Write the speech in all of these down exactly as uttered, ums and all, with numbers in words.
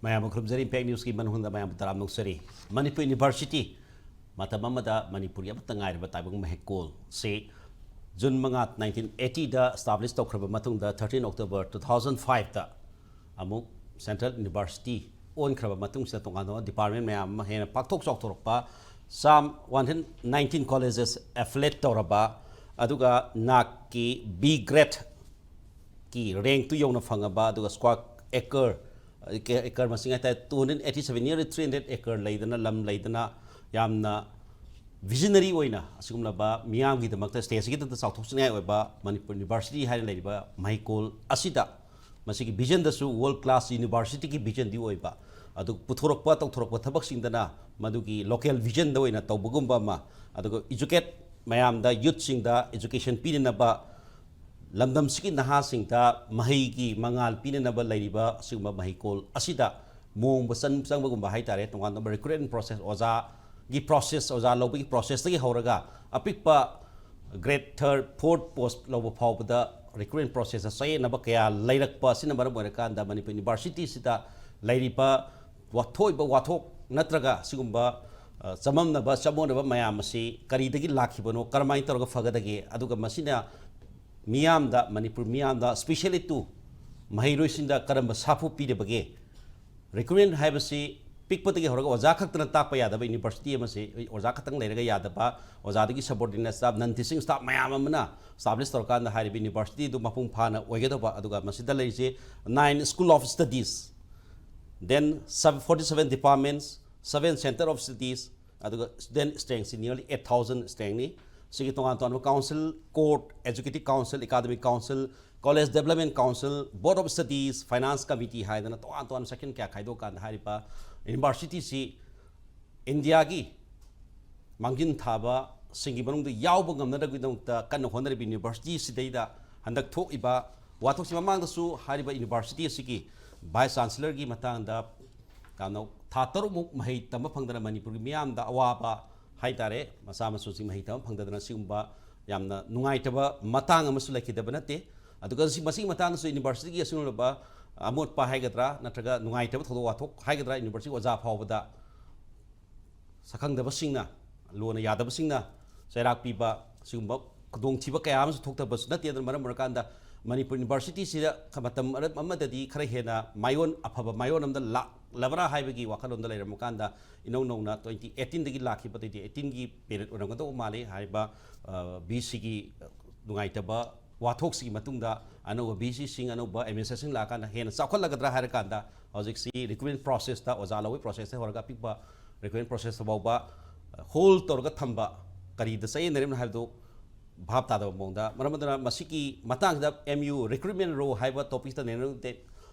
ꯃꯌꯥꯝꯕꯨ ꯈꯨꯔꯨꯝꯖꯔꯤ꯫ ꯏꯝꯄꯦꯛ ꯅ꯭ꯌꯨꯁꯀꯤ ꯃꯅꯨꯡꯗ ꯃꯌꯥꯝꯕꯨ ꯇꯔꯥꯝꯅ ꯑꯣꯛꯆꯔꯤ꯫ ꯃꯅꯤꯄꯨꯔ ꯌꯨꯅꯤꯚꯔꯁꯤꯇꯤ, ꯃꯇꯝ ꯑꯃꯗ ꯃꯅꯤꯄꯨꯔꯒꯤ ꯑꯃꯠꯇ ꯉꯥꯏꯔꯕ ꯇꯥꯏꯕꯪ ꯃꯍꯩꯀꯣꯜꯁꯤ ꯖꯨꯟ ꯃꯉꯥ, ꯅꯥꯏꯟꯇꯤꯟ ꯑꯩꯠꯇꯤꯗ establish ꯇꯧꯈ꯭ꯔꯕ ꯃꯇꯨꯡꯗ, thirteen October two thousand fiveꯇ ꯑꯃꯨꯛ ꯁꯦꯟꯇ꯭ꯔꯦꯜ ꯌꯨꯅꯤꯚꯔꯁꯤꯇꯤ ꯑꯣꯟꯈ꯭ꯔꯕ ꯃꯇꯨꯡꯁꯤꯗ, ꯇꯣꯉꯥꯟ ꯇꯣꯉꯥꯟꯕ ꯗꯤꯄꯥꯔꯠꯃꯦꯟ ꯃꯌꯥꯝ ꯑꯃ ꯍꯦꯟꯅ ꯄꯥꯛꯊꯣꯛ ꯆꯥꯎꯊꯣꯔꯛꯄ, ꯆꯥꯝ one hundred nineteen colleges affiliate ꯇꯧꯔꯕ, ꯑꯗꯨꯒ ꯅꯥꯛꯀꯤ B grade ꯀꯤ ꯔꯦꯡꯛꯇꯨ ꯌꯧꯅ ꯐꯪꯉꯕ, ꯑꯗꯨꯒ square acre, ꯑꯦꯀꯔ ꯃꯁꯤꯡ ꯍꯥꯏꯇꯥꯔꯦ, two hundred eighty seven, nearly three hundred acre ꯂꯩꯗꯅ, ꯂꯝ ꯂꯩꯗꯅ, ꯌꯥꯝꯅ ꯚꯤꯖꯅꯔꯤ ꯑꯣꯏꯅ ꯑꯁꯤꯒꯨꯝꯂꯕ ꯃꯤꯌꯥꯝꯒꯤꯗꯃꯛꯇ, ꯁ꯭ꯇꯦꯠꯁꯤꯒꯤꯗꯃꯛꯇ ꯆꯥꯎꯊꯣꯛꯆꯅꯤꯡꯉꯥꯏ ꯑꯣꯏꯕ ꯃꯅꯤꯄꯨꯔ ꯌꯨꯅꯤꯚꯔꯁꯤꯇꯤ ꯍꯥꯏꯅ ꯂꯩꯔꯤꯕ ꯃꯍꯩꯀꯣꯜ ꯑꯁꯤꯗ, ꯃꯁꯤꯒꯤ ꯚꯤꯖꯟꯗꯁꯨ ꯋꯥꯔꯜ ꯀ꯭ꯂꯥꯁ ꯌꯨꯅꯤꯚꯔꯁꯤꯇꯤꯒꯤ ꯚꯤꯖꯟꯗꯤ ꯑꯣꯏꯕ, ꯑꯗꯨ ꯄꯨꯊꯣꯔꯛꯄ ꯇꯧꯊꯣꯔꯛꯄ ꯊꯕꯛꯁꯤꯡꯗꯅ ꯃꯗꯨꯒꯤ ꯂꯣꯀꯦꯜ ꯚꯤꯖꯟꯗ ꯑꯣꯏꯅ ꯇꯧꯕꯒꯨꯝꯕ ꯑꯃ, ꯑꯗꯨꯒ ꯏꯖꯨꯀꯦꯠ ꯃꯌꯥꯝꯗ, ꯌꯨꯠꯁꯤꯡꯗ ꯏꯖꯨꯀꯦꯁꯟ ꯄꯤꯅꯅꯕ, ꯂꯝꯗꯝꯁꯤꯒꯤ ꯅꯍꯥꯁꯤꯡꯗ ꯃꯍꯩꯒꯤ ꯃꯉꯥꯜ ꯄꯤꯅꯅꯕ ꯂꯩꯔꯤꯕ ꯑꯁꯤꯒꯨꯝꯕ ꯃꯍꯩꯀꯣꯜ ꯑꯁꯤꯗ ꯃꯑꯣꯡꯕ ꯆꯪ-, ꯆꯪꯕꯒꯨꯝꯕ ꯍꯥꯏꯇꯥꯔꯦ꯫ ꯇꯣꯉꯥꯟ ꯇꯣꯉꯥꯟꯕ ꯔꯤꯀ꯭ꯔꯨꯠꯃꯦꯟ ꯄ꯭ꯔꯣꯁꯦꯁ, ꯑꯣꯖꯥꯒꯤ ꯄ꯭ꯔꯣꯁꯦꯁ, ꯑꯣꯖꯥ ꯂꯧꯕꯒꯤ ꯄ꯭ꯔꯣꯁꯦꯁꯇꯒꯤ ꯍꯧꯔꯒ ꯑꯄꯤꯛꯄ grade third, fourth post ꯂꯧꯕ ꯐꯥꯎꯕꯗ ꯔꯤꯀ꯭ꯔꯨꯠꯃꯦꯟ ꯄ꯭ꯔꯣꯁꯦꯁꯇ ꯆꯌꯦꯠꯅꯕ ꯀꯌꯥ ꯂꯩꯔꯛꯄ ꯑꯁꯤꯅ ꯃꯔꯝ ꯑꯣꯏꯔꯀꯥꯟꯗ, ꯃꯅꯤꯄꯨꯔ ꯌꯨꯅꯤꯚꯔꯁꯤꯇꯤꯁꯤꯗ ꯂꯩꯔꯤꯕ ꯋꯥꯊꯣꯛꯏꯕ ꯋꯥꯊꯣꯛ ꯅꯠꯇ꯭ꯔꯒ ꯁꯤꯒꯨꯝꯕ, ꯑ, ꯆꯃꯝꯅꯕ ꯆꯃꯣꯠꯅꯕ ꯃꯌꯥꯝ ꯑꯁꯤ ꯀꯔꯤꯗꯒꯤ ꯂꯥꯛꯈꯤꯕꯅꯣ, ꯀꯔꯝꯍꯥꯏꯅ ꯇꯧꯔꯒ ꯐꯒꯗꯒꯦ, ꯑꯗꯨꯒ ꯃꯁꯤꯅ ꯃꯤꯌꯥꯝꯗ, ꯃꯅꯤꯄꯨꯔ ꯃꯤꯌꯥꯝꯗ, specially to ꯃꯍꯩꯔꯣꯏꯁꯤꯡꯗ ꯀꯔꯝꯕ ꯁꯥꯐꯨ ꯄꯤꯔꯤꯕꯒꯦ? ꯔꯤꯀ꯭ꯔꯨꯠꯃꯦꯟ ꯍꯥꯏꯕꯁꯤ ꯄꯤꯛꯄꯗꯒꯤ ꯍꯧꯔꯒ ꯑꯣꯖꯥ ꯈꯛꯇꯅ ꯇꯥꯛꯄ ꯌꯥꯗꯕ ꯌꯨꯅꯤꯚꯔꯁꯤꯇꯤ ꯑꯃꯁꯤ, ꯑꯣꯖꯥ ꯈꯛꯇꯪ ꯂꯩꯔꯒ ꯌꯥꯗꯕ, ꯑꯣꯖꯥꯗꯒꯤ subordinate staff, non teaching staff ꯃꯌꯥꯝ ꯑꯃꯅ establish ꯇꯧꯔꯀꯥꯟꯗ ꯍꯥꯏꯔꯤꯕ ꯌꯨꯅꯤꯚꯔꯁꯤꯇꯤꯗꯨ ꯃꯄꯨꯡ ꯐꯥꯅ ꯑꯣꯏꯒꯗꯧꯕ꯫ ꯑꯗꯨꯒ ꯃꯁꯤꯗ ꯂꯩꯔꯤꯁꯦ nine school of studies, then forty seven departments, seven centre of studies, ꯑꯗꯨꯒ student strengthꯁꯤ nearly eight thousand strengthꯅꯤ꯫ ꯁꯤꯒꯤ ꯇꯣꯉꯥꯟ ꯇꯣꯉꯥꯟꯕ council, court, executive council, academic council, college development council, board of studies, finance committee ꯍꯥꯏꯗꯅ ꯇꯣꯉꯥꯟ ꯇꯣꯉꯥꯟꯕ section ꯀꯌꯥ ꯈꯥꯏꯗꯣꯛꯑꯀꯥꯟꯗ ꯍꯥꯏꯔꯤꯕ ꯌꯨꯅꯤꯚꯔꯁꯤꯇꯤꯁꯤ ꯏꯟꯗꯤꯌꯥꯒꯤ ꯃꯥꯡꯖꯤꯟ ꯊꯥꯕꯁꯤꯡꯒꯤ ꯃꯅꯨꯡꯗ ꯌꯥꯎꯕ ꯉꯝꯅꯅꯕꯒꯤꯗꯃꯛꯇ ꯀꯟꯅ ꯍꯣꯠꯅꯔꯤꯕ ꯌꯨꯅꯤꯚꯔꯁꯤꯇꯤꯁꯤꯗꯩꯗ ꯍꯟꯗꯛ ꯊꯣꯛꯏꯕ ꯋꯥꯊꯣꯛꯁꯤ, ꯃꯃꯥꯡꯗꯁꯨ ꯍꯥꯏꯔꯤꯕ ꯌꯨꯅꯤꯚꯔꯁꯤꯇꯤ ꯑꯁꯤꯒꯤ vice chancellorꯒꯤ ꯃꯇꯥꯡꯗ ꯌꯥꯝꯅ ꯊꯥ ꯇꯔꯨꯛꯃꯨꯛ ꯃꯍꯩ ꯇꯝꯕ ꯐꯪꯗꯅ ꯃꯅꯤꯄꯨꯔꯒꯤ ꯃꯤꯌꯥꯝꯗ ꯑꯋꯥꯕ ꯍꯥꯏꯇꯥꯔꯦ, ꯃꯆꯥ ꯃꯁꯨꯁꯤꯡ ꯃꯍꯩ ꯇꯝꯕ ꯐꯪꯗꯗꯅ ꯁꯤꯒꯨꯝꯕ ꯌꯥꯝꯅ ꯅꯨꯡꯉꯥꯏꯇꯕ ꯃꯇꯥꯡ ꯑꯃꯁꯨ ꯂꯩꯈꯤꯗꯕ ꯅꯠꯇꯦ꯫ ꯑꯗꯨꯒ ꯁꯤ, ꯃꯁꯤꯒꯤ ꯃꯇꯥꯡꯗꯁꯨ ꯌꯨꯅꯤꯚꯔꯁꯤꯇꯤꯒꯤ ꯑꯁꯤꯒꯨꯝꯂꯕ ꯑꯃꯣꯠꯄ ꯍꯥꯏꯒꯗ꯭ꯔꯥ, ꯅꯠꯇ꯭ꯔꯒ ꯅꯨꯡꯉꯥꯏꯇꯕ ꯊꯧꯗꯣꯛ ꯋꯥꯊꯣꯛ ꯍꯥꯏꯒꯗ꯭ꯔꯥ, ꯌꯨꯅꯤꯚꯔꯁꯤꯇꯤ ꯑꯣꯖꯥ ꯐꯥꯎꯕꯗ ꯁꯛꯈꯪꯗꯕꯁꯤꯡꯅ, ꯂꯣꯅ ꯌꯥꯗꯕꯁꯤꯡꯅ ꯆꯩꯔꯥꯛ ꯄꯤꯕ, ꯁꯤꯒꯨꯝꯕ ꯈꯨꯗꯣꯡꯊꯤꯕ ꯀꯌꯥ ꯑꯃꯁꯨ ꯊꯣꯛꯇꯕꯁꯨ ꯅꯠꯇꯦ꯫ ꯑꯗꯨꯅ ꯃꯔꯝ ꯑꯣꯏꯔꯀꯥꯟꯗ ꯃꯅꯤꯄꯨꯔ ꯌꯨꯅꯤꯚꯔꯁꯤꯇꯤꯁꯤꯗ ꯃꯇꯝ ꯑꯃꯗꯗꯤ ꯈꯔ ꯍꯦꯟꯅ ꯃꯥꯏꯑꯣꯟ, ꯑꯐꯕ ꯃꯥꯏꯑꯣꯟ ꯑꯃꯗ ꯂꯥꯛꯂꯕ꯭ꯔꯥ ꯍꯥꯏꯕꯒꯤ ꯋꯥꯈꯜꯂꯣꯟꯗ ꯂꯩꯔꯝꯕ ꯀꯥꯟꯗ, ꯏꯅꯧ ꯅꯧꯅ ꯇ꯭ꯋꯦꯟꯇꯤ ꯑꯩꯠꯇꯤꯟꯗꯒꯤ ꯂꯥꯛꯈꯤꯕ, ꯇ꯭ꯋꯦꯟꯇꯤ ꯑꯩꯠꯇꯤꯟꯒꯤ ꯄꯦꯔꯦꯠ ꯑꯣꯏꯔꯝꯒꯗꯧꯕ ꯃꯥꯜꯂꯤ꯫ ꯍꯥꯏꯔꯤꯕ ꯕꯤ ꯁꯤꯒꯤ ꯅꯨꯡꯉꯥꯏꯇꯕ ꯋꯥꯊꯣꯛꯁꯤꯒꯤ ꯃꯇꯨꯡꯗ ꯑꯅꯧꯕ ꯕꯤ ꯁꯤꯁꯤꯡ, ꯑꯅꯧꯕ ꯑꯦꯗꯃꯤꯅꯤꯁꯇ꯭ꯔꯦꯁꯟ ꯂꯥꯛꯑꯀꯥꯟꯗ ꯍꯦꯟꯅ ꯆꯥꯎꯈꯠꯂꯒꯗ꯭ꯔꯥ ꯍꯥꯏꯔꯀꯥꯟꯗ, ꯍꯧꯖꯤꯛꯁꯤ ꯔꯤꯀ꯭ꯔꯨꯠꯃꯦꯟ ꯄ꯭ꯔꯣꯁꯦꯁꯇ, ꯑꯣꯖꯥ ꯂꯧꯕꯒꯤ ꯄ꯭ꯔꯣꯁꯦꯁꯇ ꯍꯧꯔꯒ ꯑꯄꯤꯛꯄ ꯔꯤꯀ꯭ꯔꯨꯠꯃꯦꯟ ꯄ꯭ꯔꯣꯁꯦꯁꯇ ꯐꯥꯎꯕ ꯍꯣꯜ ꯇꯧꯔꯒ ꯊꯝꯕ, ꯀꯔꯤꯗ ꯆꯌꯦꯠꯅꯔꯤꯕꯅꯣ ꯍꯥꯏꯕꯗꯨ ꯚꯥꯞ ꯇꯥꯗꯕ ꯃꯑꯣꯡꯗ꯫ ꯃꯔꯝ ꯑꯗꯨꯅ ꯃꯁꯤꯒꯤ ꯃꯇꯥꯡꯁꯤꯗ ꯑꯦꯝ ꯌꯨ ꯔꯤꯀ꯭ꯔꯨꯠꯃꯦꯟ ꯔꯣ ꯍꯥꯏꯕ ꯇꯣꯄꯤꯛꯁꯤꯗ ꯅꯦꯅꯔꯨꯗꯦ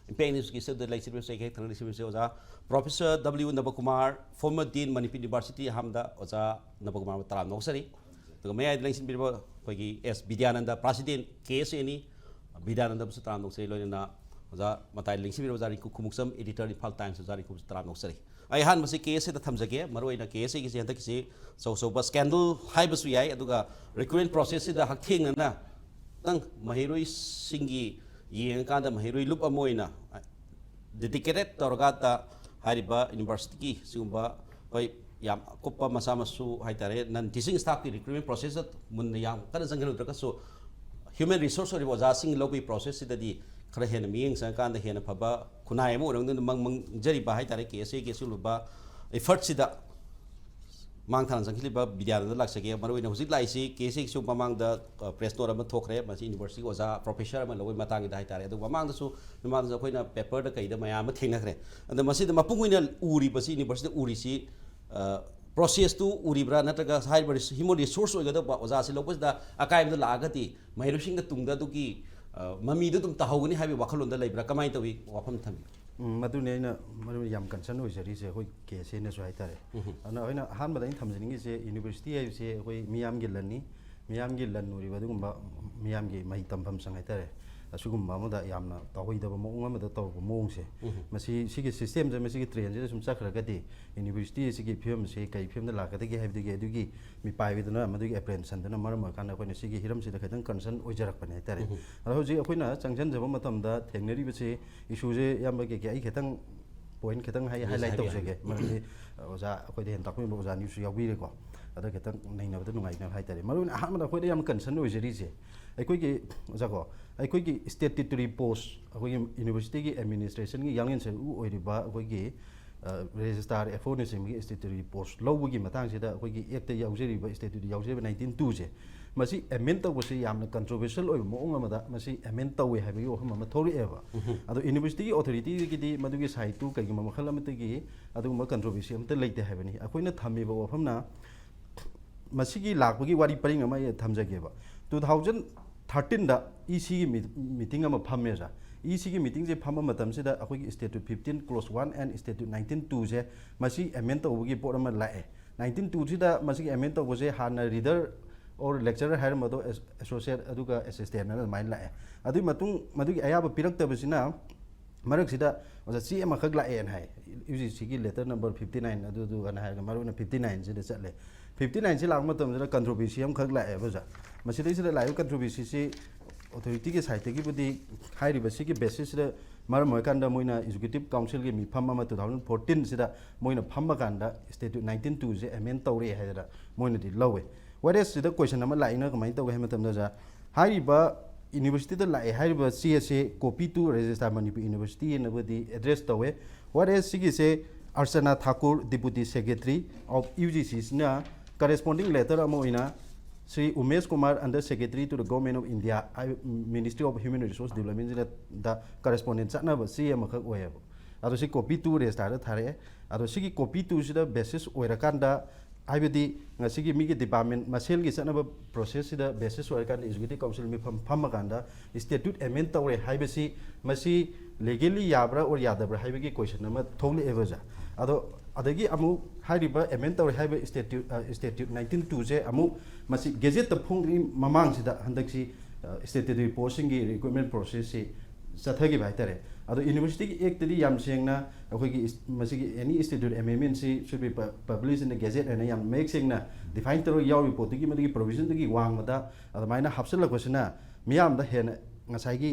ꯏꯝꯄꯦꯛ ꯅ꯭ꯌꯨꯁꯀꯤ ꯁꯤꯗ ꯂꯩꯁꯤꯟꯕꯁꯦ, ꯑꯩꯒꯤ ꯍꯦꯛ ꯊꯪꯅꯅ ꯂꯩꯁꯤꯟꯕꯁꯦ ꯑꯣꯖꯥ ꯄ꯭ꯔꯣꯐꯦꯁꯔ ꯗꯕ꯭ꯂꯤꯎ ꯅꯕꯀꯨꯃꯥꯔ, ꯐꯣꯔꯃꯔ ꯗꯤꯟ, ꯃꯅꯤꯄꯨꯔ ꯌꯨꯅꯤꯚꯔꯁꯤꯇꯤ꯫ ꯑꯍꯥꯟꯕꯗ ꯑꯣꯖꯥ ꯅꯕꯀꯨꯃꯥꯔꯕꯨ ꯇꯔꯥꯝꯅ ꯑꯣꯛꯆꯔꯤ꯫ ꯑꯗꯨꯒ ꯃꯌꯥꯏꯗ ꯂꯦꯡꯁꯤꯟꯕꯤꯔꯤꯕ ꯑꯩꯈꯣꯏꯒꯤ ꯑꯦꯁ ꯕꯤꯗ꯭ꯌꯥꯅꯟꯗ, ꯄ꯭ꯔꯁꯤꯗꯦꯟ ꯀꯦ ꯑꯦꯁ ꯑꯦꯅꯤ, ꯕꯤꯗ꯭ꯌꯥꯅꯟꯗꯕꯨꯁꯨ ꯇꯔꯥꯝꯅ ꯑꯣꯛꯆꯔꯤ꯫ ꯂꯣꯏꯅꯅ ꯑꯣꯖꯥ ꯃꯇꯥꯏꯗ ꯂꯦꯡꯁꯤꯟꯕꯤꯔꯤꯕ ꯑꯣꯖꯥ ꯔꯤꯡꯀꯨ ꯈꯨꯃꯨꯛꯆꯝ, ꯏꯗꯤꯇꯔ, ꯏꯝꯐꯥꯜ ꯇꯥꯏꯝꯁ, ꯑꯣꯖꯥ ꯔꯤꯡꯀꯨꯕꯨꯁꯨ ꯇꯔꯥꯝꯅ ꯑꯣꯛꯆꯔꯤ꯫ ꯑꯩ ꯑꯍꯥꯟꯕꯁꯤ ꯀꯦ ꯑꯦꯁ ꯑꯦꯗ ꯊꯝꯖꯒꯦ꯫ ꯃꯔꯨꯑꯣꯏꯅ ꯀꯦ ꯑꯦꯁ ꯑꯦꯒꯤꯁꯤ ꯍꯟꯗꯛꯀꯤꯁꯤ ꯑꯆꯧ ꯑꯆꯧꯕ ꯁ꯭ꯀꯦꯟꯗꯜ ꯍꯥꯏꯕꯁꯨ ꯌꯥꯏ, ꯑꯗꯨꯒ ꯔꯤꯀ꯭ꯔꯨꯠꯃꯦꯟ ꯄ꯭ꯔꯣꯁꯦꯁꯁꯤꯗ ꯍꯛꯊꯦꯡꯅꯅ ꯈꯤꯇꯪ ꯃꯍꯩꯔꯣꯏꯁꯤꯡꯒꯤ ꯌꯦꯡꯉꯀꯥꯟꯗ ꯃꯍꯩꯔꯣꯏ ꯂꯨꯞ ꯑꯃ ꯑꯣꯏꯅ ꯗꯦꯗꯤꯀꯦꯇꯦꯠ ꯇꯧꯔꯀꯥꯟꯗ ꯍꯥꯏꯔꯤꯕ ꯌꯨꯅꯤꯚꯔꯁꯤꯇꯤꯒꯤ ꯁꯤꯒꯨꯝꯕ, ꯍꯣꯏ, ꯌꯥꯝ ꯑꯀꯨꯞꯄ ꯃꯆꯥ ꯃꯁꯨ ꯍꯥꯏꯇꯥꯔꯦ, ꯅꯟ ꯇꯤꯆꯤꯡ ꯁ꯭ꯇꯥꯐꯀꯤ ꯔꯤꯀ꯭ꯔꯨꯠꯃꯦꯟ ꯄ꯭ꯔꯣꯁꯦꯁꯇ ꯃꯨꯟꯅ ꯌꯥꯝ ꯀꯟꯅ ꯆꯪꯁꯤꯜꯂꯨꯗ꯭ꯔꯒꯁꯨ, ꯍ꯭ꯌꯨꯃꯦꯟ ꯔꯤꯁꯣꯔꯁ ꯑꯣꯏꯔꯤꯕ ꯑꯣꯖꯥꯁꯤꯡ ꯂꯧꯕꯒꯤ ꯄ꯭ꯔꯣꯁꯦꯁꯁꯤꯗꯗꯤ ꯈꯔ ꯍꯦꯟꯅ ꯃꯤꯠꯌꯦꯡ ꯆꯪꯉꯀꯥꯟꯗ ꯍꯦꯟꯅ ꯐꯕ ꯈꯨꯟꯅꯥꯏ ꯑꯃ ꯑꯣꯏꯔꯝꯒꯅꯤꯅ ꯃꯪ-, ꯃꯪꯖꯔꯤꯕ ꯍꯥꯏꯇꯥꯔꯦ꯫ ꯀꯦ ꯑꯦꯁ ꯑꯦꯒꯤ ꯑꯁꯤꯒꯨꯝꯂꯕ ꯏꯐꯔꯠꯁꯤꯗ ꯃꯥꯡ ꯊꯥꯅ ꯆꯪꯁꯤꯜꯂꯤꯕ ꯕꯤꯗ꯭ꯌꯥꯅꯟꯗ ꯂꯥꯛꯆꯒꯦ꯫ ꯃꯔꯨꯑꯣꯏꯅ ꯍꯧꯖꯤꯛ ꯂꯥꯛꯏꯁꯤ ꯀꯦ ꯑꯦꯁ ꯑꯦꯒꯤꯁꯨ ꯃꯃꯥꯡꯗ, ꯑ, ꯄ꯭ꯔꯦꯁ ꯅꯣꯠ ꯑꯃ ꯊꯣꯛꯈ꯭ꯔꯦ, ꯃꯁꯤ ꯌꯨꯅꯤꯚꯔꯁꯤꯇꯤꯒꯤ ꯑꯣꯖꯥ ꯄ꯭ꯔꯣꯐꯦꯁꯔ ꯑꯃ ꯂꯧꯕꯒꯤ ꯃꯇꯥꯡꯒꯤꯗ ꯍꯥꯏꯇꯥꯔꯦ꯫ ꯑꯗꯨꯒ ꯃꯃꯥꯡꯗꯁꯨ, ꯃꯃꯥꯡꯗꯁꯨ ꯑꯩꯈꯣꯏꯅ ꯄꯦꯄꯔꯗ ꯀꯩꯗ ꯃꯌꯥꯝ ꯑꯃ ꯊꯦꯡꯅꯈ꯭ꯔꯦ꯫ ꯑꯗ ꯃꯁꯤꯗ ꯃꯄꯨꯡ ꯑꯣꯏꯅ ꯎꯔꯤꯕꯁꯤ, ꯌꯨꯅꯤꯚꯔꯁꯤꯇꯤꯗ ꯎꯔꯤꯁꯤ, ꯑ, ꯄ꯭ꯔꯣꯁꯦꯁꯇꯨ ꯎꯔꯤꯕ꯭ꯔꯥ, ꯅꯠꯇ꯭ꯔꯒ ꯍꯥꯏꯔꯤꯕ ꯔꯤꯁ-, ꯍ꯭ꯌꯨꯃꯦꯟ ꯔꯤꯁꯣꯔꯁ ꯑꯣꯏꯒꯗꯧꯕ ꯑꯣꯖꯥꯁꯤ ꯂꯧꯕꯁꯤꯗ ꯑꯀꯥꯏꯕꯗ ꯂꯥꯛꯑꯒꯗꯤ ꯃꯍꯩꯔꯣꯏꯁꯤꯡꯗ ꯇꯨꯡꯗ ꯑꯗꯨꯒꯤ, ꯑ, ꯃꯃꯤꯗꯨ ꯑꯗꯨꯝ ꯇꯥꯍꯧꯒꯅꯤ ꯍꯥꯏꯕꯒꯤ ꯋꯥꯈꯜꯂꯣꯟꯗ ꯂꯩꯕ꯭ꯔꯥ? ꯀꯃꯥꯏꯅ ꯇꯧꯏ? ꯋꯥꯐꯝ ꯊꯝꯕꯤꯌꯨ꯫ ꯎꯝ, ꯃꯗꯨꯅꯤ ꯑꯩꯅ ꯃꯔꯨ ꯌꯥꯝ ꯀꯟꯁꯔꯟ ꯑꯣꯏꯖꯔꯤꯁꯦ, ꯑꯩꯈꯣꯏ ꯀꯦ ꯑꯦꯁ ꯑꯦꯅꯁꯨ ꯍꯥꯏꯇꯥꯔꯦ꯫ ꯎꯝ꯫ ꯑꯗꯨꯅ ꯑꯩꯅ ꯑꯍꯥꯟꯕꯗ ꯑꯩꯅ ꯊꯝꯖꯅꯤꯡꯉꯤꯁꯦ, ꯌꯨꯅꯤꯚꯔꯁꯤꯇꯤ ꯍꯥꯏꯕꯁꯦ ꯑꯩꯈꯣꯏ ꯃꯤꯌꯥꯝꯒꯤ ꯂꯟꯅꯤ꯫ ꯃꯤꯌꯥꯝꯒꯤ ꯂꯟ ꯑꯣꯏꯔꯤꯕ ꯑꯗꯨꯒꯨꯝꯕ ꯃꯤꯌꯥꯝꯒꯤ ꯃꯍꯩ ꯇꯝꯐꯝꯁꯪ ꯍꯥꯏꯇꯥꯔꯦ꯫ ꯑꯁꯤꯒꯨꯝꯕ ꯑꯃꯗ ꯌꯥꯝꯅ ꯇꯧꯍꯩꯗꯕ ꯃꯑꯣꯡ ꯑꯃꯗ ꯇꯧꯔꯛꯄ ꯃꯑꯣꯡꯁꯦ, ꯃꯁꯤ, ꯁꯤꯒꯤ system ꯁꯦ, ꯃꯁꯤꯒꯤ trend ꯁꯤꯗ ꯁꯨꯝ ꯆꯠꯈ꯭ꯔꯒꯗꯤ university ꯑꯁꯤꯒꯤ ꯐꯤꯕꯝꯁꯦ ꯀꯔꯤ ꯐꯤꯕꯝꯗ ꯂꯥꯛꯀꯗꯒꯦ ꯍꯥꯏꯕꯗꯨꯒꯤ ꯑꯗꯨꯒꯤ ꯃꯤꯄꯥꯏꯕꯗꯨꯅ, ꯃꯗꯨꯒꯤ apprehension ꯗꯨꯅ ꯃꯔꯝ ꯑꯣꯏꯔꯀꯥꯟꯗ ꯑꯩꯈꯣꯏꯅ ꯁꯤꯒꯤ ꯍꯤꯔꯝꯁꯤꯗ ꯈꯤꯇꯪ concern ꯑꯣꯏꯖꯔꯛꯄꯅꯦ ꯍꯥꯏꯇꯥꯔꯦ꯫ ꯑꯗꯣ ꯍꯧꯖꯤꯛ ꯑꯩꯈꯣꯏꯅ ꯆꯪꯁꯤꯟꯖꯕ ꯃꯇꯝꯗ ꯊꯦꯡꯅꯔꯤꯕꯁꯤ, issue ꯁꯦ, ꯏꯌꯥꯝꯕ ꯀꯦ ꯀꯦ, ꯑꯩ ꯈꯤꯇꯪ point ꯈꯤꯇꯪ ꯍꯥꯏ-, yes, highlight ꯍꯥꯏꯕꯤꯌꯨ, ꯇꯧꯖꯒꯦ꯫ ꯍꯥꯏꯕꯤꯌꯨ꯫ ꯃꯔꯝꯗꯤ ꯑꯣꯖꯥ, ꯑꯩꯈꯣꯏꯗ ꯍꯦꯟꯅ ꯇꯥꯛꯄꯤꯕ ꯑꯣꯖꯥ ꯑꯅꯤꯁꯨ ꯌꯥꯎꯕꯤꯔꯦꯀꯣ꯫ ꯑꯗ ꯈꯤꯇꯪ ꯅꯩꯅꯕꯗ ꯅꯨꯡꯉꯥꯏꯅꯕ ꯍꯥꯏꯇꯥꯔꯦ꯫ ꯃꯔꯨ ꯑꯣꯏꯅ ꯑꯍꯥꯟꯕꯗ ꯑꯩꯈꯣꯏꯗ ꯌꯥꯝ concern ꯑꯣꯏꯖꯔꯤꯁꯦ, ꯑꯩꯈꯣꯏꯒꯤ, ꯑꯣꯖꯥꯀꯣ, ꯑꯩꯈꯣꯏꯒꯤ statutory post, ꯑꯩꯈꯣꯏꯒꯤ university ꯒꯤ administration ꯒꯤ ꯌꯥꯡꯂꯦꯟ ꯁꯔꯨ ꯑꯣꯏꯔꯤꯕ ꯑꯩꯈꯣꯏꯒꯤ, ꯑ, registrar F O ꯅꯆꯤꯡꯕꯒꯤ statutory post ꯂꯧꯕꯒꯤ ꯃꯇꯥꯡꯁꯤꯗ ꯑꯩꯈꯣꯏꯒꯤ act ꯇ ꯌꯥꯎꯖꯔꯤꯕ, statute ꯇ ꯌꯥꯎꯖꯔꯤꯕ nineteen two ꯁꯦ, ꯃꯁꯤ amend ꯇꯧꯕꯁꯤ ꯌꯥꯝꯅ controversial ꯑꯣꯏꯕ ꯃꯑꯣꯡ ꯑꯃꯗ ꯃꯁꯤ amend ꯇꯧꯋꯦ ꯍꯥꯏꯕꯒꯤ ꯋꯥꯐꯝ ꯑꯃ ꯊꯣꯛꯂꯛꯑꯦꯕ꯫ ꯑꯗꯣ university ꯒꯤ authority ꯗꯒꯤꯗꯤ ꯃꯗꯨꯒꯤ side ꯇꯨ ꯀꯩꯒꯨꯝꯕ ꯃꯈꯜ ꯑꯃꯠꯇꯒꯤ ꯑꯗꯨꯒꯨꯝꯕ controversy ꯑꯃꯠꯇ ꯂꯩꯇꯦ ꯍꯥꯏꯕꯅꯤ꯫ ꯑꯩꯈꯣꯏꯅ ꯊꯝꯃꯤꯕ ꯋꯥꯐꯝꯅ, ꯃꯁꯤꯒꯤ ꯂꯥꯛꯄꯒꯤ ꯋꯥꯔꯤ ꯄꯔꯤꯡ ꯑꯃ ꯑꯩ ꯊꯝꯖꯒꯦꯕ꯫ Two thousand thirteen ꯗ E C ꯒꯤ meeting ꯑꯃ ꯐꯝꯃꯦ, ꯑꯣꯖꯥ꯫ E C ꯒꯤ meeting ꯁꯦ ꯐꯝꯕ ꯃꯇꯝꯁꯤꯗ ꯑꯩꯈꯣꯏꯒꯤ Statute fifteen clause one and Statute nineteen two ꯁꯦ, ꯃꯁꯤ amend ꯇꯧꯕꯒꯤ ꯄꯣꯠ ꯑꯃ ꯂꯥꯛꯑꯦ꯫ Nineteen two ꯁꯤꯗ ꯃꯁꯤꯒꯤ amend ꯇꯧꯕꯁꯦ ꯍꯥꯟꯅ reader or lecturer ꯍꯥꯏꯔꯝꯕꯗꯣ as-, associate ꯑꯗꯨꯒ assistant ꯑꯅ ꯑꯗꯨꯃꯥꯏꯅ ꯂꯥꯛꯑꯦ꯫ ꯑꯗꯨꯒꯤ ꯃꯇꯨꯡ ꯃꯗꯨꯒꯤ ꯑꯌꯥꯕ ꯄꯤꯔꯛꯇꯕꯁꯤꯅ ꯃꯔꯛꯁꯤꯗ ꯑꯣꯖꯥ ꯆꯦ ꯑꯃꯈꯛ ꯂꯥꯛꯑꯦꯅ ꯍꯥꯏ, U G C ꯒꯤ letter number fifty nine ꯑꯗꯨꯗꯨꯒꯅ ꯍꯥꯏꯔꯒ ꯃꯔꯨ ꯑꯣꯏꯅ fifty nine ꯁꯤꯗ ꯆꯠꯂꯦ꯫ Fifty nine ꯁꯤ ꯂꯥꯛꯄ ꯃꯇꯝꯗ controversy ꯑꯃꯈꯛ ꯂꯥꯛꯑꯦꯕ ꯑꯣꯖꯥ꯫ ꯃꯁꯤꯗꯩꯁꯤꯗ ꯂꯥꯛꯏꯕ controversy ꯁꯤ authority ꯒꯤ side ꯇꯒꯤꯕꯨꯗꯤ ꯍꯥꯏꯔꯤꯕ ꯁꯤꯒꯤ basis ꯁꯤꯗ ꯃꯔꯝ ꯑꯣꯏꯔꯀꯥꯟꯗ ꯃꯣꯏꯅ executive council ꯒꯤ ꯃꯤꯐꯝ ꯑꯃ two thousand fourteen ꯁꯤꯗ ꯃꯣꯏꯅ ꯐꯝꯕ ꯀꯥꯟꯗ Statute nineteen two ꯁꯦ amend ꯇꯧꯔꯦ ꯍꯥꯏꯗꯅ ꯃꯣꯏꯅꯗꯤ ꯂꯧꯋꯦ꯫ Whereas ꯁꯤꯗ question ꯑꯃ ꯂꯥꯛꯏꯅ ꯀꯃꯥꯏꯅ ꯇꯧꯒꯦ ꯍꯥꯏꯕ ꯃꯇꯝꯗ ꯑꯣꯖꯥ, ꯍꯥꯏꯔꯤꯕ university ꯗ ꯂꯥꯛꯑꯦ ꯍꯥꯏꯔꯤꯕ ꯆꯦ ꯑꯁꯦ copy to Registrar Manipur University ꯑꯅꯕꯨꯗꯤ address ꯇꯧꯋꯦ꯫ Whereas ꯁꯤꯒꯤꯁꯦ Archana Thakur, Deputy Secretary of U G C ꯁꯤꯅ corresponding letter ꯑꯃ ꯑꯣꯏꯅ Shri Umesh Kumar, Under Secretary to the Government of India, high-, Ministry of Human Resource Development ꯁꯤꯗ correspondence ꯆꯠꯅꯕ ꯆꯦ ꯑꯃꯈꯛ ꯑꯣꯏꯌꯦꯕ꯫ ꯑꯗꯣ ꯁꯤ copy to registrar ꯗ ꯊꯥꯔꯛꯑꯦ꯫ ꯑꯗꯣ ꯁꯤꯒꯤ copy to ꯁꯤꯗ basis ꯑꯣꯏꯔꯀꯥꯟꯗ, ꯍꯥꯏꯕꯗꯤ ꯉꯁꯤꯒꯤ ꯃꯤꯒꯤ department ꯃꯁꯦꯜꯒꯤ ꯆꯠꯅꯕ process ꯁꯤꯗ basis ꯑꯣꯏꯔꯀꯥꯟꯗ executive council ꯃꯤꯐꯝ ꯐꯝꯃꯀꯥꯟꯗ statute amend ꯇꯧꯔꯦ ꯍꯥꯏꯕꯁꯤ, ꯃꯁꯤ legally ꯌꯥꯕ꯭ꯔꯥ or ꯌꯥꯗꯕ꯭ꯔꯥ ꯍꯥꯏꯕꯒꯤ question ꯑꯃ ꯊꯣꯛꯂꯛꯑꯦꯕ ꯑꯣꯖꯥ꯫ ꯑꯗꯣ ꯑꯗꯒꯤ ꯑꯃꯨꯛ ꯍꯥꯏꯔꯤꯕ amend ꯇꯧꯔꯦ ꯍꯥꯏꯕ statute, ꯑ, statute nineteen two ꯁꯦ ꯑꯃꯨꯛ ꯃꯁꯤ gazette ꯇ ꯐꯣꯡꯗ꯭ꯔꯤꯉꯩ ꯃꯃꯥꯡꯁꯤꯗ ꯍꯟꯗꯛꯁꯤ, ꯑ, ꯁ꯭ꯇꯦꯇꯨꯇꯣꯔꯤ ꯄꯣꯁꯁꯤꯡꯒꯤ ꯔꯤꯀ꯭ꯔꯨꯠꯃꯦꯟ ꯄ꯭ꯔꯣꯁꯦꯁꯁꯤ ꯆꯠꯊꯈꯤꯕ ꯍꯥꯏꯇꯥꯔꯦ꯫ ꯑꯗꯣ ꯌꯨꯅꯤꯚꯔꯁꯤꯇꯤꯒꯤ ꯑꯦꯛꯇꯗꯤ ꯌꯥꯝ ꯁꯦꯡꯅ ꯑꯩꯈꯣꯏꯒꯤ ꯏꯁ-, ꯃꯁꯤꯒꯤ any statute amendment ꯁꯤ should be pu-, published in the gazette ꯍꯥꯏꯅ ꯌꯥꯝ ꯃꯌꯦꯛ ꯁꯦꯡꯅ ꯗꯤꯐꯥꯏꯟ ꯇꯧꯔꯒ ꯌꯥꯎꯔꯤꯕ ꯄꯣꯠꯇꯨꯒꯤ ꯃꯗꯨꯒꯤ ꯄ꯭ꯔꯣꯚꯤꯖꯟꯗꯨꯒꯤ ꯋꯥꯡꯃꯗ ꯑꯗꯨꯃꯥꯏꯅ ꯍꯥꯞꯆꯤꯜꯂꯛꯄꯁꯤꯅ ꯃꯤꯌꯥꯝꯗ ꯍꯦꯟꯅ ꯉꯁꯥꯏꯒꯤ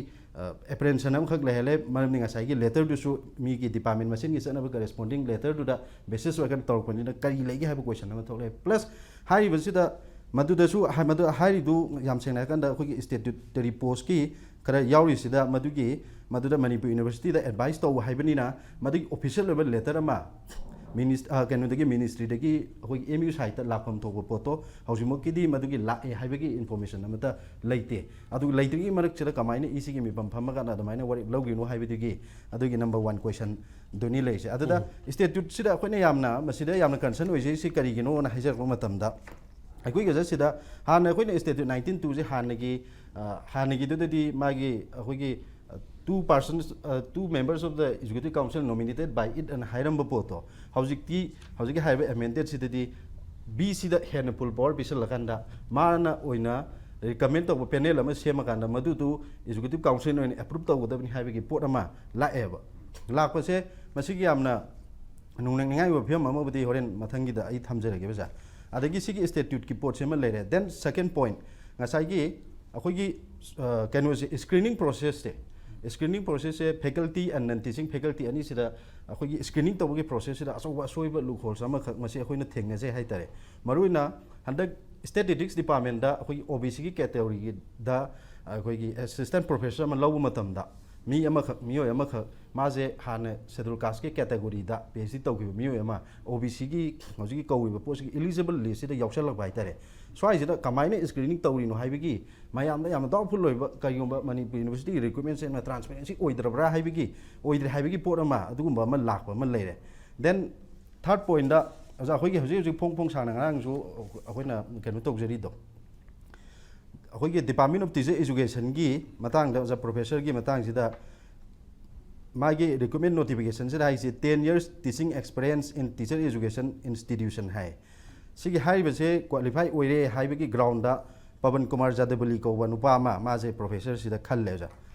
ꯑꯦꯄ꯭ꯔꯦꯟꯁꯟ ꯑꯃꯈꯛ ꯂꯩꯍꯜꯂꯦ꯫ ꯃꯔꯝꯗꯤ ꯉꯁꯥꯏꯒꯤ ꯂꯦꯇꯔꯗꯨꯁꯨ ꯃꯤꯒꯤ ꯗꯤꯄꯥꯔꯠꯃꯦꯟ ꯃꯁꯦꯟꯒꯤ ꯆꯠꯅꯕ ꯀꯔꯦꯁꯄꯣꯟꯗꯤꯡ ꯂꯦꯇꯔꯗꯨꯗ ꯕꯦꯁꯤꯁ ꯑꯣꯏꯔꯒ ꯇꯧꯔꯛꯄꯅꯤꯅ ꯀꯔꯤ ꯂꯩꯒꯦ ꯍꯥꯏꯕ ꯀꯣꯏꯁꯟ ꯑꯃ ꯊꯣꯛꯂꯛꯑꯦ꯫ ꯄ꯭ꯂꯁ ꯍꯥꯏꯔꯤꯕꯁꯤꯗ ꯃꯗꯨꯗꯁꯨ ꯍꯥꯏ-, ꯃꯗꯨ ꯍꯥꯏꯔꯤꯗꯨ ꯌꯥꯝ ꯁꯦꯡꯅ ꯍꯥꯏꯔꯀꯥꯟꯗ ꯑꯩꯈꯣꯏꯒꯤ ꯁ꯭ꯇꯦꯇꯨꯇꯣꯔꯤ ꯄꯣꯁꯀꯤ ꯈꯔ ꯌꯥꯎꯔꯤꯁꯤꯗ ꯃꯗꯨꯒꯤ, ꯃꯗꯨꯗ ꯃꯅꯤꯄꯨꯔ ꯌꯨꯅꯤꯚꯔꯁꯤꯇꯤꯗ ꯑꯦꯗꯚꯥꯏꯁ ꯇꯧꯕ ꯍꯥꯏꯕꯅꯤꯅ ꯃꯗꯨꯒꯤ ꯑꯣꯐꯤꯁꯤꯌꯦꯜ ꯑꯣꯏꯕ ꯂꯦꯇꯔ ꯑꯃ ꯃꯤꯅꯤꯁ-, ꯑ, ꯀꯩꯅꯣꯗꯒꯤ, ꯃꯤꯅꯤꯁꯇ꯭ꯔꯤꯗꯒꯤ ꯑꯩꯈꯣꯏꯒꯤ ꯑꯦꯝ ꯌꯨ ꯁꯥꯏꯠꯇ ꯂꯥꯛꯐꯝ ꯊꯣꯛꯄ ꯄꯣꯠꯇꯣ ꯍꯧꯖꯤꯛꯃꯛꯀꯤꯗꯤ ꯃꯗꯨꯒꯤ ꯂꯥꯛꯑꯦ ꯍꯥꯏꯕꯒꯤ ꯏꯟꯐꯣꯔꯃꯦꯁꯟ ꯑꯃꯠꯇ ꯂꯩꯇꯦ꯫ ꯑꯗꯨ ꯂꯩꯇ꯭ꯔꯤꯉꯩ ꯃꯔꯛꯁꯤꯗ ꯀꯃꯥꯏꯅ ꯏ ꯁꯤꯒꯤ ꯃꯤꯐꯝ ꯐꯝꯃꯀꯥꯟꯗ ꯑꯗꯨꯃꯥꯏꯅ ꯋꯥꯔꯦꯞ ꯂꯧꯈꯤꯅꯣ ꯍꯥꯏꯕꯗꯨꯒꯤ ꯑꯗꯨꯒꯤ ꯅꯝꯕꯔ ꯋꯥꯟ ꯀꯣꯏꯁꯟꯗꯨꯅꯤ ꯂꯩꯔꯤꯁꯦ꯫ ꯑꯗꯨꯗ ꯎꯝ꯫ ꯁ꯭ꯇꯦꯇ꯭ꯌꯨꯠꯁꯤꯗ ꯑꯩꯈꯣꯏꯅ ꯌꯥꯝꯅ, ꯃꯁꯤꯗ ꯌꯥꯝꯅ ꯀꯟꯁꯔꯟ ꯑꯣꯏꯖꯩꯁꯤ ꯀꯔꯤꯒꯤꯅꯣꯅ ꯍꯥꯏꯖꯔꯛꯄ ꯃꯇꯝꯗ, ꯑꯩꯈꯣꯏ ꯒꯖꯦꯠꯁꯤꯗ ꯍꯥꯟꯅ ꯑꯩꯈꯣꯏꯅ ꯁ꯭ꯇꯦꯇ꯭ꯌꯨꯠ ꯅꯥꯏꯟꯇꯤꯟ ꯇꯨꯁꯦ ꯍꯥꯟꯅꯒꯤ, ꯑ, ꯍꯥꯟꯅꯒꯤꯗꯨꯗꯗꯤ ꯃꯥꯒꯤ ꯑꯩꯈꯣꯏꯒꯤ, ꯑ, two persons, ꯑ, two members of the executive council nominated by it ꯑꯅ ꯍꯥꯏꯔꯝꯕ ꯄꯣꯠꯇꯣ, ꯍꯧꯖꯤꯛꯇꯤ, ꯍꯧꯖꯤꯛꯀꯤ ꯍꯥꯏꯔꯤꯕ ꯑꯦꯃꯦꯟꯗꯦꯠꯁꯤꯗꯗꯤ ꯕꯤ ꯁꯤꯗ ꯍꯦꯟꯅ ꯐꯨꯜ ꯄꯋꯥꯔ ꯄꯤꯁꯜꯂꯀꯥꯟꯗ ꯃꯥꯅ ꯑꯣꯏꯅ ꯔꯤꯀꯃꯦꯟ ꯇꯧꯕ ꯄꯦꯅꯦꯜ ꯑꯃ ꯁꯦꯝꯃꯀꯥꯟꯗ ꯃꯗꯨꯗꯨ ꯑꯦꯛꯖꯤꯀ꯭ꯌꯨꯇꯤꯚ ꯀꯥꯎꯟꯁꯤꯜꯅ ꯑꯣꯏꯅ ꯑꯦꯄ꯭ꯔꯨꯞ ꯇꯧꯒꯗꯕꯅꯤ ꯍꯥꯏꯕꯒꯤ ꯄꯣꯠ ꯑꯃ ꯂꯥꯛꯑꯦꯕ꯫ ꯂꯥꯛꯄꯁꯦ ꯃꯁꯤꯒꯤ ꯌꯥꯝꯅ ꯅꯨꯡꯅꯤꯡꯅꯤꯡꯉꯥꯏ ꯑꯣꯏꯕ ꯐꯤꯕꯝ ꯑꯃꯕꯨꯗꯤ ꯍꯣꯔꯦꯟ ꯃꯊꯪꯒꯤꯗ ꯑꯩ ꯊꯝꯖꯔꯒꯦ ꯑꯣꯖꯥ꯫ ꯑꯗꯒꯤ ꯁꯤꯒꯤ ꯁ꯭ꯇꯦꯇ꯭ꯌꯨꯠꯀꯤ ꯄꯣꯠꯁꯤꯃ ꯂꯩꯔꯦ꯫ Then second point, ꯉꯁꯥꯏꯒꯤ ꯑꯩꯈꯣꯏꯒꯤ, ꯑ, ꯀꯩꯅꯣꯁꯦ, ꯁ꯭ꯀ꯭ꯔꯤꯅꯤꯡ ꯄ꯭ꯔꯣꯁꯦꯁꯁꯦ, ꯁ꯭ꯀ꯭ꯔꯤꯅꯤꯡ ꯄ꯭ꯔꯣꯁꯦꯁꯁꯦ faculty and non teaching faculty ꯑꯅꯤꯁꯤꯗ ꯑꯩꯈꯣꯏꯒꯤ ꯁ꯭ꯀ꯭ꯔꯤꯅꯤꯡ ꯇꯧꯕꯒꯤ ꯄ꯭ꯔꯣꯁꯦꯁꯁꯤꯗ ꯑꯆꯧꯕ ꯑꯁꯣꯏꯕ ꯂꯨꯞꯍꯣꯜꯁ ꯑꯃꯈꯛ ꯃꯁꯤ ꯑꯩꯈꯣꯏꯅ ꯊꯦꯡꯅꯖꯩ ꯍꯥꯏꯇꯥꯔꯦ꯫ ꯃꯔꯨꯑꯣꯏꯅ ꯍꯟꯗꯛ ꯁ꯭ꯇꯦꯇꯤꯁꯇꯤꯛꯁ ꯗꯤꯄꯥꯔꯠꯃꯦꯟꯗ ꯑꯩꯈꯣꯏꯒꯤ ꯑꯣ ꯕꯤ ꯁꯤꯒꯤ ꯀꯦꯇꯦꯒꯣꯔꯤꯗ ꯑꯩꯈꯣꯏꯒꯤ ꯑꯦꯁꯤꯁꯇꯦꯟ ꯄ꯭ꯔꯣꯐꯦꯁꯔ ꯑꯃ ꯂꯧꯕ ꯃꯇꯝꯗ ꯃꯤ ꯑꯃꯈꯛ, ꯃꯤꯑꯣꯏ ꯑꯃꯈꯛ, ꯃꯥꯁꯦ ꯍꯥꯟꯅ ꯁꯦꯗꯨꯜ ꯀꯥꯁꯀꯤ ꯀꯦꯇꯦꯒꯣꯔꯤꯗ ꯄꯤ ꯑꯩꯆ ꯗꯤ ꯇꯧꯈꯤꯕ ꯃꯤꯑꯣꯏ ꯑꯃ ꯑꯣ ꯕꯤ ꯁꯤꯒꯤ ꯍꯧꯖꯤꯛꯀꯤ ꯀꯧꯔꯤꯕ ꯄꯣꯠꯁꯤꯒꯤ ꯏꯂꯤꯖꯤꯕꯜ ꯂꯤꯁꯁꯤꯗ ꯌꯥꯎꯁꯜꯂꯛꯄ ꯍꯥꯏꯇꯥꯔꯦ꯫ ꯁ꯭ꯋꯥꯏꯁꯤꯗ ꯀꯃꯥꯏꯅ ꯁ꯭ꯀ꯭ꯔꯤꯅꯤꯡ ꯇꯧꯔꯤꯅꯣ ꯍꯥꯏꯕꯒꯤ ꯃꯌꯥꯝꯗ ꯌꯥꯝꯅ ꯗꯥꯎꯠꯐꯨꯜ ꯑꯣꯏꯕ, ꯀꯔꯤꯒꯨꯝꯕ ꯃꯅꯤꯄꯨꯔ ꯌꯨꯅꯤꯚꯔꯁꯤꯇꯤꯒꯤ ꯔꯤꯀ꯭ꯔꯨꯠꯃꯦꯟꯁꯦ ꯌꯥꯝꯅ ꯇ꯭ꯔꯥꯟꯁꯄꯦꯔꯦꯟꯁꯤ ꯑꯣꯏꯗ꯭ꯔꯕ꯭ꯔꯥ ꯍꯥꯏꯕꯒꯤ, ꯑꯣꯏꯗ꯭ꯔꯦ ꯍꯥꯏꯕꯒꯤ ꯄꯣꯠ ꯑꯃ, ꯑꯗꯨꯒꯨꯝꯕ ꯑꯃ ꯂꯥꯛꯄ ꯑꯃ ꯂꯩꯔꯦ꯫ Then third point, ꯑꯣꯖꯥ, ꯑꯩꯈꯣꯏꯒꯤ ꯍꯧꯖꯤꯛ ꯍꯧꯖꯤꯛ ꯐꯣꯡ ꯐꯣꯡ ꯁꯥꯡꯅ ꯉꯔꯥꯡꯁꯨ ꯑꯩꯈꯣꯏꯅ ꯀꯩꯅꯣ ꯇꯧꯖꯔꯤꯗꯣ, ꯑꯩꯈꯣꯏꯒꯤ Department of Teacher Educationꯒꯤ ꯃꯇꯥꯡꯗ, ꯑꯣꯖꯥ, ꯄ꯭ꯔꯣꯐꯦꯁꯔꯒꯤ ꯃꯇꯥꯡꯁꯤꯗ ꯃꯥꯒꯤ ꯔꯤꯀ꯭ꯔꯨꯠꯃꯦꯟ ꯅꯣꯇꯤꯐꯤꯀꯦꯁꯟꯁꯤꯗ ꯍꯥꯏꯁꯦ ten years teaching experience in teacher education institution ꯍꯥꯏ꯫ ꯁꯤꯒꯤ ꯍꯥꯏꯔꯤꯕꯁꯦ ꯀ꯭ꯋꯥꯂꯤꯐꯥꯏ ꯑꯣꯏꯔꯦ ꯍꯥꯏꯕꯒꯤ ꯒ꯭ꯔꯥꯎꯟꯗ ꯄꯕꯟ ꯀꯨꯃꯥꯔ ꯖꯥꯗꯕꯂꯤ ꯀꯧꯕ ꯅꯨꯄꯥ ꯑꯃ, ꯃꯥꯁꯦ ꯄ꯭ꯔꯣꯐꯦꯁꯔꯁꯤꯗ ꯈꯜꯂꯦ ꯑꯣꯖꯥ꯫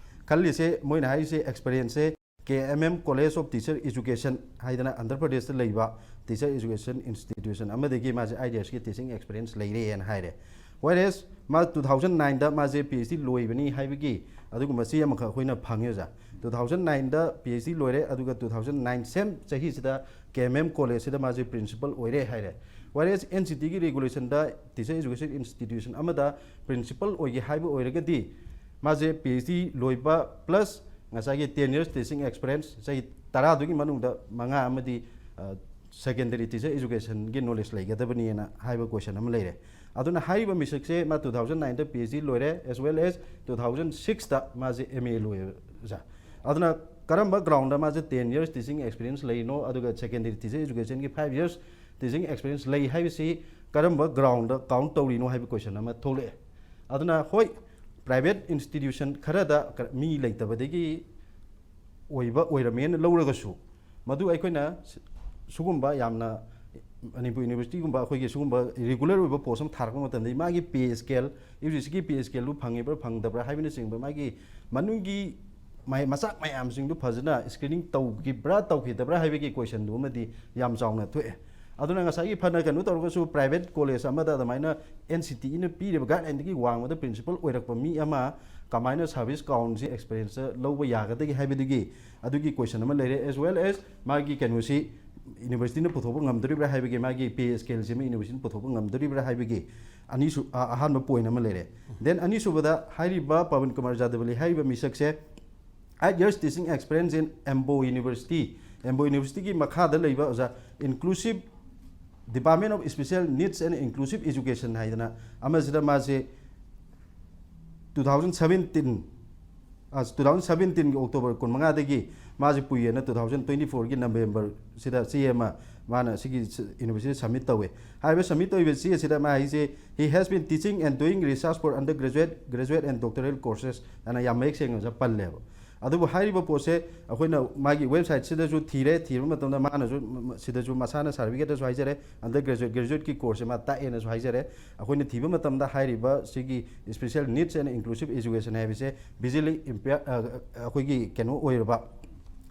ꯈꯜꯂꯤꯁꯦ ꯃꯣꯏꯅ ꯍꯥꯏꯔꯤꯁꯦ ꯑꯦꯛꯁꯄꯤꯔꯤꯌꯦꯟꯁꯁꯦ K M M college of teacher education ꯍꯥꯏꯗꯅ ꯑꯟꯙ꯭ꯔ ꯄ꯭ꯔꯗꯦꯁꯇ ꯂꯩꯕ ꯇꯤꯆꯔ ꯏꯖꯨꯀꯦꯁꯟ ꯏꯟꯁꯇꯤꯇ꯭ꯌꯨꯁꯟ ꯑꯃꯗꯒꯤ ꯃꯥꯁꯦ ꯑꯥꯏꯠ ꯌꯔꯁꯀꯤ ꯇꯤꯆꯤꯡ ꯑꯦꯛꯁꯄꯤꯔꯤꯌꯦꯟꯁ ꯂꯩꯔꯦꯅ ꯍꯥꯏꯔꯦ꯫ ꯋꯦꯔꯦꯁ ꯃꯥ ꯇꯨ ꯊꯥꯎꯖꯟ ꯅꯥꯏꯟꯗ ꯃꯥꯁꯦ ꯄꯤ ꯑꯩꯆ ꯗꯤ ꯂꯣꯏꯕꯅꯤ ꯍꯥꯏꯕꯒꯤ ꯑꯗꯨꯒꯨꯝꯕ ꯆꯦ ꯑꯃꯈꯛ ꯑꯩꯈꯣꯏꯅ ꯐꯪꯉꯦ ꯑꯣꯖꯥ꯫ ꯇꯨ ꯊꯥꯎꯖꯟ ꯅꯥꯏꯟꯗ ꯄꯤ ꯑꯩꯆ ꯗꯤ ꯂꯣꯏꯔꯦ, ꯑꯗꯨꯒ ꯇꯨ ꯊꯥꯎꯖꯟ ꯅꯥꯏꯟ ꯁꯦꯝ ꯆꯍꯤꯁꯤꯗ ꯀꯦ ꯑꯦꯝ ꯑꯦꯝ ꯀꯣꯂꯦꯖꯁꯤꯗ ꯃꯥꯁꯦ ꯄ꯭ꯔꯤꯟꯁꯤꯄꯜ ꯑꯣꯏꯔꯦ ꯍꯥꯏꯔꯦ꯫ ꯋꯦꯔꯦꯁ ꯑꯦꯟ ꯁꯤ ꯇꯤꯒꯤ ꯔꯤꯒꯨꯂꯦꯁꯟꯗ ꯇꯤꯆꯔ ꯏꯖꯨꯀꯦꯁꯟ ꯏꯟꯁꯇꯤꯇ꯭ꯌꯨꯁꯟ ꯑꯃꯗ ꯄ꯭ꯔꯤꯟꯁꯤꯄꯜ ꯑꯣꯏꯒꯦ ꯍꯥꯏꯕ ꯑꯣꯏꯔꯒꯗꯤ ꯃꯥꯁꯦ ꯄꯤ ꯑꯩꯆ ꯗꯤ ꯂꯣꯏꯕ ꯄ꯭ꯂꯁ ꯉꯁꯥꯏꯒꯤ ꯇꯦꯟ ꯌꯔꯁ ꯇꯤꯆꯤꯡ ꯑꯦꯛꯁꯄꯤꯔꯤꯌꯦꯟꯁ, ꯆꯍꯤ ꯇꯔꯥꯗꯨꯒꯤ ꯃꯅꯨꯡꯗ ꯃꯉꯥ ꯑꯃꯗꯤ ꯁꯦꯀꯦꯟꯗꯔꯤ ꯇꯤꯆꯔ ꯏꯖꯨꯀꯦꯁꯟꯒꯤ ꯅꯣꯂꯦꯖ ꯂꯩꯒꯗꯕꯅꯤꯅ ꯍꯥꯏꯕ ꯀꯣꯏꯁꯟ ꯑꯃ ꯂꯩꯔꯦ꯫ ꯑꯗꯨꯅ ꯍꯥꯏꯔꯤꯕ ꯃꯤꯁꯛꯁꯦ ꯃꯥ ꯇꯨ ꯊꯥꯎꯖꯟ ꯅꯥꯏꯟꯗ ꯄꯤ ꯑꯩꯆ ꯗꯤ ꯂꯣꯏꯔꯦ, ꯑꯦꯁ ꯋꯦꯜ ꯑꯦꯁ ꯇꯨ ꯊꯥꯎꯖꯟ ꯁꯤꯛꯁꯇ ꯃꯥꯁꯦ ꯑꯦꯝ ꯑꯦ ꯂꯣꯏꯌꯦ ꯑꯣꯖꯥ꯫ ꯑꯗꯨꯅ ꯀꯔꯝꯕ ꯒ꯭ꯔꯥꯎꯟꯗ ꯃꯥꯁꯦ ꯇꯦꯟ ꯌꯔꯁ ꯇꯤꯆꯤꯡ ꯑꯦꯛꯁꯄꯤꯔꯤꯌꯦꯟꯁ ꯂꯩꯔꯤꯅꯣ, ꯑꯗꯨꯒ ꯁꯦꯀꯦꯟꯗꯔꯤ ꯇꯤꯆꯔ ꯏꯖꯨꯀꯦꯁꯟꯒꯤ ꯐꯥꯏꯚ ꯌꯔꯁ ꯇꯤꯆꯤꯡ ꯑꯦꯛꯁꯄꯤꯔꯤꯌꯦꯟꯁ ꯂꯩ ꯍꯥꯏꯕꯁꯤ ꯀꯔꯝꯕ ꯒ꯭ꯔꯥꯎꯟꯗ ꯀꯥꯎꯟ ꯇꯧꯔꯤꯅꯣ ꯍꯥꯏꯕ ꯀꯣꯏꯁꯟ ꯑꯃ ꯊꯣꯛꯂꯛꯑꯦ꯫ ꯑꯗꯨꯅ ꯍꯣꯏ, ꯄ꯭ꯔꯥꯏꯚꯦꯠ ꯏꯟꯁꯇꯤꯇ꯭ꯌꯨꯁꯟ ꯈꯔꯗ ꯀ-, ꯃꯤ ꯂꯩꯇꯕꯗꯒꯤ ꯑꯣꯏꯕ ꯑꯣꯏꯔꯝꯃꯦꯅ ꯂꯧꯔꯒꯁꯨ, ꯃꯗꯨ ꯑꯩꯈꯣꯏꯅ ꯁꯤ-, ꯁꯤꯒꯨꯝꯕ ꯌꯥꯝꯅ ꯃꯅꯤꯄꯨꯔ ꯌꯨꯅꯤꯚꯔꯁꯤꯇꯤꯒꯨꯝꯕ ꯑꯩꯈꯣꯏꯒꯤ ꯁꯤꯒꯨꯝꯕ ꯔꯤꯒꯨꯂꯔ ꯑꯣꯏꯕ ꯄꯣꯁ ꯑꯃ ꯊꯥꯔꯛꯄ ꯃꯇꯝꯗ ꯃꯥꯒꯤ ꯄꯦ ꯁ꯭ꯀꯦꯜ, ꯌꯨ ꯖꯤ ꯁꯤꯒꯤ ꯄꯦ ꯁ꯭ꯀꯦꯜꯗꯨ ꯐꯪꯉꯤꯕ꯭ꯔꯥ ꯐꯪꯗꯕ꯭ꯔꯥ ꯍꯥꯏꯕꯅꯆꯤꯡꯕ ꯃꯥꯒꯤ ꯃꯅꯨꯡꯒꯤ ꯃꯥꯏ-, ꯃꯆꯥꯛ ꯃꯌꯥꯝꯁꯤꯡꯗꯨ ꯐꯖꯅ ꯁ꯭ꯀ꯭ꯔꯤꯅꯤꯡ ꯇꯧꯈꯤꯕ꯭ꯔꯥ ꯇꯧꯈꯤꯗꯕ꯭ꯔꯥ ꯍꯥꯏꯕꯒꯤ ꯀꯣꯏꯁꯟꯗꯨ ꯑꯃꯗꯤ ꯌꯥꯝ ꯆꯥꯎꯅ ꯊꯣꯛꯑꯦ꯫ ꯑꯗꯨꯅ ꯉꯁꯥꯏꯒꯤ ꯐꯅ ꯀꯩꯅꯣ ꯇꯧꯔꯒꯁꯨ ꯄ꯭ꯔꯥꯏꯚꯦꯠ ꯀꯣꯂꯦꯖ ꯑꯃꯗ ꯑꯗꯨꯃꯥꯏꯅ ꯑꯦꯟ ꯁꯤ ꯇꯤꯅ ꯄꯤꯔꯤꯕ ꯒꯥꯏꯗꯂꯥꯏꯟꯗꯒꯤ ꯋꯥꯡꯃꯗ ꯄ꯭ꯔꯤꯟꯁꯤꯄꯜ ꯑꯣꯏꯔꯛꯄ ꯃꯤ ꯑꯃ ꯀꯃꯥꯏꯅ ꯁꯥꯔꯚꯤꯁ ꯀꯥꯎꯟꯁꯤ ꯑꯦꯛꯁꯄꯤꯔꯤꯌꯦꯟꯁꯇ ꯂꯧꯕ ꯌꯥꯒꯗꯒꯦ ꯍꯥꯏꯕꯗꯨꯒꯤ ꯑꯗꯨꯒꯤ ꯀꯣꯏꯁꯟ ꯑꯃ ꯂꯩꯔꯦ, ꯑꯦꯁ ꯋꯦꯜ ꯑꯦꯁ ꯃꯥꯒꯤ ꯀꯩꯅꯣꯁꯤ ꯌꯨꯅꯤꯚꯔꯁꯤꯇꯤꯅ ꯄꯨꯊꯣꯛꯄ ꯉꯝꯗꯣꯔꯤꯕ꯭ꯔꯥ ꯍꯥꯏꯕꯒꯤ, ꯃꯥꯒꯤ ꯄꯦ ꯁ꯭ꯀꯦꯜꯁꯤꯃ ꯌꯨꯅꯤꯚꯔꯁꯤꯇꯤꯅ ꯄꯨꯊꯣꯛꯄ ꯉꯝꯗꯣꯔꯤꯕ꯭ꯔꯥ ꯍꯥꯏꯕꯒꯤ ꯑꯅꯤꯁꯨ-, ꯑ-, ꯑꯍꯥꯟꯕ ꯄꯣꯏꯟ ꯑꯃ ꯂꯩꯔꯦ꯫ ꯗꯦꯟ ꯑꯅꯤꯁꯨꯕꯗ ꯍꯥꯏꯔꯤꯕ ꯄꯕꯟ ꯀꯨꯃꯥꯔ ꯖꯥꯗꯕꯂꯤ ꯍꯥꯏꯔꯤꯕ ꯃꯤꯁꯛꯁꯦ eight years teaching experience in Ambo University, ꯑꯦꯝꯕꯣ ꯌꯨꯅꯤꯚꯔꯁꯤꯇꯤꯒꯤ ꯃꯈꯥꯗ ꯂꯩꯕ ꯑꯣꯖꯥ, Inclusive Department of Special Needs and Inclusive Education ꯍꯥꯏꯗꯅ ꯑꯃꯁꯤꯗ ꯃꯥꯁꯦ ꯇꯨ ꯊꯥꯎꯖꯟ ꯁꯕꯦꯟꯇꯤꯟ, ꯑ, ꯇꯨ ꯊꯥꯎꯖꯟ ꯁꯕꯦꯟꯇꯤꯟꯒꯤ ꯑꯣꯛꯇꯣꯕꯔ ꯀꯨꯟꯃꯉꯥꯗꯒꯤ ꯃꯥꯁꯦ ꯄꯨꯏꯌꯦꯅ ꯇꯨ ꯊꯥꯎꯖꯟ ꯇ꯭ꯋꯦꯟꯇꯤ ꯐꯣꯔꯒꯤ ꯅꯕꯦꯝꯕꯔꯁꯤꯗ ꯆꯦ ꯑꯃ ꯃꯥꯅ ꯁꯤꯒꯤ ꯁ-, ꯌꯨꯅꯤꯚꯔꯁꯤꯇꯤꯗ ꯁꯕꯃꯤꯠ ꯇꯧꯋꯦ꯫ ꯍꯥꯏꯔꯤꯕ ꯁꯕꯃꯤꯠ ꯇꯧꯔꯤꯕ ꯆꯦ ꯑꯁꯤꯗ ꯃꯥ ꯍꯥꯏꯁꯦ, "He has been teaching and doing research for undergraduate, graduate and doctoral courses" ꯑꯅ ꯌꯥꯝ ꯃꯌꯦꯛ ꯁꯦꯡꯅ ꯑꯣꯖꯥ ꯄꯜꯂꯦꯕ꯫ ꯑꯗꯨꯕꯨ ꯍꯥꯏꯔꯤꯕ ꯄꯣꯠꯁꯦ ꯑꯩꯈꯣꯏꯅ ꯃꯥꯒꯤ ꯋꯦꯕꯁꯥꯏꯠꯁꯤꯗꯁꯨ ꯊꯤꯔꯦ, ꯊꯤꯕ ꯃꯇꯝꯗ ꯃꯥꯅꯁꯨ ꯁꯤꯗꯁꯨ ꯃꯁꯥꯅ ꯁꯥꯔꯇꯤꯐꯤꯀꯦꯠꯇꯁꯨ ꯍꯥꯏꯖꯔꯦ, ꯑꯟꯗꯔ ꯒ꯭ꯔꯦꯖꯨꯋꯦꯠ, ꯒ꯭ꯔꯦꯖꯨꯋꯦꯠꯀꯤ ꯀꯣꯔꯁꯁꯦ ꯃꯥ ꯇꯥꯛꯑꯦꯅꯁꯨ ꯍꯥꯏꯖꯔꯦ꯫ ꯑꯩꯈꯣꯏꯅ ꯊꯤꯕ ꯃꯇꯝꯗ ꯍꯥꯏꯔꯤꯕ ꯁꯤꯒꯤ special needs and inclusive education ꯍꯥꯏꯕꯁꯦ visually impaired, ꯑꯩꯈꯣꯏꯒꯤ ꯀꯩꯅꯣ ꯑꯣꯏꯔꯕ,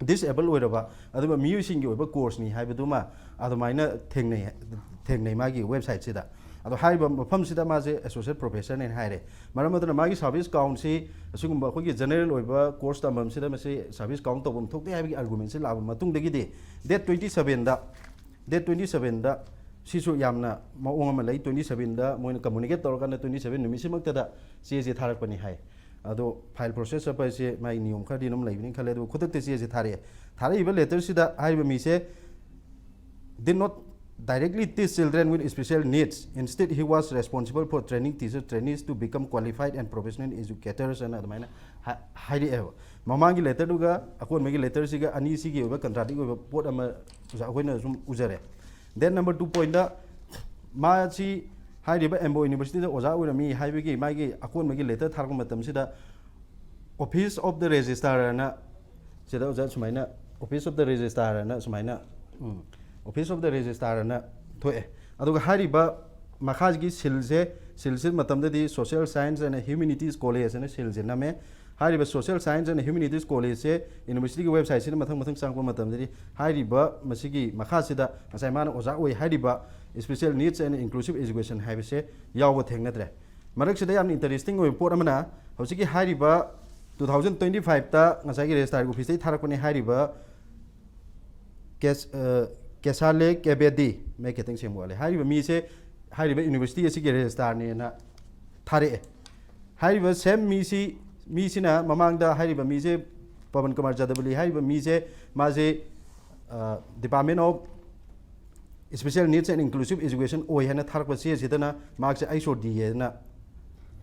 ꯗꯤꯁꯑꯦꯕꯜ ꯑꯣꯏꯔꯕ, ꯑꯗꯨꯒ ꯃꯤꯑꯣꯏꯁꯤꯡꯒꯤ ꯑꯣꯏꯕ ꯀꯣꯔꯁꯅꯤ ꯍꯥꯏꯕꯗꯨꯃ ꯑꯗꯨꯃꯥꯏꯅ ꯊꯦꯡꯅꯩ, ꯊꯦꯡꯅꯩ ꯃꯥꯒꯤ ꯋꯦꯕꯁꯥꯏꯠꯁꯤꯗ꯫ ꯑꯗꯣ ꯍꯥꯏꯔꯤꯕ ꯃꯐꯝꯁꯤꯗ ꯃꯥꯁꯦ ꯑꯦꯁꯣꯁꯤꯌꯦꯠ ꯄ꯭ꯔꯣꯐꯦꯁꯔꯅꯦꯅ ꯍꯥꯏꯔꯦ꯫ ꯃꯔꯝ ꯑꯗꯨꯅ ꯃꯥꯒꯤ ꯁꯥꯔꯚꯤꯁ ꯀꯥꯎꯟꯁꯤ ꯑꯁꯤꯒꯨꯝꯕ ꯑꯩꯈꯣꯏꯒꯤ ꯖꯦꯅꯔꯦꯜ ꯑꯣꯏꯕ ꯀꯣꯔꯁ ꯇꯝꯐꯝꯁꯤꯗ ꯃꯁꯤ ꯁꯥꯔꯚꯤꯁ ꯀꯥꯎꯟ ꯇꯧꯐꯝ ꯊꯣꯛꯇꯦ ꯍꯥꯏꯕꯒꯤ ꯑꯥꯔꯒꯨꯃꯦꯟꯁꯤ ꯂꯥꯛꯑꯕ ꯃꯇꯨꯡꯗꯒꯤꯗꯤ, ꯗꯦꯠ ꯇ꯭ꯋꯦꯟꯇꯤ ꯁꯕꯦꯟꯗ, ꯗꯦꯠ ꯇ꯭ꯋꯦꯟꯇꯤ ꯁꯕꯦꯟꯗ ꯁꯤꯁꯨ ꯌꯥꯝꯅ ꯃꯑꯣꯡ ꯑꯃ ꯂꯩ꯫ ꯇ꯭ꯋꯦꯟꯇꯤ ꯁꯕꯦꯟꯗ ꯃꯣꯏꯅ ꯀꯝꯃꯨꯅꯤꯀꯦꯠ ꯇꯧꯔꯀꯥꯟꯗ ꯇ꯭ꯋꯦꯟꯇꯤ ꯁꯕꯦꯟ ꯅꯨꯃꯤꯠꯁꯤꯃꯛꯇꯗ ꯆꯦꯁꯦ ꯊꯥꯔꯛꯄꯅꯤ ꯍꯥꯏ꯫ ꯑꯗꯣ ꯐꯥꯏꯜ ꯄ꯭ꯔꯣꯁꯦꯁ ꯆꯠꯄ ꯍꯥꯏꯁꯦ ꯃꯥꯒꯤ ꯅꯤꯌꯣꯝ ꯈꯔꯗꯤ ꯑꯗꯨꯝ ꯂꯩꯕꯅꯤ ꯈꯜꯂꯦ꯫ ꯑꯗꯨꯕꯨ ꯈꯨꯗꯛꯇ ꯆꯦꯁꯦ ꯊꯥꯔꯛꯑꯦ꯫ ꯊꯥꯔꯛꯏꯕ ꯂꯦꯇꯔꯁꯤꯗ ꯍꯥꯏꯔꯤꯕ ꯃꯤꯁꯦ did not directly teach children with special needs. Instead, he was responsible for training teacher trainees to become qualified and professional educators ꯍꯥꯏꯅ ꯑꯗꯨꯃꯥꯏꯅ ꯍꯥꯏ-, ꯍꯥꯏꯔꯛꯑꯦꯕ꯫ ꯃꯃꯥꯡꯒꯤ ꯂꯦꯇꯔꯗꯨꯒ ꯑꯀꯣꯟꯕꯒꯤ ꯂꯦꯇꯔꯁꯤꯒ ꯑꯅꯤꯁꯤꯒꯤ ꯑꯣꯏꯕ ꯀꯟꯇ꯭ꯔꯥꯗꯤꯛ ꯑꯣꯏꯕ ꯄꯣꯠ ꯑꯃ ꯑꯩꯈꯣꯏꯅ ꯁꯨꯝ ꯎꯖꯔꯦ꯫ Then number two point, ꯃꯥꯁꯤ ꯍꯥꯏꯔꯤꯕ ꯑꯦꯝꯕꯣ ꯌꯨꯅꯤꯚꯔꯁꯤꯇꯤꯗ ꯑꯣꯖꯥ ꯑꯣꯏꯔꯝꯃꯤ ꯍꯥꯏꯕꯒꯤ ꯃꯥꯒꯤ ꯑꯀꯣꯟꯕꯒꯤ ꯂꯦꯇꯔ ꯊꯥꯔꯛꯄ ꯃꯇꯝꯁꯤꯗ, Office of the Registrar ꯍꯥꯏꯅ ꯁꯤꯗ ꯑꯣꯖꯥ ꯁꯨꯃꯥꯏꯅ, Office of the Registrar ꯍꯥꯏꯅ ꯁꯨꯃꯥꯏꯅ, ꯎꯝ, Office of the Registrar ꯍꯥꯏꯅ ꯊꯣꯛꯑꯦ꯫ ꯑꯗꯨꯒ ꯍꯥꯏꯔꯤꯕ ꯃꯈꯥꯒꯤ ꯁꯤꯜꯁꯦ, ꯁꯤꯜꯁꯤ ꯃꯇꯝꯗꯗꯤ Social Science and Humanities College ꯍꯥꯏꯅ ꯁꯤꯜꯁꯦ ꯅꯝꯃꯦ꯫ ꯍꯥꯏꯔꯤꯕ Social Science and Humanities Collegeꯁꯦ ꯌꯨꯅꯤꯚꯔꯁꯤꯇꯤꯒꯤ ꯋꯦꯕꯁꯥꯏꯠꯁꯤꯗ ꯃꯊꯪ ꯃꯊꯪ ꯆꯪꯉꯛꯄ ꯃꯇꯝꯗꯗꯤ ꯍꯥꯏꯔꯤꯕ ꯃꯁꯤꯒꯤ ꯃꯈꯥꯁꯤꯗ ꯉꯁꯥꯏ ꯃꯥꯅ ꯑꯣꯖꯥ ꯑꯣꯏ ꯍꯥꯏꯔꯤꯕ Special Needs and Inclusive Education ꯍꯥꯏꯕꯁꯦ ꯌꯥꯎꯕ ꯊꯦꯡꯅꯗ꯭ꯔꯦ꯫ ꯃꯔꯛꯁꯤꯗ ꯌꯥꯝꯅ ꯏꯟꯇꯔꯦꯁꯇꯤꯡ ꯑꯣꯏꯕ ꯄꯣꯠ ꯑꯃꯅ, ꯍꯧꯖꯤꯛꯀꯤ ꯍꯥꯏꯔꯤꯕ two thousand twenty fiveꯇ ꯉꯁꯥꯏꯒꯤ ꯔꯦꯖꯤꯁꯇ꯭ꯔꯥꯔꯒꯤ ꯑꯣꯐꯤꯁꯇꯒꯤ ꯊꯥꯔꯛꯄꯅꯦ ꯍꯥꯏꯔꯤꯕ ꯀꯦꯁ-, ꯑ, ꯀꯦꯁꯥꯂꯦ ꯀꯦꯕꯦꯗꯤ, ꯃꯌꯦꯛ ꯈꯤꯇꯪ ꯁꯦꯡꯕ ꯋꯥꯠꯂꯦ꯫ ꯍꯥꯏꯔꯤꯕ ꯃꯤꯁꯦ ꯍꯥꯏꯔꯤꯕ ꯌꯨꯅꯤꯚꯔꯁꯤꯇꯤ ꯑꯁꯤꯒꯤ ꯔꯦꯖꯤꯁꯇ꯭ꯔꯥꯔꯅꯦꯅ ꯊꯥꯔꯛꯑꯦ꯫ ꯍꯥꯏꯔꯤꯕ ꯁꯦꯝ ꯃꯤꯁꯤ, ꯃꯤꯁꯤꯅ ꯃꯃꯥꯡꯗ ꯍꯥꯏꯔꯤꯕ ꯃꯤꯁꯦ, ꯄꯕꯟ ꯀꯨꯃꯥꯔ ꯖꯥꯗꯕꯂꯤ ꯍꯥꯏꯔꯤꯕ ꯃꯤꯁꯦ, ꯃꯥꯁꯦ, ꯑ, Department of Special Needs and Inclusive Education ꯑꯣꯏ ꯍꯥꯏꯅ ꯊꯥꯔꯛꯄ ꯆꯦ ꯑꯁꯤꯗꯅ ꯃꯍꯥꯛꯁꯦ H O D ꯍꯥꯏꯅ,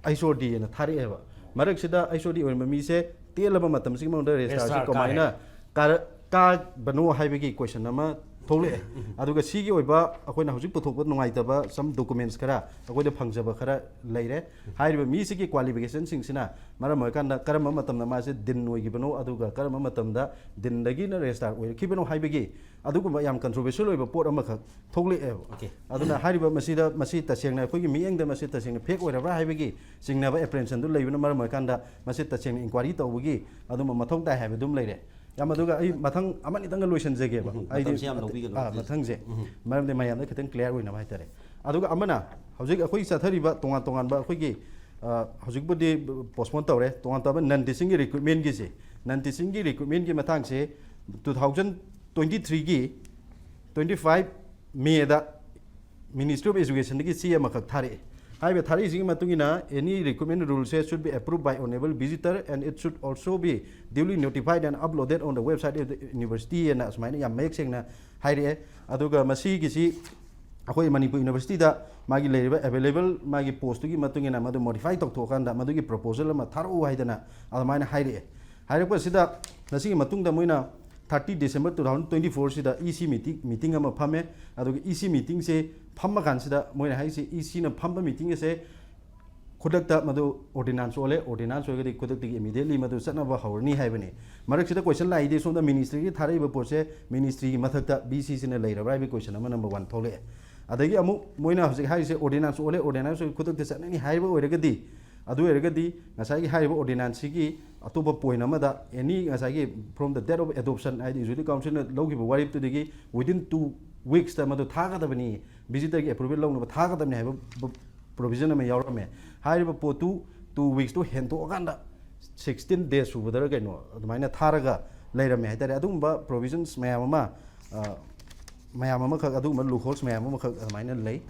H O D ꯍꯥꯏꯅ ꯊꯥꯔꯛꯑꯦꯕ꯫ ꯃꯔꯛꯁꯤꯗ H O D ꯑꯣꯏꯔꯝꯕ ꯃꯤꯁꯦ ꯇꯦꯜꯂꯕ ꯃꯇꯝꯁꯤꯒꯤ ꯃꯅꯨꯡꯗ ꯔꯦꯖꯤꯁꯇ꯭ꯔꯥꯔꯁꯤ registrar ꯀꯃꯥꯏꯅ ꯀꯥꯔꯦ꯫ ꯀꯥꯔ-, ꯀꯥꯕꯅꯣ ꯍꯥꯏꯕꯒꯤ ꯀꯣꯏꯁꯟ ꯑꯃ ꯊꯣꯛꯂꯛꯑꯦ꯫ ꯑꯗꯨꯒ ꯁꯤꯒꯤ ꯑꯣꯏꯕ ꯑꯩꯈꯣꯏꯅ ꯍꯧꯖꯤꯛ ꯄꯨꯊꯣꯛꯄ ꯅꯨꯡꯉꯥꯏꯇꯕ some documents ꯈꯔ ꯑꯩꯈꯣꯏꯗ ꯐꯪꯖꯕ ꯈꯔ ꯂꯩꯔꯦ꯫ ꯍꯥꯏꯔꯤꯕ ꯃꯤꯁꯤꯒꯤ qualificationꯁꯤꯡꯁꯤꯅ ꯃꯔꯝ ꯑꯣꯏꯔꯀꯥꯟꯗ ꯀꯔꯝꯕ ꯃꯇꯝꯗ ꯃꯥꯁꯦ ꯗꯤꯟ ꯑꯣꯏꯈꯤꯕꯅꯣ, ꯑꯗꯨꯒ ꯀꯔꯝꯕ ꯃꯇꯝꯗ ꯗꯤꯟꯗꯒꯤꯅ ꯔꯦꯖꯤꯁꯇꯥꯔ ꯑꯣꯏꯔꯛꯈꯤꯕꯅꯣ ꯍꯥꯏꯕꯒꯤ ꯑꯗꯨꯒꯨꯝꯕ ꯌꯥꯝ controversial ꯑꯣꯏꯕ ꯄꯣꯠ ꯑꯃꯈꯛ ꯊꯣꯛꯂꯛꯑꯦꯕ꯫ Okay. ꯑꯗꯨꯅ ꯍꯥꯏꯔꯤꯕ ꯃꯁꯤꯗ, ꯃꯁꯤ ꯇꯁꯦꯡꯅ ꯑꯩꯈꯣꯏꯒꯤ ꯃꯤꯠꯌꯦꯡꯗ ꯃꯁꯤ ꯇꯁꯦꯡꯅ fake ꯑꯣꯏꯔꯕ꯭ꯔꯥ ꯍꯥꯏꯕꯒꯤ ꯆꯤꯡꯅꯕ apprehensionꯗꯨ ꯂꯩꯕꯅ ꯃꯔꯝ ꯑꯣꯏꯔꯀꯥꯟꯗ ꯃꯁꯤ ꯇꯁꯦꯡꯅ inquiry ꯇꯧꯕꯒꯤ ꯑꯗꯨꯝꯕ ꯃꯊꯧ ꯇꯥꯏ ꯍꯥꯏꯕꯗꯨꯝ ꯂꯩꯔꯦ꯫ ꯌꯥꯝ ꯑꯗꯨꯒ ꯑꯩ ꯃꯊꯪ ꯑꯃꯅꯤꯇꯪꯒ ꯂꯣꯏꯁꯤꯟꯖꯒꯦꯕ꯫ ꯎꯝ, ꯑꯩꯗꯤ ꯃꯇꯝꯁꯦ ꯌꯥꯝ ꯂꯧꯕꯤꯒꯅꯨ, ꯑꯥ, please. ꯃꯊꯪꯁꯦ ꯎꯝ. ꯃꯔꯝꯗꯤ ꯃꯌꯥꯝꯗ ꯈꯤꯇꯪ clear ꯑꯣꯏꯅꯕ ꯍꯥꯏꯇꯥꯔꯦ꯫ ꯑꯗꯨꯒ ꯑꯃꯅ ꯍꯧꯖꯤꯛ ꯑꯩꯈꯣꯏ ꯆꯠꯊꯔꯤꯕ ꯇꯣꯉꯥꯟ ꯇꯣꯉꯥꯟꯕ ꯑꯩꯈꯣꯏꯒꯤ, ꯑ, ꯍꯧꯖꯤꯛꯄꯨꯗꯤ postpone ꯇꯧꯔꯦ, ꯇꯣꯉꯥꯟ ꯇꯣꯉꯥꯟꯕ non teachingꯒꯤ recruitmentꯒꯤꯁꯦ, non teachingꯒꯤ recruitmentꯒꯤ ꯃꯇꯥꯡꯁꯦ two thousand twenty threeꯒꯤ twenty five Mayꯗ Ministry of Educationꯗꯒꯤ ꯆꯦ ꯑꯃꯈꯛ ꯊꯥꯔꯛꯑꯦ꯫ ꯍꯥꯏꯔꯤꯕ ꯊꯥꯔꯛꯏꯁꯤꯒꯤ ꯃꯇꯨꯡ ꯏꯟꯅ any recruitment rules should be approved by honorable visitor and it should also be duly notified and uploaded on the website of the university ꯍꯥꯏꯅ ꯑꯁꯨꯃꯥꯏꯅ ꯌꯥꯝ ꯃꯌꯦꯛ ꯁꯦꯡꯅ ꯍꯥꯏꯔꯛꯑꯦ꯫ ꯑꯗꯨꯒ ꯃꯁꯤꯒꯤꯁꯤ ꯑꯩꯈꯣꯏ ꯃꯅꯤꯄꯨꯔ universityꯗ ꯃꯥꯒꯤ ꯂꯩꯔꯤꯕ available ꯃꯥꯒꯤ postꯇꯨꯒꯤ ꯃꯇꯨꯡ ꯏꯟꯅ ꯃꯗꯨ modify ꯇꯧꯊꯣꯛꯑꯀꯥꯟꯗ ꯃꯗꯨꯒꯤ proposal ꯑꯃ ꯊꯥꯔꯛꯎ ꯍꯥꯏꯗꯅ ꯑꯗꯨꯃꯥꯏꯅ ꯍꯥꯏꯔꯛꯑꯦ꯫ ꯍꯥꯏꯔꯛꯄꯁꯤꯗ ꯃꯁꯤꯒꯤ ꯃꯇꯨꯡꯗ ꯃꯣꯏꯅ thirty December two thousand twenty fourꯁꯤꯗ EC meeting, meeting ꯑꯃ ꯐꯝꯃꯦ꯫ ꯑꯗꯨꯒ EC meetingꯁꯦ ꯐꯝꯃ ꯀꯥꯟꯁꯤꯗ ꯃꯣꯏꯅ ꯍꯥꯏꯁꯦ ECꯅ ꯐꯝꯕ meeting ꯑꯁꯦ ꯈꯨꯗꯛꯇ ꯃꯗꯨ ordinance ꯑꯣꯜꯂꯦ, ordinance ꯑꯣꯏꯔꯒꯗꯤ ꯈꯨꯗꯛꯇꯒꯤ immediately ꯃꯗꯨ ꯆꯠꯅꯕ ꯍꯧꯔꯅꯤ ꯍꯥꯏꯕꯅꯤ꯫ ꯃꯔꯛꯁꯤꯗ question ꯂꯥꯛꯏꯗꯤ ꯁꯣꯝꯗ ministryꯒꯤ ꯊꯥꯔꯛꯏꯕ ꯄꯣꯠꯁꯦ ministryꯒꯤ ꯃꯊꯛꯇ VCꯁꯤꯅ ꯂꯩꯔꯕ꯭ꯔꯥ ꯍꯥꯏꯕꯒꯤ question ꯑꯃ number one ꯊꯣꯛꯂꯛꯑꯦ꯫ ꯑꯗꯒꯤ ꯑꯃꯨꯛ ꯃꯣꯏꯅ ꯍꯧꯖꯤꯛ ꯍꯥꯏꯔꯤꯁꯦ ordinance ꯑꯣꯜꯂꯦ, ordinance ꯑꯣꯏꯔꯒ ꯈꯨꯗꯛꯇ ꯆꯠꯅꯅꯤ ꯍꯥꯏꯕ ꯑꯣꯏꯔꯒꯗꯤ, ꯑꯗꯨ ꯑꯣꯏꯔꯒꯗꯤ ꯉꯁꯥꯏꯒꯤ ꯍꯥꯏꯔꯤꯕ ordinanceꯁꯤꯒꯤ ꯑꯇꯣꯞꯄ point ꯑꯃꯗ any ꯉꯁꯥꯏꯒꯤ from the date of adoption ꯍꯥꯏꯗꯤ executive councilꯅ ꯂꯧꯈꯤꯕ ꯋꯥꯔꯦꯞꯇꯨꯗꯒꯤ within two weeksꯇ ꯃꯗꯨ ꯊꯥꯒꯗꯕꯅꯤ, visitorꯒꯤ approval ꯂꯧꯅꯕ ꯊꯥꯒꯗꯕꯅꯤ ꯍꯥꯏꯕ provision ꯑꯃ ꯌꯥꯎꯔꯝꯃꯦ꯫ ꯍꯥꯏꯔꯤꯕ ꯄꯣꯠꯇꯨ two weeksꯇꯨ ꯍꯦꯟꯗꯣꯛꯑꯀꯥꯟꯗ sixteen days ꯁꯨꯕꯗꯔ ꯀꯩꯅꯣ ꯑꯗꯨꯃꯥꯏꯅ ꯊꯥꯔꯒ ꯂꯩꯔꯝꯃꯦ ꯍꯥꯏꯇꯥꯔꯦ꯫ ꯑꯗꯨꯒꯨꯝꯕ provisions ꯃꯌꯥꯝ ꯑꯃ, ꯑ, ꯃꯌꯥꯝ ꯑꯃꯈꯛ, ꯑꯗꯨꯒꯨꯝꯕ loopholes ꯃꯌꯥꯝ ꯑꯃꯈꯛ ꯑꯗꯨꯃꯥꯏꯅ ꯂꯩ꯫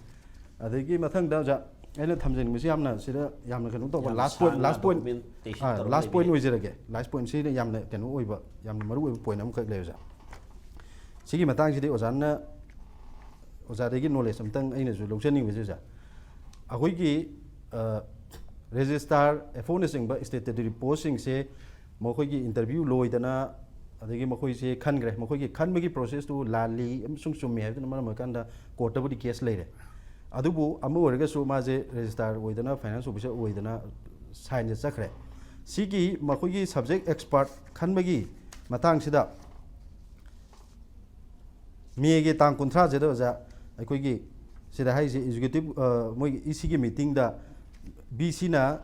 ꯑꯗꯒꯤ ꯃꯊꯪꯗ ꯑꯣꯖꯥ ꯑꯩꯅ ꯊꯝꯖꯅꯤꯡꯕꯁꯤ ꯌꯥꯝꯅ ꯁꯤꯗ ꯌꯥꯝꯅ ꯀꯩꯅꯣ ꯇꯧꯕ, ꯌꯥꯝ last point, ꯁꯥꯡꯅ last point, documentation ꯑ, ꯇꯧꯔ last point ꯂꯩꯕꯤꯔꯦ꯫ ꯑꯣꯏꯖꯔꯒꯦ, last pointꯁꯤꯗ ꯌꯥꯝꯅ ꯀꯩꯅꯣ ꯑꯣꯏꯕ, ꯌꯥꯝꯅ ꯃꯔꯨ ꯑꯣꯏꯕ point ꯑꯃꯈꯛ ꯂꯩ ꯑꯣꯖꯥ꯫ ꯁꯤꯒꯤ ꯃꯇꯥꯡꯁꯤꯗꯤ ꯑꯣꯖꯥꯅ, ꯑꯣꯖꯥꯗꯒꯤ knowledge ꯑꯝꯇꯪ ꯑꯩꯅꯁꯨ ꯂꯧꯖꯅꯤꯡꯕꯁꯦ ꯑꯣꯖꯥ, ꯑꯩꯈꯣꯏꯒꯤ, ꯑ, registrar, FOꯅꯆꯤꯡꯕ statutory postꯁꯤꯡꯁꯦ ꯃꯈꯣꯏꯒꯤ interview ꯂꯣꯏꯗꯅ ꯑꯗꯒꯤ ꯃꯈꯣꯏꯁꯦ ꯈꯟꯈ꯭ꯔꯦ꯫ ꯃꯈꯣꯏꯒꯤ ꯈꯟꯕꯒꯤ ꯄ꯭ꯔꯣꯁꯦꯁꯇꯨ ꯂꯥꯜꯂꯤ ꯑꯃꯁꯨꯡ ꯆꯨꯝꯃꯤ ꯍꯥꯏꯕꯗꯨꯅ ꯃꯔꯝ ꯑꯣꯏꯔꯀꯥꯟꯗ ꯀꯣꯔꯠꯇꯕꯨꯗꯤ ꯀꯦꯁ ꯂꯩꯔꯦ꯫ ꯑꯗꯨꯕꯨ ꯑꯃ ꯑꯣꯏꯔꯒꯁꯨ ꯃꯥꯁꯦ ꯔꯦꯖꯤꯁꯇ꯭ꯔꯥꯔ ꯑꯣꯏꯗꯅ, ꯐꯥꯏꯅꯥꯟꯁ ꯑꯣꯐꯤꯁꯔ ꯑꯣꯏꯗꯅ ꯁꯥꯏꯟꯁꯦ ꯆꯠꯈ꯭ꯔꯦ꯫ ꯁꯤꯒꯤ ꯃꯈꯣꯏꯒꯤ ꯁꯕꯖꯦꯛ ꯑꯦꯛꯁꯄꯥꯔꯠ ꯈꯟꯕꯒꯤ ꯃꯇꯥꯡꯁꯤꯗ ꯃꯦꯒꯤ ꯇꯥꯡ ꯀꯨꯟꯊ꯭ꯔꯥꯁꯤꯗ, ꯑꯣꯖꯥ, ꯑꯩꯈꯣꯏꯒꯤ ꯁꯤꯗ ꯍꯥꯏꯔꯤꯁꯦ ꯑꯦꯛꯖꯤꯀ꯭ꯌꯨꯇꯤꯞ, ꯃꯣꯏꯒꯤ ꯏ ꯁꯤꯒꯤ ꯃꯤꯇꯤꯡꯗ ꯕꯤ ꯁꯤꯅ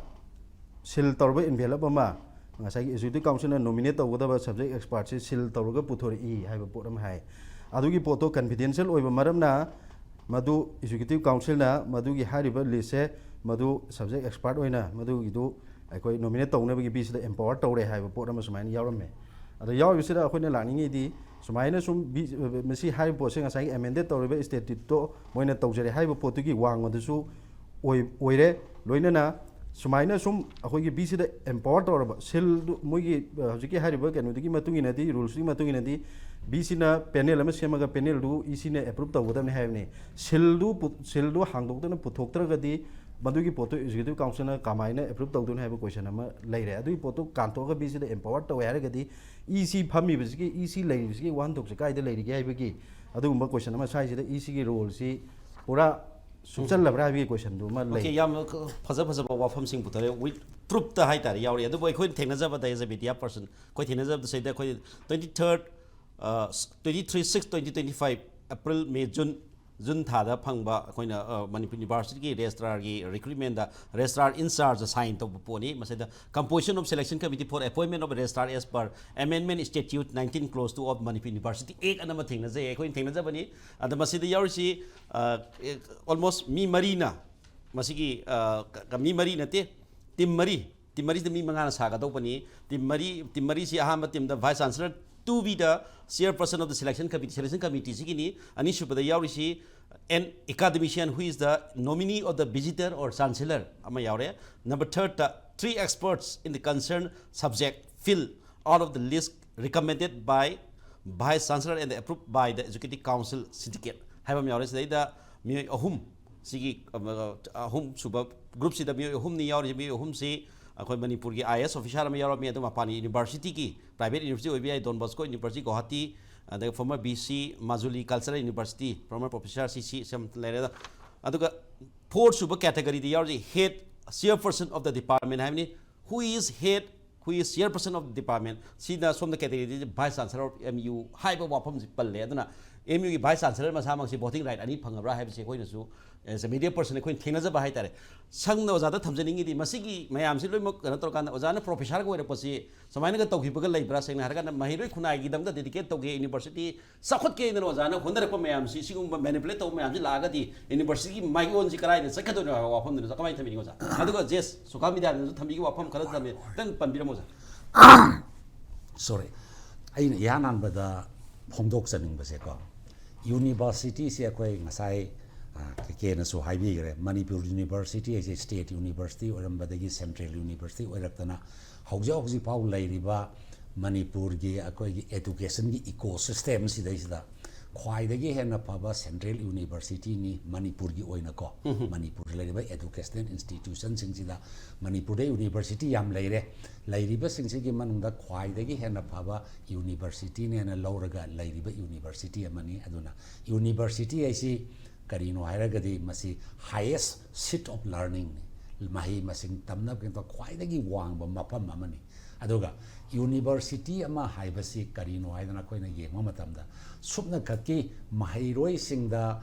ꯁꯤꯜ ꯇꯧꯔꯕ ꯑꯦꯟꯚꯦꯂꯞ ꯑꯃ ꯉꯁꯥꯏꯒꯤ ꯑꯦꯛꯖꯤꯀ꯭ꯌꯨꯇꯤꯞ ꯀꯥꯎꯟꯁꯤꯜꯅ ꯅꯣꯃꯤꯅꯦꯠ ꯇꯧꯒꯗꯕ ꯁꯕꯖꯦꯛ ꯑꯦꯛꯁꯄꯥꯔꯠꯁꯦ ꯁꯤꯜ ꯇꯧꯔꯒ ꯄꯨꯊꯣꯔꯛꯏ ꯍꯥꯏꯕ ꯄꯣꯠ ꯑꯃ ꯍꯥꯏ꯫ ꯑꯗꯨꯒꯤ ꯄꯣꯠꯇꯣ ꯀꯟꯐꯤꯗꯦꯟꯁꯤꯌꯦꯜ ꯑꯣꯏꯕ ꯃꯔꯝꯅ ꯃꯗꯨ ꯑꯦꯛꯖꯤꯀ꯭ꯌꯨꯇꯤꯞ ꯀꯥꯎꯟꯁꯤꯜꯅ ꯃꯗꯨꯒꯤ ꯍꯥꯏꯔꯤꯕ ꯂꯤꯁꯁꯦ ꯃꯗꯨ ꯁꯕꯖꯦꯛ ꯑꯦꯛꯁꯄꯥꯔꯠ ꯑꯣꯏꯅ ꯃꯗꯨꯒꯤꯗꯨ ꯑꯩꯈꯣꯏ ꯅꯣꯃꯤꯅꯦꯠ ꯇꯧꯅꯕꯒꯤ ꯕꯤ ꯁꯤꯗ ꯑꯦꯝꯄꯥꯋꯔ ꯇꯧꯔꯦ ꯍꯥꯏꯕ ꯄꯣꯠ ꯑꯃ ꯁꯨꯃꯥꯏꯅ ꯌꯥꯎꯔꯝꯃꯦ꯫ ꯑꯗꯣ ꯌꯥꯎꯔꯤꯕꯁꯤꯗ ꯑꯩꯈꯣꯏꯅ ꯂꯥꯛꯅꯤꯡꯉꯤꯗꯤ ꯁꯨꯃꯥꯏꯅ ꯁꯨꯝ ꯕꯤ-, ꯃꯁꯤ ꯍꯥꯏꯔꯤꯕ ꯄꯣꯠꯁꯦ ꯉꯁꯥꯏꯒꯤ ꯑꯦꯃꯦꯟꯗꯦꯠ ꯇꯧꯔꯤꯕ ꯁ꯭ꯇꯦꯇ꯭ꯌꯨꯠꯇꯣ ꯃꯣꯏꯅ ꯇꯧꯖꯔꯦ ꯍꯥꯏꯔꯤꯕ ꯄꯣꯠꯇꯨꯒꯤ ꯋꯥꯡꯃꯗꯁꯨ ꯑꯣꯏ-, ꯑꯣꯏꯔꯦ꯫ ꯂꯣꯏꯅꯅ ꯁꯨꯃꯥꯏꯅ ꯁꯨꯝ ꯑꯩꯈꯣꯏꯒꯤ ꯕꯤ ꯁꯤꯗ ꯑꯦꯝꯄꯥꯋꯔ ꯇꯧꯔꯕ ꯁꯤꯜꯗꯨ ꯃꯣꯏꯒꯤ, ꯑ, ꯍꯧꯖꯤꯛꯀꯤ ꯍꯥꯏꯔꯤꯕ ꯀꯩꯅꯣꯗꯨꯒꯤ ꯃꯇꯨꯡ ꯏꯟꯅꯗꯤ, ꯔꯨꯜꯁꯇꯨꯒꯤ ꯃꯇꯨꯡ ꯏꯟꯅꯗꯤ ꯕꯤ ꯁꯤꯅ ꯄꯦꯅꯦꯜ ꯑꯃ ꯁꯦꯝꯃꯒ ꯄꯦꯅꯦꯜꯗꯨ ꯏ ꯁꯤꯅ ꯑꯦꯄ꯭ꯔꯨꯞ ꯇꯧꯒꯗꯕꯅꯤ ꯍꯥꯏꯕꯅꯤ꯫ ꯁꯤꯜꯗꯨ ꯄꯨ-, ꯁꯤꯜꯗꯨ ꯍꯥꯡꯗꯣꯛꯇꯅ ꯄꯨꯊꯣꯛꯇ꯭ꯔꯒꯗꯤ ꯃꯗꯨꯒꯤ ꯄꯣꯠꯇꯨ ꯑꯦꯛꯖꯤꯀ꯭ꯌꯨꯇꯤꯞ ꯀꯥꯎꯟꯁꯤꯜꯅ ꯀꯃꯥꯏꯅ ꯑꯦꯄ꯭ꯔꯨꯞ ꯇꯧꯗꯣꯏꯅꯣ ꯍꯥꯏꯕ ꯀꯣꯏꯁꯟ ꯑꯃ ꯂꯩꯔꯦ꯫ ꯑꯗꯨꯒꯤ ꯄꯣꯠꯇꯨ ꯀꯥꯟꯊꯣꯛꯑꯒ ꯕꯤ ꯁꯤꯗ ꯑꯦꯝꯄꯥꯋꯔ ꯇꯧꯋꯦ ꯍꯥꯏꯔꯒꯗꯤ ꯏ ꯁꯤ ꯐꯝꯃꯤꯕꯁꯤꯒꯤ, ꯏ ꯁꯤ ꯂꯩꯔꯤꯕꯁꯤꯒꯤ ꯋꯥꯍꯟꯊꯣꯛꯁꯦ ꯀꯥꯏꯗ ꯂꯩꯔꯤꯒꯦ ꯍꯥꯏꯕꯒꯤ ꯑꯗꯨꯒꯨꯝꯕ ꯀꯣꯏꯁꯟ ꯑꯃ ꯁ꯭ꯋꯥꯏꯁꯤꯗ ꯏ ꯁꯤꯒꯤ ꯔꯣꯜꯁꯤ ꯄꯨꯔꯥ ꯁꯨꯞꯆꯜꯂꯕ꯭ꯔꯥ ꯍꯥꯏꯕꯒꯤ ꯀꯣꯏꯁꯟꯗꯨ ꯑꯃ ꯂꯩ꯫ ꯑꯣꯀꯦ, ꯌꯥꯝ ꯐꯖ ꯐꯖꯕ ꯋꯥꯐꯝꯁꯤꯡ ꯄꯨꯊꯣꯔꯛꯑꯦ, ꯋꯤꯠ ꯄ꯭ꯔꯨꯞꯇ ꯍꯥꯏꯇꯥꯔꯦ ꯌꯥꯎꯔꯤ꯫ ꯑꯗꯨꯕꯨ ꯑꯩꯈꯣꯏꯅ ꯊꯦꯡꯅꯖꯕꯗ, as a media person, ꯑꯩꯈꯣꯏ ꯊꯦꯡꯅꯖꯕꯗ ꯁꯤꯗ ꯑꯩꯈꯣꯏ twenty third, twenty three six twenty twenty five, April, May, June, June ꯊꯥꯗ ꯐꯪꯕ ꯑꯩꯈꯣꯏꯅ, ꯑ, ꯃꯅꯤꯄꯨꯔ ꯌꯨꯅꯤꯚꯔꯁꯤꯇꯤꯒꯤ ꯔꯦꯖꯤꯁꯇ꯭ꯔꯥꯔꯒꯤ ꯔꯤꯀ꯭ꯔꯨꯠꯃꯦꯟꯗ ꯔꯦꯖꯤꯁꯇ꯭ꯔꯥꯔ ꯏꯟꯆꯥꯔꯖ ꯁꯥꯏꯟ ꯇꯧꯕ ꯄꯣꯠꯅꯤ꯫ ꯃꯁꯤꯗ Composition of Selection Committee for Appointment of Registrar as per Amendment Statute nineteen clause two of Manipur University Act ꯑꯅ ꯑꯃ ꯊꯦꯡꯅꯖꯩ, ꯑꯩꯈꯣꯏꯅ ꯊꯦꯡꯅꯖꯕꯅꯤ꯫ ꯑꯗ ꯃꯁꯤꯗ ꯌꯥꯎꯔꯤꯁꯤ, ꯑ, ꯑꯦ, almost ꯃꯤ ꯃꯔꯤꯅ ꯃꯁꯤꯒꯤ, ꯑ, ꯀ-, ꯀ-, ꯃꯤ ꯃꯔꯤ ꯅꯠꯇꯦ, ꯇꯤꯝ ꯃꯔꯤ, ꯇꯤꯝ ꯃꯔꯤꯁꯤꯗ ꯃꯤ ꯃꯉꯥꯅ ꯁꯥꯒꯗꯧꯕꯅꯤ꯫ ꯇꯤꯝ ꯃꯔꯤ, ꯇꯤꯝ ꯃꯔꯤꯁꯤ ꯑꯍꯥꯟꯕ ꯇꯤꯝꯗ Vice Chancellor, two B the Chairperson of the Selection Committee, Selection Committee ꯁꯤꯒꯤꯅꯤ꯫ ꯑꯅꯤꯁꯨꯕꯗ ꯌꯥꯎꯔꯤꯁꯤ an academician who is the nominee of the visitor or chancellor ꯑꯃ ꯌꯥꯎꯔꯦ꯫ Number thirdꯇ three experts in the concerned subject field out of the list recommended by Vice Chancellor and approved by the Executive Council Syndicate ꯍꯥꯏꯕ ꯑꯃ ꯌꯥꯎꯔꯦ꯫ ꯁꯤꯗꯩꯗ ꯃꯤꯑꯣꯏ ꯑꯍꯨꯝ, ꯁꯤꯒꯤ, ꯑ, ꯑꯍꯨꯝ ꯁꯨꯕ ꯒ꯭ꯔꯨꯞꯁꯤꯗ ꯃꯤꯑꯣꯏ ꯑꯍꯨꯝꯅꯤ ꯌꯥꯎꯔꯤꯁꯦ꯫ ꯃꯤꯑꯣꯏ ꯑꯍꯨꯝꯁꯤ, ꯑꯩꯈꯣꯏ ꯃꯅꯤꯄꯨꯔꯒꯤ ꯑꯥꯏ ꯑꯦꯁ ꯑꯣꯐꯤꯁꯥꯔ ꯑꯃ ꯌꯥꯎꯔꯝꯃꯤ, ꯑꯗꯨ ꯃꯄꯥꯟꯒꯤ ꯌꯨꯅꯤꯚꯔꯁꯤꯇꯤꯒꯤ, ꯄ꯭ꯔꯥꯏꯚꯦꯠ ꯌꯨꯅꯤꯚꯔꯁꯤꯇꯤ ꯑꯣꯏꯕ ꯌꯥꯏ, ꯗꯣꯟ ꯕꯣꯁꯀꯣ ꯌꯨꯅꯤꯚꯔꯁꯤꯇꯤ ꯒꯧꯍꯥꯇꯤ, ꯑꯗꯒꯤ former B C Majuli cultural university, former professor C C ꯁꯦꯝ ꯂꯩꯔꯦ꯫ ꯑꯗꯨꯒ ꯐꯣꯔ ꯁꯨꯕ ꯀꯦꯇꯒꯔꯤꯗ ꯌꯥꯎꯔꯤꯁꯤ head, chairperson of the department ꯍꯥꯏꯕꯅꯤ꯫ Who is head, who is chairperson of the department? ꯁꯤꯅ ꯁꯣꯝꯗ ꯀꯦꯇꯒꯔꯤꯗꯤ vice chancellor of M U ꯍꯥꯏꯕ ꯋꯥꯐꯝꯁꯤ ꯄꯜꯂꯦ꯫ ꯑꯗꯨꯅ ꯑꯦꯝ ꯌꯨꯒꯤ vice chancellor ꯃꯁꯥꯃꯛꯁꯤ voting right ꯑꯅꯤ ꯐꯪꯉꯕ꯭ꯔꯥ ꯍꯥꯏꯕꯁꯤ ꯑꯩꯈꯣꯏꯅꯁꯨ, as a media person, ꯑꯩꯈꯣꯏꯅ ꯊꯦꯡꯅꯖꯕ ꯍꯥꯏꯇꯥꯔꯦ꯫ ꯁꯪꯅ ꯑꯣꯖꯥꯗ ꯊꯝꯖꯅꯤꯡꯉꯤꯗꯤ, ꯃꯁꯤꯒꯤ ꯃꯌꯥꯝꯁꯤ ꯂꯣꯏꯅꯃꯛ ꯀꯩꯅꯣ ꯇꯧꯔꯀꯥꯟꯗ ꯑꯣꯖꯥꯅ ꯄ꯭ꯔꯣꯐꯦꯁꯔꯒ ꯑꯣꯏꯔꯛꯄꯁꯤ ꯁꯨꯃꯥꯏꯅꯒ ꯇꯧꯈꯤꯕꯒ ꯂꯩꯕ꯭ꯔꯥ? ꯁꯦꯡꯅ ꯍꯥꯏꯔꯀꯥꯟꯗ ꯃꯍꯩꯔꯣꯏ ꯈꯨꯟꯅꯥꯏꯒꯤꯗꯃꯛꯇ dedicate ꯇꯧꯒꯦ, ꯌꯨꯅꯤꯚꯔꯁꯤꯇꯤ ꯆꯥꯎꯈꯠꯀꯦꯅ ꯑꯣꯖꯥꯅ ꯍꯣꯠꯅꯔꯛꯄ ꯃꯌꯥꯝꯁꯤ, ꯁꯤꯒꯨꯝꯕ manipulate ꯇꯧꯕ ꯃꯌꯥꯝꯁꯤ ꯂꯥꯛꯑꯒꯗꯤ ꯌꯨꯅꯤꯚꯔꯁꯤꯇꯤꯒꯤ ꯃꯥꯏꯑꯣꯟꯁꯤ ꯀꯗꯥꯏꯗ ꯆꯠꯀꯗꯣꯏꯅꯣ ꯍꯥꯏꯕ ꯋꯥꯐꯝꯗꯨꯅ ꯀꯃꯥꯏꯅ ꯊꯝꯕꯤꯅꯤꯡꯉꯤ ꯑꯣꯖꯥ? ꯑꯗꯨꯒ ꯖꯦꯁ ꯁꯣꯀꯥ ꯃꯤꯗꯤꯌꯥꯗꯁꯨ ꯊꯝꯕꯤꯒꯤ ꯋꯥꯐꯝ ꯈꯔ ꯊꯝꯃꯤ, ꯈꯤꯇꯪ ꯄꯟꯕꯤꯔꯝꯃꯣ ꯑꯣꯖꯥ꯫ Sorry, ꯑꯩꯅ ꯏꯍꯥꯟ ꯍꯥꯟꯕꯗ ꯐꯣꯡꯗꯣꯛꯆꯅꯤꯡꯕꯁꯦꯀꯣ, ꯌꯨꯅꯤꯚꯔꯁꯤꯇꯤꯁꯦ ꯑꯩꯈꯣꯏ ꯉꯁꯥꯏ ꯀꯦ ꯀꯦꯅꯁꯨ ꯍꯥꯏꯕꯤꯈ꯭ꯔꯦ, ꯃꯅꯤꯄꯨꯔ ꯌꯨꯅꯤꯚꯔꯁꯤꯇꯤ ꯍꯥꯏꯁꯦ ꯁ꯭ꯇꯦꯠ ꯌꯨꯅꯤꯚꯔꯁꯤꯇꯤ ꯑꯣꯏꯔꯝꯕꯗꯒꯤ ꯁꯦꯟꯇ꯭ꯔꯦꯜ ꯌꯨꯅꯤꯚꯔꯁꯤꯇꯤ ꯑꯣꯏꯔꯛꯇꯅ ꯍꯧꯖꯤꯛ ꯍꯧꯖꯤꯛ ꯐꯥꯎ ꯂꯩꯔꯤꯕ ꯃꯅꯤꯄꯨꯔꯒꯤ ꯑꯩꯈꯣꯏꯒꯤ education ꯒꯤ ecosystem ꯁꯤꯗꯩꯁꯤꯗ ꯈ꯭ꯋꯥꯏꯗꯒꯤ ꯍꯦꯟꯅ ꯐꯕ ꯁꯦꯟꯇ꯭ꯔꯦꯜ ꯌꯨꯅꯤꯚꯔꯁꯤꯇꯤꯅꯤ ꯃꯅꯤꯄꯨꯔꯒꯤ ꯑꯣꯏꯅꯀꯣ꯫ ꯃꯅꯤꯄꯨꯔꯗ ꯂꯩꯔꯤꯕ educational institution ꯁꯤꯡꯁꯤꯗ ꯃꯅꯤꯄꯨꯔꯗ ꯌꯨꯅꯤꯚꯔꯁꯤꯇꯤ ꯌꯥꯝ ꯂꯩꯔꯦ꯫ ꯂꯩꯔꯤꯕꯁꯤꯡꯁꯤꯒꯤ ꯃꯅꯨꯡꯗ ꯈ꯭ꯋꯥꯏꯗꯒꯤ ꯍꯦꯟꯅ ꯐꯕ ꯌꯨꯅꯤꯚꯔꯁꯤꯇꯤꯅꯦꯅ ꯂꯧꯔꯒ ꯂꯩꯔꯤꯕ ꯌꯨꯅꯤꯚꯔꯁꯤꯇꯤ ꯑꯃꯅꯤ꯫ ꯑꯗꯨꯅ ꯌꯨꯅꯤꯚꯔꯁꯤꯇꯤ ꯍꯥꯏꯁꯤ ꯀꯔꯤꯅꯣ ꯍꯥꯏꯔꯒꯗꯤ ꯃꯁꯤ highest seat of learning ꯅꯤ, ꯃꯍꯩ ꯃꯁꯤꯡ ꯇꯝꯅꯕꯒꯤꯗꯃꯛꯇ ꯈ꯭ꯋꯥꯏꯗꯒꯤ ꯋꯥꯡꯕ ꯃꯐꯝ ꯑꯃꯅꯤ꯫ ꯑꯗꯨꯒ ꯌꯨꯅꯤꯚꯔꯁꯤꯇꯤ ꯑꯃ ꯍꯥꯏꯕꯁꯤ ꯀꯔꯤꯅꯣ ꯍꯥꯏꯗꯅ ꯑꯩꯈꯣꯏꯅ ꯌꯦꯡꯕ ꯃꯇꯝꯗ, ꯁꯨꯞꯅꯈꯛꯀꯤ ꯃꯍꯩꯔꯣꯏꯁꯤꯡꯗ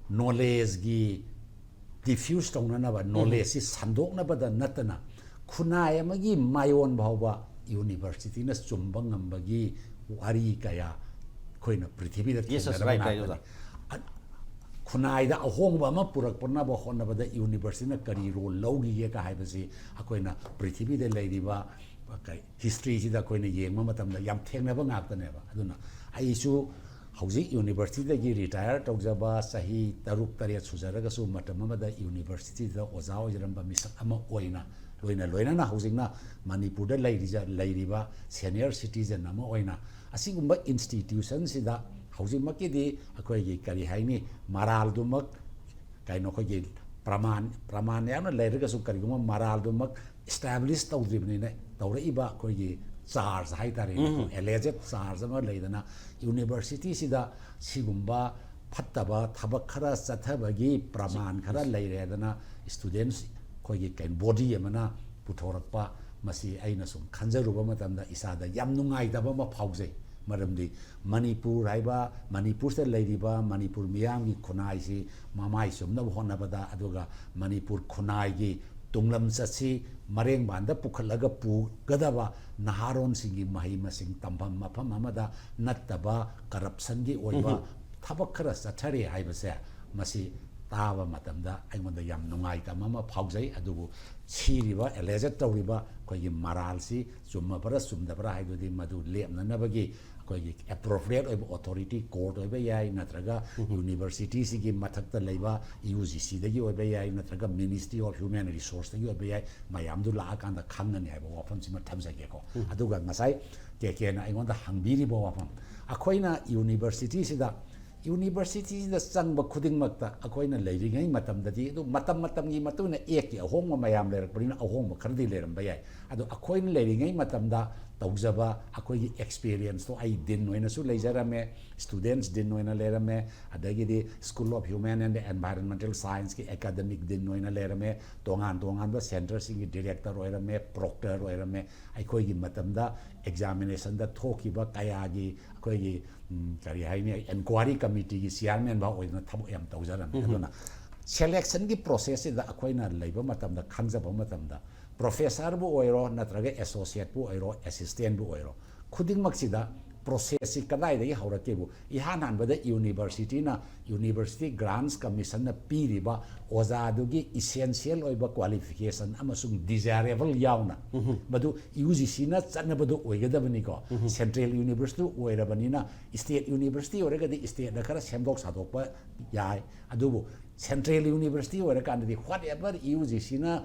knowledge ꯒꯤ diffuse ꯇꯧꯅꯅꯕ, knowledge ꯁꯤ ꯁꯟꯗꯣꯛꯅꯕꯗ ꯅꯠꯇꯅ, ꯈꯨꯟꯅꯥꯏ ꯑꯃꯒꯤ ꯃꯥꯏꯑꯣꯟ ꯐꯥꯎꯕ ꯌꯨꯅꯤꯚꯔꯁꯤꯇꯤꯅ ꯆꯨꯝꯕ ꯉꯝꯕꯒꯤ ꯋꯥꯔꯤ ꯀꯌꯥ ꯑꯩꯈꯣꯏꯅ ꯄ꯭ꯔꯤꯊꯤꯕꯤꯗ Yes, yes, ꯊꯦꯡꯅꯔꯕ right, right, ꯉꯥꯛꯇꯅꯤ꯫ ꯑꯣꯖꯥ꯫ ꯑ-, ꯈꯨꯟꯅꯥꯏꯗ ꯑꯍꯣꯡꯕ ꯑꯃ ꯄꯨꯔꯛꯄꯅꯕ ꯍꯣꯠꯅꯕꯗ ꯌꯨꯅꯤꯚꯔꯁꯤꯇꯤꯅ ꯀꯔꯤ role ꯂꯧꯈꯤꯒꯦꯒ ꯍꯥꯏꯕꯁꯤ ꯑꯩꯈꯣꯏꯅ ꯄ꯭ꯔꯤꯊꯤꯕꯤꯗ ꯂꯩꯔꯤꯕ ꯀꯩ, history ꯁꯤꯗ ꯑꯩꯈꯣꯏꯅ ꯌꯦꯡꯕ ꯃꯇꯝꯗ ꯌꯥꯝ ꯊꯦꯡꯅꯕ ꯉꯥꯛꯇꯅꯦꯕ꯫ ꯑꯗꯨꯅ ꯑꯩꯁꯨ ꯍꯧꯖꯤꯛ ꯌꯨꯅꯤꯚꯔꯁꯤꯇꯤꯗꯒꯤ retire ꯇꯧꯖꯕ ꯆꯍꯤ ꯇꯔꯨꯛ ꯇꯔꯦꯠ ꯁꯨꯖꯔꯒꯁꯨ, ꯃꯇꯝ ꯑꯃꯗ ꯌꯨꯅꯤꯚꯔꯁꯤꯇꯤꯗ ꯑꯣꯖꯥ ꯑꯣꯏꯖꯔꯝꯕ ꯃꯤꯁꯛ ꯑꯃ ꯑꯣꯏꯅ, ꯂꯣꯏꯅ ꯂꯣꯏꯅꯅ ꯍꯧꯖꯤꯛꯅ ꯃꯅꯤꯄꯨꯔꯗ ꯂꯩꯔꯤꯖ-, ꯂꯩꯔꯤꯕ senior citizen ꯑꯃ ꯑꯣꯏꯅ, ꯑꯁꯤꯒꯨꯝꯕ institution ꯁꯤꯗ ꯍꯧꯖꯤꯛꯃꯛꯀꯤꯗꯤ ꯑꯩꯈꯣꯏꯒꯤ ꯀꯔꯤ ꯍꯥꯏꯅꯤ, ꯃꯔꯥꯜꯗꯨꯃꯛ ꯀꯩꯅꯣ ꯑꯩꯈꯣꯏꯒꯤ ꯄ꯭ꯔꯃꯥꯟ ꯄ꯭ꯔꯃꯥꯟ ꯌꯥꯝꯅ ꯂꯩꯔꯒꯁꯨ ꯀꯔꯤꯒꯨꯝꯕ ꯃꯔꯥꯜꯗꯨꯃꯛ ꯏꯁꯇꯥꯕ꯭ꯂꯤꯁ ꯇꯧꯗ꯭ꯔꯤꯕꯅꯤꯅ, ꯇꯧꯔꯛꯏꯕ ꯑꯩꯈꯣꯏꯒꯤ ꯆꯥꯔꯖ ꯍꯥꯏꯇꯥꯔꯦꯅꯦꯀꯣ, ꯑꯦꯂꯦꯖꯦꯠ ꯆꯥꯔꯖ ꯑꯃ ꯂꯩꯗꯅ, ꯌꯨꯅꯤꯚꯔꯁꯤꯇꯤꯁꯤꯗ ꯁꯤꯒꯨꯝꯕ ꯐꯠꯇꯕ ꯊꯕꯛ ꯈꯔ ꯆꯠꯊꯕꯒꯤ ꯄ꯭ꯔꯃꯥꯟ ꯈꯔ ꯂꯩꯔꯦꯗꯅ, ꯏꯁꯇꯨꯗꯦꯟꯁ ꯑꯩꯈꯣꯏꯒꯤ ꯀꯩꯅꯣ ꯕꯣꯗꯤ ꯑꯃꯅ ꯄꯨꯊꯣꯔꯛꯄ, ꯃꯁꯤ ꯑꯩꯅ ꯁꯨꯝ ꯈꯟꯖꯔꯨꯕ ꯃꯇꯝꯗ ꯏꯁꯥꯗ ꯌꯥꯝ ꯅꯨꯡꯉꯥꯏꯇꯕ ꯑꯃ ꯐꯥꯎꯖꯩ꯫ ꯃꯔꯝꯗꯤ ꯃꯅꯤꯄꯨꯔ ꯍꯥꯏꯕ, ꯃꯅꯤꯄꯨꯔꯁꯤꯗ ꯂꯩꯔꯤꯕ ꯃꯅꯤꯄꯨꯔ ꯃꯤꯌꯥꯝꯒꯤ ꯈꯨꯟꯅꯥꯏꯁꯤ ꯃꯃꯥꯏ ꯆꯨꯝꯅꯕ ꯍꯣꯠꯅꯕꯗ, ꯑꯗꯨꯒ ꯃꯅꯤꯄꯨꯔ ꯈꯨꯟꯅꯥꯏꯒꯤ ꯇꯨꯡꯂꯝꯆꯠꯁꯤ ꯃꯔꯦꯡꯕꯥꯟꯗ ꯄꯨꯈꯠꯂꯒ ꯄꯨꯒꯗꯕ ꯅꯍꯥꯔꯣꯟꯁꯤꯡꯒꯤ ꯃꯍꯩ ꯃꯁꯤꯡ ꯇꯝꯐꯝ ꯃꯐꯝ ꯑꯃꯗ ꯅꯠꯇꯕ ꯀꯔꯞꯁꯟꯒꯤ ꯑꯣꯏꯕ ꯊꯕꯛ ꯈꯔ ꯆꯠꯊꯔꯤ ꯍꯥꯏꯕꯁꯦ, ꯃꯁꯤ ꯇꯥꯕ ꯃꯇꯝꯗ ꯑꯩꯉꯣꯟꯗ ꯌꯥꯝ ꯅꯨꯡꯉꯥꯏꯇꯕ ꯑꯃ ꯐꯥꯎꯖꯩ꯫ ꯑꯗꯨꯕꯨ ꯁꯤꯔꯤꯕ, ꯑꯦꯂꯦꯖꯦꯠ ꯇꯧꯔꯤꯕ ꯑꯩꯈꯣꯏꯒꯤ ꯃꯔꯥꯜꯁꯤ ꯆꯨꯝꯃꯕ꯭ꯔꯥ ꯆꯨꯝꯗꯕ꯭ꯔꯥ ꯍꯥꯏꯗꯨꯗꯤ ꯃꯗꯨ ꯂꯦꯞꯅꯅꯕꯒꯤ ꯑꯩꯈꯣꯏꯒꯤ ꯑꯦꯄ꯭ꯔꯣꯄ꯭ꯔꯤꯌꯦꯠ ꯑꯣꯏꯕ ꯑꯣꯊꯣꯔꯤꯇꯤ, ꯀꯣꯔꯠ ꯑꯣꯏꯕ ꯌꯥꯏ, ꯅꯠꯇ꯭ꯔꯒ ꯌꯨꯅꯤꯚꯔꯁꯤꯇꯤꯁꯤꯒꯤ ꯃꯊꯛꯇ ꯂꯩꯕ ꯌꯨ ꯖꯤ ꯁꯤꯗꯒꯤ ꯑꯣꯏꯕ ꯌꯥꯏ, ꯅꯠꯇ꯭ꯔꯒ ꯃꯤꯅꯤꯁꯇ꯭ꯔꯤ ꯑꯣꯐ ꯍ꯭ꯌꯨꯃꯦꯟ ꯔꯤꯁꯣꯔꯁꯇꯒꯤ ꯑꯣꯏꯕ ꯌꯥꯏ, ꯃꯌꯥꯝꯗꯨ ꯂꯥꯛꯑꯀꯥꯟꯗ ꯈꯪꯒꯅꯤ ꯍꯥꯏꯕ ꯋꯥꯐꯝꯁꯤꯃ ꯊꯝꯖꯒꯦꯀꯣ꯫ ꯑꯗꯨꯒ ꯉꯁꯥꯏ ꯀꯦ ꯀꯦꯅ ꯑꯩꯉꯣꯟꯗ ꯍꯪꯕꯤꯔꯤꯕ ꯋꯥꯐꯝ, ꯑꯩꯈꯣꯏꯅ ꯌꯨꯅꯤꯚꯔꯁꯤꯇꯤꯁꯤꯗ ꯌꯨꯅꯤꯚꯔꯁꯤꯇꯤꯁꯤꯗ ꯆꯪꯕ ꯈꯨꯗꯤꯡꯃꯛꯇ ꯑꯩꯈꯣꯏꯅ ꯂꯩꯔꯤꯉꯩ ꯃꯇꯝꯗꯗꯤ, ꯑꯗꯨ ꯃꯇꯝ ꯃꯇꯝꯒꯤ ꯃꯇꯨꯡ ꯏꯟꯅ ꯑꯦꯛꯀꯤ ꯑꯍꯣꯡꯕ ꯃꯌꯥꯝ ꯂꯩꯔꯛꯄꯅꯤꯅ ꯑꯍꯣꯡꯕ ꯈꯔꯗꯤ ꯂꯩꯔꯝꯕ ꯌꯥꯏ꯫ ꯑꯗꯣ ꯑꯩꯈꯣꯏꯅ ꯂꯩꯔꯤꯉꯩ ꯃꯇꯝꯗ ꯇꯧꯖꯕ ꯑꯩꯈꯣꯏꯒꯤ ꯑꯦꯛꯁꯄꯤꯔꯤꯌꯦꯟꯁꯇꯣ, ꯑꯩ ꯗꯤꯟ ꯑꯣꯏꯅꯁꯨ ꯂꯩꯖꯔꯝꯃꯦ, ꯁ꯭ꯇꯨꯗꯦꯟꯠꯁ ꯗꯤꯟ ꯑꯣꯏꯅ ꯂꯩꯔꯝꯃꯦ, ꯑꯗꯒꯤꯗꯤ school of human and environmental ꯁꯥꯏꯟꯁꯀꯤ ꯑꯦꯀꯥꯗꯃꯤꯛ ꯗꯤꯟ ꯑꯣꯏꯅ ꯂꯩꯔꯝꯃꯦ, ꯇꯣꯉꯥꯟ ꯇꯣꯉꯥꯟꯕ ꯁꯦꯟꯇꯔꯁꯤꯡꯒꯤ ꯗꯤꯔꯦꯛꯇꯔ ꯑꯣꯏꯔꯝꯃꯦ, ꯄ꯭ꯔꯣꯛꯇꯔ ꯑꯣꯏꯔꯝꯃꯦ꯫ ꯑꯩꯈꯣꯏꯒꯤ ꯃꯇꯝꯗ ꯑꯦꯛꯖꯥꯃꯤꯅꯦꯁꯟꯗ ꯊꯣꯛꯈꯤꯕ ꯀꯌꯥꯒꯤ ꯑꯩꯈꯣꯏꯒꯤ, ꯎꯝ, ꯀꯔꯤ ꯍꯥꯏꯅꯤ, ꯏꯟꯀ꯭ꯋꯥꯏꯔꯤ ꯀꯃꯤꯇꯤꯒꯤ ꯆꯤꯌꯥꯔꯃꯦꯟ ꯐꯥꯎ ꯑꯣꯏꯗꯅ ꯊꯕꯛ ꯌꯥꯝ ꯇꯧꯖꯔꯝꯃꯤ꯫ ꯑꯗꯨꯅ ꯁꯦꯂꯦꯛꯁꯟꯒꯤ ꯄ꯭ꯔꯣꯁꯦꯁꯁꯤꯗ ꯑꯩꯈꯣꯏꯅ ꯂꯩꯕ ꯃꯇꯝꯗ, ꯈꯪꯖꯕ ꯃꯇꯝꯗ, ꯄ꯭ꯔꯣꯐꯦꯁꯔꯕꯨ ꯑꯣꯏꯔꯣ ꯅꯠꯇ꯭ꯔꯒ ꯑꯦꯁꯣꯁꯤꯌꯦꯠꯄꯨ ꯑꯣꯏꯔꯣ, ꯑꯦꯁꯤꯁꯇꯦꯟꯕꯨ ꯑꯣꯏꯔꯣ, ꯈꯨꯗꯤꯡꯃꯛꯁꯤꯗ ꯄ꯭ꯔꯣꯁꯦꯁꯁꯤ ꯀꯗꯥꯏꯗꯒꯤ ꯍꯧꯔꯛꯀꯦꯕꯨ, ꯏꯍꯥꯟ ꯍꯥꯟꯕꯗ ꯌꯨꯅꯤꯚꯔꯁꯤꯇꯤꯅ, ꯌꯨꯅꯤꯚꯔꯁꯤꯇꯤ ꯒ꯭ꯔꯥꯟꯁ ꯀꯃꯤꯁꯟꯅ ꯄꯤꯔꯤꯕ ꯑꯣꯖꯥꯗꯨꯒꯤ ꯏꯁꯦꯟꯁꯤꯌꯦꯜ ꯑꯣꯏꯕ ꯀ꯭ꯋꯥꯂꯤꯐꯤꯀꯦꯁꯟ ꯑꯃꯁꯨꯡ ꯗꯤꯖꯥꯏꯔꯦꯕꯜ ꯌꯥꯎꯅ, ꯃꯗꯨ ꯌꯨ ꯖꯤ ꯁꯤꯅ ꯆꯠꯅꯕꯗꯨ ꯑꯣꯏꯒꯗꯕꯅꯤꯀꯣ꯫ ꯁꯦꯟꯇ꯭ꯔꯦꯜ ꯌꯨꯅꯤꯚꯔꯁꯤꯇꯤ ꯑꯣꯏꯔꯕꯅꯤꯅ, ꯁ꯭ꯇꯦꯠ ꯌꯨꯅꯤꯚꯔꯁꯤꯇꯤ ꯑꯣꯏꯔꯒꯗꯤ ꯁ꯭ꯇꯦꯠꯅ ꯈꯔ ꯁꯦꯝꯗꯣꯛ ꯁꯥꯗꯣꯛꯄ ꯌꯥꯏ꯫ ꯑꯗꯨꯕꯨ ꯁꯦꯟꯇ꯭ꯔꯦꯜ ꯌꯨꯅꯤꯚꯔꯁꯤꯇꯤ ꯑꯣꯏꯔꯀꯥꯟꯗꯗꯤ, ꯋꯥꯠ ꯑꯦꯚꯔ ꯌꯨ ꯖꯤ ꯁꯤꯅ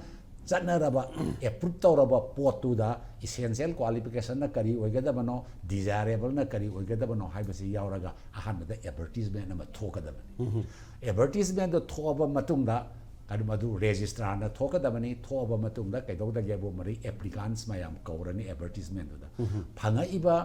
ꯆꯠꯅꯔꯕ, ꯑꯦꯄ꯭ꯔꯨꯞ ꯇꯧꯔꯕ ꯄꯣꯠꯇꯨꯗ ꯏꯁꯦꯟꯁꯤꯌꯦꯜ ꯀ꯭ꯋꯥꯂꯤꯐꯤꯀꯦꯁꯟꯅ ꯀꯔꯤ ꯑꯣꯏꯒꯗꯕꯅꯣ, ꯗꯤꯖꯥꯏꯔꯦꯕꯜꯅ ꯀꯔꯤ ꯑꯣꯏꯒꯗꯕꯅꯣ ꯍꯥꯏꯕꯁꯤ ꯌꯥꯎꯔꯒ ꯑꯍꯥꯟꯕꯗ ꯑꯦꯗꯚꯔꯇꯤꯁꯃꯦꯟ ꯑꯃ ꯊꯣꯛꯀꯗꯕꯅꯤ꯫ ꯑꯦꯗꯚꯔꯇꯤꯁꯃꯦꯟꯗꯣ ꯊꯣꯛꯑꯕ ꯃꯇꯨꯡꯗ ꯑꯗꯨ ꯃꯗꯨ ꯔꯦꯖꯤꯁꯇ꯭ꯔꯥꯔꯅ ꯊꯣꯛꯀꯗꯕꯅꯤ꯫ ꯊꯣꯛꯑꯕ ꯃꯇꯨꯡꯗ ꯀꯩꯗꯧꯗꯒꯦꯕꯨ, ꯃꯗꯨ ꯑꯦꯄ꯭ꯂꯤꯀꯥꯟꯁ ꯃꯌꯥꯝ ꯀꯧꯔꯅꯤ ꯑꯦꯗꯚꯔꯇꯤꯁꯃꯦꯟꯗꯨꯗ꯫ ꯐꯪꯉꯛꯏꯕ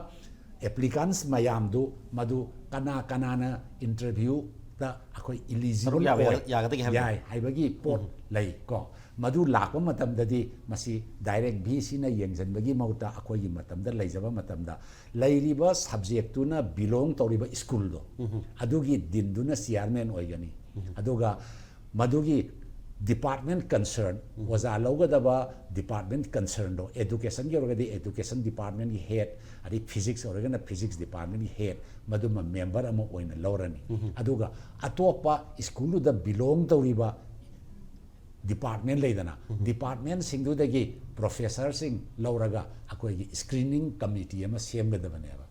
ꯑꯦꯄ꯭ꯂꯤꯀꯥꯟꯁ ꯃꯌꯥꯝꯗꯨ ꯃꯗꯨ ꯀꯅꯥ ꯀꯅꯥꯅ ꯏꯟꯇꯔꯚ꯭ꯌꯨꯗ ꯑꯩꯈꯣꯏ ꯏꯂꯤꯖꯤꯕꯜ ꯁꯔꯨꯛ ꯌꯥꯕ ꯑꯣꯏ ꯌꯥꯒꯗꯒꯦ ꯍꯥꯏꯕꯗꯣ꯫ ꯌꯥꯏ ꯍꯥꯏꯕꯒꯤ ꯄꯣꯠ ꯂꯩ ꯀꯣ꯫ ꯃꯗꯨ ꯂꯥꯛꯄ ꯃꯇꯝꯗꯗꯤ ꯃꯁꯤ ꯗꯥꯏꯔꯦꯛ ꯚꯤ ꯁꯤꯅ ꯌꯦꯡꯁꯤꯟꯕꯒꯤ ꯃꯍꯨꯠꯇ ꯑꯩꯈꯣꯏꯒꯤ ꯃꯇꯝꯗ ꯂꯩꯖꯕ ꯃꯇꯝꯗ ꯂꯩꯔꯤꯕ ꯁꯕꯖꯦꯛꯇꯨꯅ ꯕꯤꯂꯣꯡ ꯇꯧꯔꯤꯕ ꯁ꯭ꯀꯨꯜꯗꯣ, ꯑꯗꯨꯒꯤ ꯗꯤꯟꯗꯨꯅ ꯆꯤꯌꯥꯔꯃꯦꯟ ꯑꯣꯏꯒꯅꯤ꯫ ꯑꯗꯨꯒ ꯃꯗꯨꯒꯤ ꯗꯤꯄꯥꯔꯠꯃꯦꯟ ꯀꯟꯁꯔꯟ, ꯑꯣꯖꯥ ꯂꯧꯒꯗꯕ ꯗꯤꯄꯥꯔꯠꯃꯦꯟ ꯀꯟꯁꯔꯟꯗꯣ, ꯑꯦꯗꯨꯀꯦꯁꯟꯒꯤ ꯑꯣꯏꯔꯒꯗꯤ ꯑꯦꯗꯨꯀꯦꯁꯟ ꯗꯤꯄꯥꯔꯠꯃꯦꯟꯒꯤ ꯍꯦꯗ, ꯑꯗꯩ ꯐꯤꯖꯤꯛꯁ ꯑꯣꯏꯔꯒꯅ ꯐꯤꯖꯤꯛꯁ ꯗꯤꯄꯥꯔꯠꯃꯦꯟꯒꯤ ꯍꯦꯗ, ꯃꯗꯨꯃ ꯃꯦꯝꯕꯔ ꯑꯃ ꯑꯣꯏꯅ ꯂꯧꯔꯅꯤ꯫ ꯑꯗꯨꯒ ꯑꯇꯣꯞꯄ ꯁ꯭ꯀꯨꯜꯗꯨꯗ ꯕꯤꯂꯣꯡ ꯇꯧꯔꯤꯕ ꯗꯤꯄꯥꯔꯠꯃꯦꯟ ꯂꯩꯗꯅ, ꯗꯤꯄꯥꯔꯠꯃꯦꯟꯁꯤꯡꯗꯨꯗꯒꯤ ꯄ꯭ꯔꯣꯐꯦꯁꯔꯁꯤꯡ ꯂꯧꯔꯒ ꯑꯩꯈꯣꯏꯒꯤ ꯁ꯭ꯀ꯭ꯔꯤꯅꯤꯡ ꯀꯃꯤꯇꯤ ꯑꯃ ꯁꯦꯝꯒꯗꯕꯅꯦꯕ꯫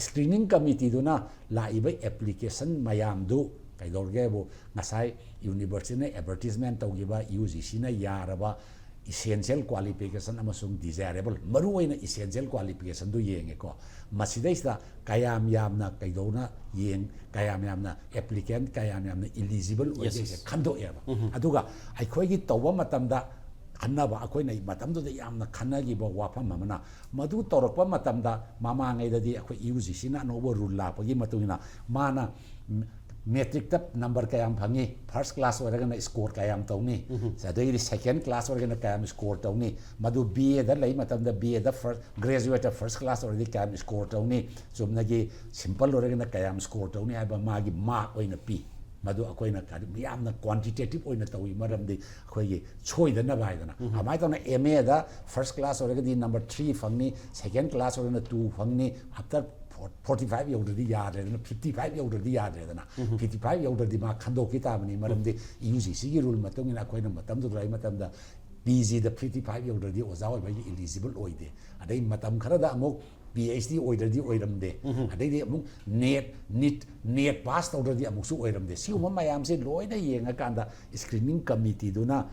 ꯁ꯭ꯀ꯭ꯔꯤꯅꯤꯡ ꯀꯃꯤꯇꯤꯗꯨꯅ ꯂꯥꯛꯏꯕ ꯑꯦꯄ꯭ꯂꯤꯀꯦꯁꯟ ꯃꯌꯥꯝꯗꯨ ꯀꯩꯗꯧꯔꯒꯦꯕꯨ, ꯉꯁꯥꯏ ꯌꯨꯅꯤꯚꯔꯁꯤꯇꯤꯅ ꯑꯦꯗꯚꯔꯇꯤꯁꯃꯦꯟ ꯇꯧꯈꯤꯕ, ꯌꯨ ꯖꯤ ꯁꯤꯅ ꯌꯥꯔꯕ ꯏꯁꯦꯟꯁꯤꯌꯦꯜ ꯀ꯭ꯋꯥꯂꯤꯐꯤꯀꯦꯁꯟ ꯑꯃꯁꯨꯡ ꯗꯤꯖꯥꯏꯔꯦꯕꯜ, ꯃꯔꯨꯑꯣꯏꯅ ꯏꯁꯦꯟꯁꯤꯌꯦꯜ ꯀ꯭ꯋꯥꯂꯤꯐꯤꯀꯦꯁꯟꯗꯨ ꯌꯦꯡꯉꯦꯀꯣ꯫ ꯃꯁꯤꯗꯩꯁꯤꯗ ꯀꯌꯥꯝ ꯌꯥꯝꯅ ꯀꯩꯗꯧꯅ ꯌꯦꯡ, ꯀꯌꯥꯝ ꯌꯥꯝꯅ ꯑꯦꯄ꯭ꯂꯤꯀꯦꯟ, ꯀꯌꯥꯝ ꯌꯥꯝꯅ ꯏꯂꯤꯖꯤꯕꯜ ꯑꯣꯏꯒꯦꯁꯦ ꯈꯟꯗꯣꯛꯑꯦꯕ꯫ ꯑꯗꯨꯒ ꯑꯩꯈꯣꯏꯒꯤ ꯇꯧꯕ ꯃꯇꯝꯗ ꯈꯟꯅꯕ, ꯑꯩꯈꯣꯏꯅ ꯃꯇꯝꯗꯨꯗ ꯌꯥꯝꯅ ꯈꯟꯅꯈꯤꯕ ꯋꯥꯐꯝ ꯑꯃꯅ, ꯃꯗꯨ ꯇꯧꯔꯛꯄ ꯃꯇꯝꯗ ꯃꯃꯥꯡꯉꯩꯗꯗꯤ ꯑꯩꯈꯣꯏ ꯌꯨ ꯖꯤ ꯁꯤꯅ ꯑꯅꯧꯕ ꯔꯨꯜ ꯂꯥꯛꯄꯒꯤ ꯃꯇꯨꯡ ꯏꯟꯅ ꯃꯥꯅ ꯃꯦꯇ꯭ꯔꯤꯛꯇ ꯅꯝꯕꯔ ꯀꯌꯥꯝ ꯐꯪꯉꯤ, ꯐꯥꯔꯁ ꯀ꯭ꯂꯥꯁ ꯑꯣꯏꯔꯒꯅ ꯁ꯭ꯀꯣꯔ ꯀꯌꯥꯝ ꯇꯧꯅꯤ, ꯑꯗꯒꯤꯗꯤ ꯁꯦꯀꯦꯟ ꯀ꯭ꯂꯥꯁ ꯑꯣꯏꯔꯒꯅ ꯀꯌꯥꯝ ꯁ꯭ꯀꯣꯔ ꯇꯧꯅꯤ, ꯃꯗꯨ ꯕꯤ ꯑꯦꯗ ꯂꯩ ꯃꯇꯝꯗ ꯕꯤ ꯑꯦꯗ ꯐꯥꯔꯁ, ꯒ꯭ꯔꯦꯖꯨꯋꯦꯠꯇ ꯐꯥꯔꯁ ꯀ꯭ꯂꯥꯁ ꯑꯣꯏꯔꯗꯤ ꯀꯌꯥꯝ ꯁ꯭ꯀꯣꯔ ꯇꯧꯅꯤ, ꯆꯨꯝꯅꯒꯤ ꯁꯤꯝꯄꯜ ꯑꯣꯏꯔꯒꯅ ꯀꯌꯥꯝ ꯁ꯭ꯀꯣꯔ ꯇꯧꯅꯤ ꯍꯥꯏꯕ ꯃꯥꯒꯤ ꯃꯥꯔꯛ ꯑꯣꯏꯅ ꯄꯤ꯫ ꯃꯗꯨ ꯑꯩꯈꯣꯏꯅ ꯀꯔꯤ-, ꯌꯥꯝꯅ ꯀ꯭ꯋꯥꯟꯇꯤꯇꯦꯇꯤꯞ ꯑꯣꯏꯅ ꯇꯧꯏ, ꯃꯔꯝꯗꯤ ꯑꯩꯈꯣꯏꯒꯤ ꯁꯣꯏꯗꯅꯕ ꯍꯥꯏꯗꯅ꯫ ꯑꯗꯨꯃꯥꯏꯅ ꯇꯧꯅ ꯑꯦꯝ ꯑꯦꯗ ꯐꯥꯔꯁ ꯀ꯭ꯂꯥꯁ ꯑꯣꯏꯔꯒꯗꯤ ꯅꯝꯕꯔ ꯊ꯭ꯔꯤ ꯐꯪꯅꯤ, ꯁꯦꯀꯦꯟ ꯀ꯭ꯂꯥꯁ ꯑꯣꯏꯔꯒꯅ ꯇꯨ ꯐꯪꯅꯤ, ꯑꯥꯐꯇꯔ ꯐꯣꯔꯇꯤ ꯐꯥꯏꯚ ꯌꯧꯗ꯭ꯔꯗꯤ ꯌꯥꯗ꯭ꯔꯦꯗꯅ, ꯐꯤꯐꯇꯤ ꯐꯥꯏꯚ ꯌꯧꯗ꯭ꯔꯗꯤ ꯌꯥꯗ꯭ꯔꯦꯗꯅ꯫ ꯐꯤꯐꯇꯤ ꯐꯥꯏꯚ ꯌꯧꯗ꯭ꯔꯗꯤ ꯃꯥ ꯈꯟꯗꯣꯛꯈꯤ ꯇꯥꯕꯅꯤ, ꯃꯔꯝꯗꯤ ꯌꯨ ꯖꯤ ꯁꯤꯒꯤ ꯔꯨꯜ ꯃꯇꯨꯡ ꯏꯟꯅ ꯑꯩꯈꯣꯏꯅ ꯃꯇꯝꯗꯨꯗ ꯂꯩ ꯃꯇꯝꯗ ꯄꯤ ꯖꯤꯗ ꯐꯤꯐꯇꯤ ꯐꯥꯏꯚ ꯌꯧꯗ꯭ꯔꯗꯤ ꯑꯣꯖꯥ ꯑꯣꯏꯕꯒꯤ ꯏꯂꯤꯖꯤꯕꯜ ꯑꯣꯏꯗꯦ꯫ ꯑꯗꯩ ꯃꯇꯝ ꯈꯔꯗ ꯑꯃꯨꯛ ꯄꯤ ꯑꯩꯆ ꯗꯤ ꯑꯣꯏꯗ꯭ꯔꯗꯤ ꯑꯣꯏꯔꯝꯗꯦ꯫ ꯑꯗꯩꯗꯤ ꯑꯃꯨꯛ ꯅꯦꯠ, ꯅꯤꯠ, ꯅꯦꯠ ꯄꯥꯁ ꯇꯧꯗ꯭ꯔꯗꯤ ꯑꯃꯨꯛꯁꯨ ꯑꯣꯏꯔꯝꯗꯦ꯫ ꯁꯤꯒꯨꯝꯕ ꯃꯌꯥꯝꯁꯦ ꯂꯣꯏꯅ ꯌꯦꯡꯉꯀꯥꯟꯗ ꯁ꯭ꯀ꯭ꯔꯤꯅꯤꯡ ꯀꯃꯤꯇꯤꯗꯨꯅ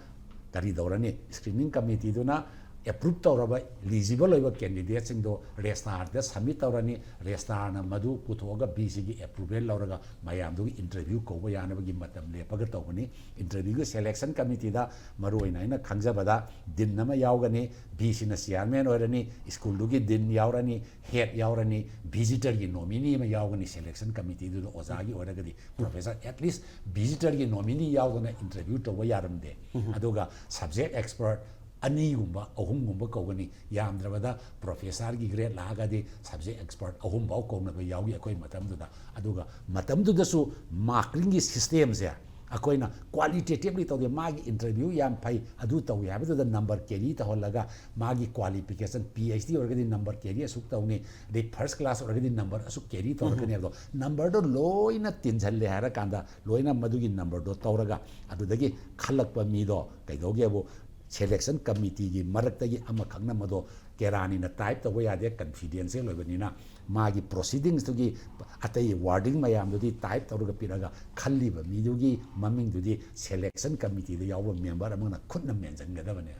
ꯀꯔꯤ ꯇꯧꯔꯅꯤ? ꯁ꯭ꯀ꯭ꯔꯤꯅꯤꯡ ꯀꯃꯤꯇꯤꯗꯨꯅ ꯑꯦꯄ꯭ꯔꯨꯞ ꯇꯧꯔꯕ ꯏꯂꯤꯖꯤꯕꯜ ꯑꯣꯏꯕ ꯀꯦꯟꯗꯤꯗꯦꯠꯁꯤꯡꯗꯣ ꯔꯦꯁꯇꯥꯔꯗ ꯁꯕꯃꯤꯠ ꯇꯧꯔꯅꯤ꯫ ꯔꯦꯁꯇꯥꯔꯅ ꯃꯗꯨ ꯄꯨꯊꯣꯛꯑꯒ ꯕꯤ ꯁꯤꯒꯤ ꯑꯦꯄ꯭ꯔꯨꯚꯦꯜ ꯂꯧꯔꯒ ꯃꯌꯥꯝꯗꯨꯒꯤ ꯏꯟꯇꯔꯚ꯭ꯌꯨ ꯀꯧꯕ ꯌꯥꯅꯕꯒꯤ ꯃꯇꯝ ꯂꯦꯞꯄꯒ ꯇꯧꯕꯅꯤ꯫ ꯏꯟꯇꯔꯚ꯭ꯌꯨꯒꯤ ꯁꯦꯂꯦꯛꯁꯟ ꯀꯃꯤꯇꯤꯗ ꯃꯔꯨꯑꯣꯏꯅ ꯑꯩꯅ ꯈꯪꯖꯕꯗ ꯗꯤꯟ ꯑꯃ ꯌꯥꯎꯒꯅꯤ, ꯕꯤ ꯁꯤꯅ ꯆꯤꯌꯥꯔꯃꯦꯟ ꯑꯣꯏꯔꯅꯤ, ꯁ꯭ꯀꯨꯜꯗꯨꯒꯤ ꯗꯤꯟ ꯌꯥꯎꯔꯅꯤ, ꯍꯦꯗ ꯌꯥꯎꯔꯅꯤ, ꯚꯤꯖꯤꯇꯔꯒꯤ ꯅꯣꯃꯤꯅꯤ ꯑꯃ ꯌꯥꯎꯒꯅꯤ ꯁꯦꯂꯦꯛꯁꯟ ꯀꯃꯤꯇꯤꯗꯨꯗ꯫ ꯑꯣꯖꯥꯒꯤ ꯑꯣꯏꯔꯒꯗꯤ ꯄ꯭ꯔꯣꯐꯦꯁꯔ, ꯑꯦꯠꯂꯤꯁ ꯚꯤꯖꯤꯇꯔꯒꯤ ꯅꯣꯃꯤꯅꯤ ꯌꯥꯎꯗꯅ ꯏꯟꯇꯔꯚ꯭ꯌꯨ ꯇꯧꯕ ꯌꯥꯔꯝꯗꯦ꯫ ꯑꯗꯨꯒ ꯁꯕꯖꯦꯛ ꯑꯦꯛꯁꯄꯔꯠ ꯑꯅꯤꯒꯨꯝꯕ ꯑꯍꯨꯝꯒꯨꯝꯕ ꯀꯧꯒꯅꯤ, ꯌꯥꯝꯗ꯭ꯔꯕꯗ ꯄ꯭ꯔꯣꯐꯦꯁꯔꯒꯤ ꯒ꯭ꯔꯦꯗ ꯂꯥꯛꯑꯒꯗꯤ ꯁꯕꯖꯦꯛ ꯑꯦꯛꯁꯄꯔꯠ ꯑꯍꯨꯝꯐꯥꯎ ꯀꯧꯅꯕ ꯌꯥꯎꯈꯤ ꯑꯩꯈꯣꯏ ꯃꯇꯝꯗꯨꯗ꯫ ꯑꯗꯨꯒ ꯃꯇꯝꯗꯨꯗꯁꯨ ꯃꯥꯔꯀꯤꯡꯒꯤ ꯁꯤꯁꯇꯦꯝꯁꯦ ꯑꯩꯈꯣꯏꯅ ꯀ꯭ꯋꯥꯂꯤꯇꯦꯇꯤꯚꯂꯤ ꯇꯧꯗꯦ꯫ ꯃꯥꯒꯤ ꯏꯟꯇꯔꯚ꯭ꯌꯨ ꯌꯥꯝ ꯐꯩ, ꯑꯗꯨ ꯇꯧꯏ ꯍꯥꯏꯕꯗꯨꯗ ꯅꯝꯕꯔ ꯀꯦꯔꯤ ꯇꯧꯍꯜꯂꯒ, ꯃꯥꯒꯤ ꯀ꯭ꯋꯥꯂꯤꯐꯤꯀꯦꯁꯟ, ꯄꯤ ꯑꯩꯆ ꯗꯤ ꯑꯣꯏꯔꯒꯗꯤ ꯅꯝꯕꯔ ꯀꯦꯔꯤ ꯑꯁꯨꯛ ꯇꯧꯅꯤ, ꯑꯗꯩ ꯐꯥꯔꯁ ꯀ꯭ꯂꯥꯁ ꯑꯣꯏꯔꯒꯗꯤ ꯅꯝꯕꯔ ꯑꯁꯨꯛ ꯀꯦꯔꯤ ꯇꯧꯔꯛꯀꯅꯤ ꯍꯥꯏꯕꯗꯣ, ꯅꯝꯕꯔꯗꯣ ꯂꯣꯏꯅ ꯇꯤꯟꯁꯤꯜꯂꯦ ꯍꯥꯏꯔꯀꯥꯟꯗ ꯂꯣꯏꯅ ꯃꯗꯨꯒꯤ ꯅꯝꯕꯔꯗꯣ ꯇꯧꯔꯒ ꯑꯗꯨꯗꯒꯤ ꯈꯜꯂꯛꯄ ꯃꯤꯗꯣ ꯀꯩꯗꯧꯒꯦꯕꯨ, ꯁꯦꯂꯦꯛꯁꯟ ꯀꯃꯤꯇꯤꯒꯤ ꯃꯔꯛꯇꯒꯤ ꯑꯃꯈꯛꯅ ꯃꯗꯣ ꯀꯦꯔꯥꯅꯤꯅ ꯇꯥꯏꯞ ꯇꯧꯕ ꯌꯥꯗꯦ, ꯀꯟꯐꯤꯗꯦꯟꯁꯤꯌꯦꯜ ꯑꯣꯏꯕꯅꯤꯅ, ꯃꯥꯒꯤ ꯄ꯭ꯔꯣꯁꯤꯗꯤꯡꯁꯇꯨꯒꯤ ꯑꯇꯩ ꯋꯥꯔꯗꯤꯡ ꯃꯌꯥꯝꯗꯨꯗꯤ ꯇꯥꯏꯞ ꯇꯧꯔꯒ ꯄꯤꯔꯒ ꯈꯜꯂꯤꯕ ꯃꯤꯗꯨꯒꯤ ꯃꯃꯤꯡꯗꯨꯗꯤ ꯁꯦꯂꯦꯛꯁꯟ ꯀꯃꯤꯇꯤꯗ ꯌꯥꯎꯕ ꯃꯦꯝꯕꯔ ꯑꯃꯅ ꯈꯨꯠꯅ ꯃꯦꯟꯁꯤꯟꯒꯗꯕꯅꯦ꯫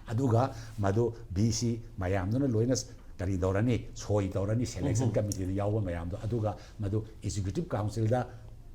ꯑꯗꯨꯒ ꯃꯗꯨ ꯕꯤ ꯁꯤ ꯃꯌꯥꯝꯗꯨꯅ ꯂꯣꯏꯅ ꯀꯔꯤ ꯇꯧꯔꯅꯤ, ꯁꯣꯏ ꯇꯧꯔꯅꯤ, ꯁꯦꯂꯦꯛꯁꯟ ꯀꯃꯤꯇꯤꯗ ꯌꯥꯎꯕ ꯃꯌꯥꯝꯗꯣ꯫ ꯑꯗꯨꯒ ꯃꯗꯨ ꯑꯦꯛꯖꯤꯀ꯭ꯌꯨꯇꯤꯚ ꯀꯥꯎꯟꯁꯤꯜꯗ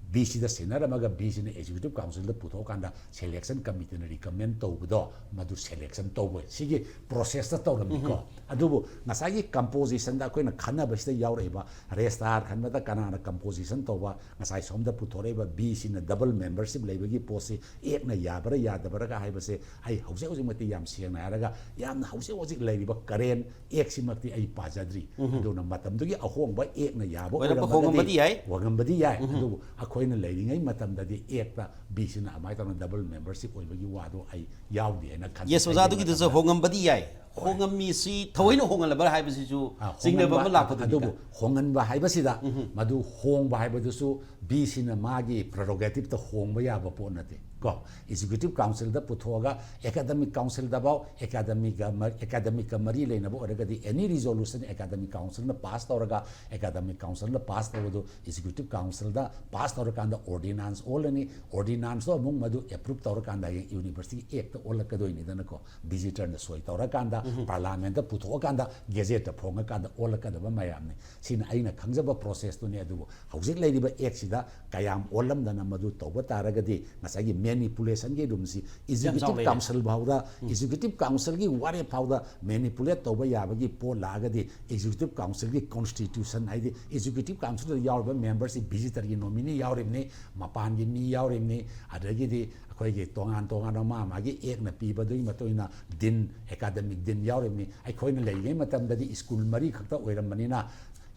ꯕꯤ ꯁꯤꯗ ꯁꯤꯟꯅꯔꯝꯃꯒ ꯕꯤ ꯁꯤꯅ ꯑꯦꯛꯖꯤꯀ꯭ꯌꯨꯇꯤꯚ ꯀꯥꯎꯟꯁꯤꯜꯗ ꯄꯨꯊꯣꯛꯑꯀꯥꯟꯗ ꯁꯦꯂꯦꯛꯁꯟ ꯀꯃꯤꯇꯤꯅ ꯔꯤꯀꯃꯦꯟ ꯇꯧꯕꯗꯣ ꯃꯗꯨ ꯁꯦꯂꯦꯛꯁꯟ ꯇꯧꯕ, ꯁꯤꯒꯤ ꯄ꯭ꯔꯣꯁꯦꯁꯇ ꯇꯧꯔꯝꯃꯤꯀꯣ꯫ ꯑꯗꯨꯕꯨ ꯉꯁꯥꯏꯒꯤ ꯀꯝꯄꯣꯖꯤꯁꯟꯗ ꯑꯩꯈꯣꯏꯅ ꯈꯟꯅꯕꯁꯤꯗ ꯌꯥꯎꯔꯛꯏꯕ ꯔꯦꯁꯇꯥꯔ ꯈꯟꯕꯗ ꯀꯅꯥꯅ ꯀꯝꯄꯣꯖꯤꯁꯟ ꯇꯧꯕ, ꯉꯁꯥꯏ ꯁꯣꯝꯗ ꯄꯨꯊꯣꯔꯛꯏꯕ ꯕꯤ ꯁꯤꯅ ꯗꯕꯜ ꯃꯦꯝꯕꯔꯁꯤꯞ ꯂꯩꯕꯒꯤ ꯄꯣꯠꯁꯤ ꯑꯦꯛꯅ ꯌꯥꯕ꯭ꯔꯥ ꯌꯥꯗꯕ꯭ꯔꯥꯒ ꯍꯥꯏꯕꯁꯦ ꯑꯩ ꯍꯧꯖꯤꯛ ꯍꯧꯖꯤꯛꯃꯛꯇꯤ ꯌꯥꯝ ꯁꯦꯡꯅ ꯍꯥꯏꯔꯒ ꯌꯥꯝꯅ ꯍꯧꯖꯤꯛ ꯍꯧꯖꯤꯛ ꯂꯩꯔꯤꯕ ꯀꯔꯦꯟ ꯑꯦꯛꯁꯤꯃꯛꯇꯤ ꯑꯩ ꯄꯥꯖꯗ꯭ꯔꯤ꯫ ꯑꯗꯨꯅ ꯃꯇꯝꯗꯨꯒꯤ ꯑꯍꯣꯡꯕ ꯑꯦꯛꯅ ꯌꯥꯕ ꯑꯣꯏꯔꯝꯕ ꯑꯣꯏꯔꯝꯃꯒꯗꯤ ꯍꯣꯡꯉꯝꯕꯗꯤ ꯌꯥꯏ꯫ ꯍꯣꯡꯉꯝꯕꯗꯤ ꯌꯥꯏ꯫ ꯑꯗꯨꯕꯨ ꯑꯩꯈꯣꯏꯅ ꯂꯩꯔꯤꯉꯩ ꯃꯇꯝꯗꯗꯤ ꯑꯦꯛꯇ ꯕꯤ ꯁꯤꯅ ꯑꯗꯨꯃꯥꯏꯅ ꯇꯧꯅ ꯗꯕꯜ ꯃꯦꯝꯕꯔꯁꯤꯞ ꯑꯣꯏꯕꯒꯤ ꯋꯥꯗꯣ ꯑꯩ ꯌꯥꯎꯗꯦ ꯍꯥꯏꯅ ꯈꯜꯂꯤ꯫ ꯌꯦꯁ, ꯑꯣꯖꯥ, ꯑꯩꯒꯤ ꯑꯗꯨꯒꯤꯗꯨꯁꯨ ꯃꯇꯝꯗ ꯍꯣꯡꯉꯝꯕꯗꯤ ꯌꯥꯏ꯫ ꯍꯣꯏ꯫ ꯍꯣꯡꯉꯝꯃꯤꯁꯤ ꯊꯑꯣꯏꯅ ꯍꯣꯡꯍꯜꯂꯕ꯭ꯔꯥ ꯍꯥꯏꯕꯁꯤꯁꯨ ꯑ, ꯆꯤꯡꯅꯕ ꯑꯃ ꯍꯣꯡꯍꯟꯕ, ꯂꯥꯛꯄꯗꯨꯅꯤꯗ꯫ ꯑꯗꯨꯕꯨ ꯍꯣꯡꯍꯟꯕ ꯍꯥꯏꯕꯁꯤꯗ ꯃꯗꯨ ꯍꯣꯡꯕ ꯍꯥꯏꯕꯗꯨꯁꯨ ꯕꯤ ꯁꯤꯅ ꯃꯥꯒꯤ ꯄ꯭ꯔꯦꯔꯣꯒꯦꯇꯤꯞꯇ ꯍꯣꯡꯕ ꯌꯥꯕ ꯄꯣꯠ ꯅꯠꯇꯦ꯫ ꯀꯣ, ꯑꯦꯛꯖꯤꯀ꯭ꯌꯨꯇꯤꯚ ꯀꯥꯎꯟꯁꯤꯜꯗ ꯄꯨꯊꯣꯛꯑꯒ ꯑꯦꯀꯥꯗꯃꯤꯛ ꯀꯥꯎꯟꯁꯤꯜꯗꯐꯥꯎ, ꯑꯦꯀꯥꯗꯃꯤꯛꯀ ꯃ-, ꯑꯦꯀꯥꯗꯃꯤꯛꯀ ꯃꯔꯤ ꯂꯩꯅꯕ ꯑꯣꯏꯔꯒꯗꯤ ꯑꯦꯅꯤ ꯔꯤꯖꯣꯂꯨꯁꯟ ꯑꯦꯀꯥꯗꯃꯤꯛ ꯀꯥꯎꯟꯁꯤꯜꯅ ꯄꯥꯁ ꯇꯧꯔꯒ, ꯑꯦꯀꯥꯗꯃꯤꯛ ꯀꯥꯎꯟꯁꯤꯜꯅ ꯄꯥꯁ ꯇꯧꯕꯗꯨ ꯑꯦꯛꯖꯤꯀ꯭ꯌꯨꯇꯤꯚ ꯀꯥꯎꯟꯁꯤꯜꯗ ꯄꯥꯁ ꯇꯧꯔꯀꯥꯟꯗ ꯑꯣꯔꯗꯤꯅꯥꯟꯁ ꯑꯣꯜꯂꯅꯤ꯫ ꯑꯣꯔꯗꯤꯅꯥꯟꯁꯇꯣ ꯑꯃꯨꯛ ꯃꯗꯨ ꯑꯦꯄ꯭ꯔꯨꯞ ꯇꯧꯔꯀꯥꯟꯗ ꯍꯌꯦꯡ ꯌꯨꯅꯤꯚꯔꯁꯤꯇꯤꯒꯤ ꯑꯦꯛꯇ ꯑꯣꯜꯂꯛꯀꯗꯣꯏꯅꯤꯗꯅꯀꯣ꯫ ꯚꯤꯖꯤꯇꯔꯅ ꯁꯣꯏ ꯇꯧꯔꯀꯥꯟꯗ, ꯄꯥꯔꯂꯥꯃꯦꯟꯠꯇ ꯄꯨꯊꯣꯛꯑꯀꯥꯟꯗ, ꯒꯦꯖꯦꯠꯇ ꯐꯣꯡꯉꯀꯥꯟꯗ ꯑꯣꯜꯂꯛꯀꯗꯕ ꯃꯌꯥꯝꯅꯤ꯫ ꯁꯤꯅ ꯑꯩꯅ ꯈꯪꯖꯕ ꯄ꯭ꯔꯣꯁꯦꯁꯇꯨꯅꯤ꯫ ꯑꯗꯨꯕꯨ ꯍꯧꯖꯤꯛ ꯂꯩꯔꯤꯕ ꯑꯦꯛꯁꯤꯗ ꯀꯌꯥꯝ ꯑꯣꯜꯂꯝꯗꯅ ꯃꯗꯨ ꯇꯧꯕ ꯇꯥꯔꯒꯗꯤ ꯉꯁꯥꯏꯒꯤ ꯃꯦꯅꯤꯄꯨꯂꯦꯁꯟꯒꯤ ꯔꯨꯝꯁꯤ ꯑꯦꯛꯖꯤꯀ꯭ꯌꯨꯇꯤꯚ ꯀꯥꯎꯟꯁꯤꯜ ꯐꯥꯎꯗ, ꯑꯦꯛꯖꯤꯀ꯭ꯌꯨꯇꯤꯚ ꯀꯥꯎꯟꯁꯤꯜꯒꯤ ꯋꯥꯔꯦꯞ ꯐꯥꯎꯗ ꯃꯦꯅꯤꯄꯨꯂꯦꯠ ꯇꯧꯕ ꯌꯥꯕꯒꯤ ꯄꯣꯠ ꯂꯥꯛꯑꯒꯗꯤ ꯑꯦꯛꯖꯤꯀ꯭ꯌꯨꯇꯤꯚ ꯀꯥꯎꯟꯁꯤꯜꯒꯤ ꯀꯣꯟꯁꯇꯤꯇ꯭ꯌꯨꯁꯟ, ꯍꯥꯏꯗꯤ ꯑꯦꯛꯖꯤꯀ꯭ꯌꯨꯇꯤꯚ ꯀꯥꯎꯟꯁꯤꯜꯗ ꯌꯥꯎꯔꯤꯕ ꯃꯦꯝꯕꯔꯁꯤ ꯚꯤꯖꯤꯇꯔꯒꯤ ꯅꯣꯃꯤꯅꯤ ꯌꯥꯎꯔꯤꯕꯅꯤ, ꯃꯄꯥꯟꯒꯤ ꯃꯤ ꯌꯥꯎꯔꯤꯕꯅꯤ, ꯑꯗꯒꯤꯗꯤ ꯑꯩꯈꯣꯏꯒꯤ ꯇꯣꯉꯥꯟ ꯇꯣꯉꯥꯟꯕ ꯃꯥ ꯃꯥꯒꯤ ꯑꯦꯛꯅ ꯄꯤꯕꯗꯨꯒꯤ ꯃꯇꯨꯡ ꯏꯟꯅ ꯗꯤꯟ, ꯑꯦꯀꯥꯗꯃꯤꯛ ꯗꯤꯟ ꯌꯥꯎꯔꯤꯕꯅꯤ꯫ ꯑꯩꯈꯣꯏꯅ ꯂꯩꯔꯤꯉꯩ ꯃꯇꯝꯗꯗꯤ ꯁ꯭ꯀꯨꯜ ꯃꯔꯤ ꯈꯛꯇ ꯑꯣꯏꯔꯝꯕꯅꯤꯅ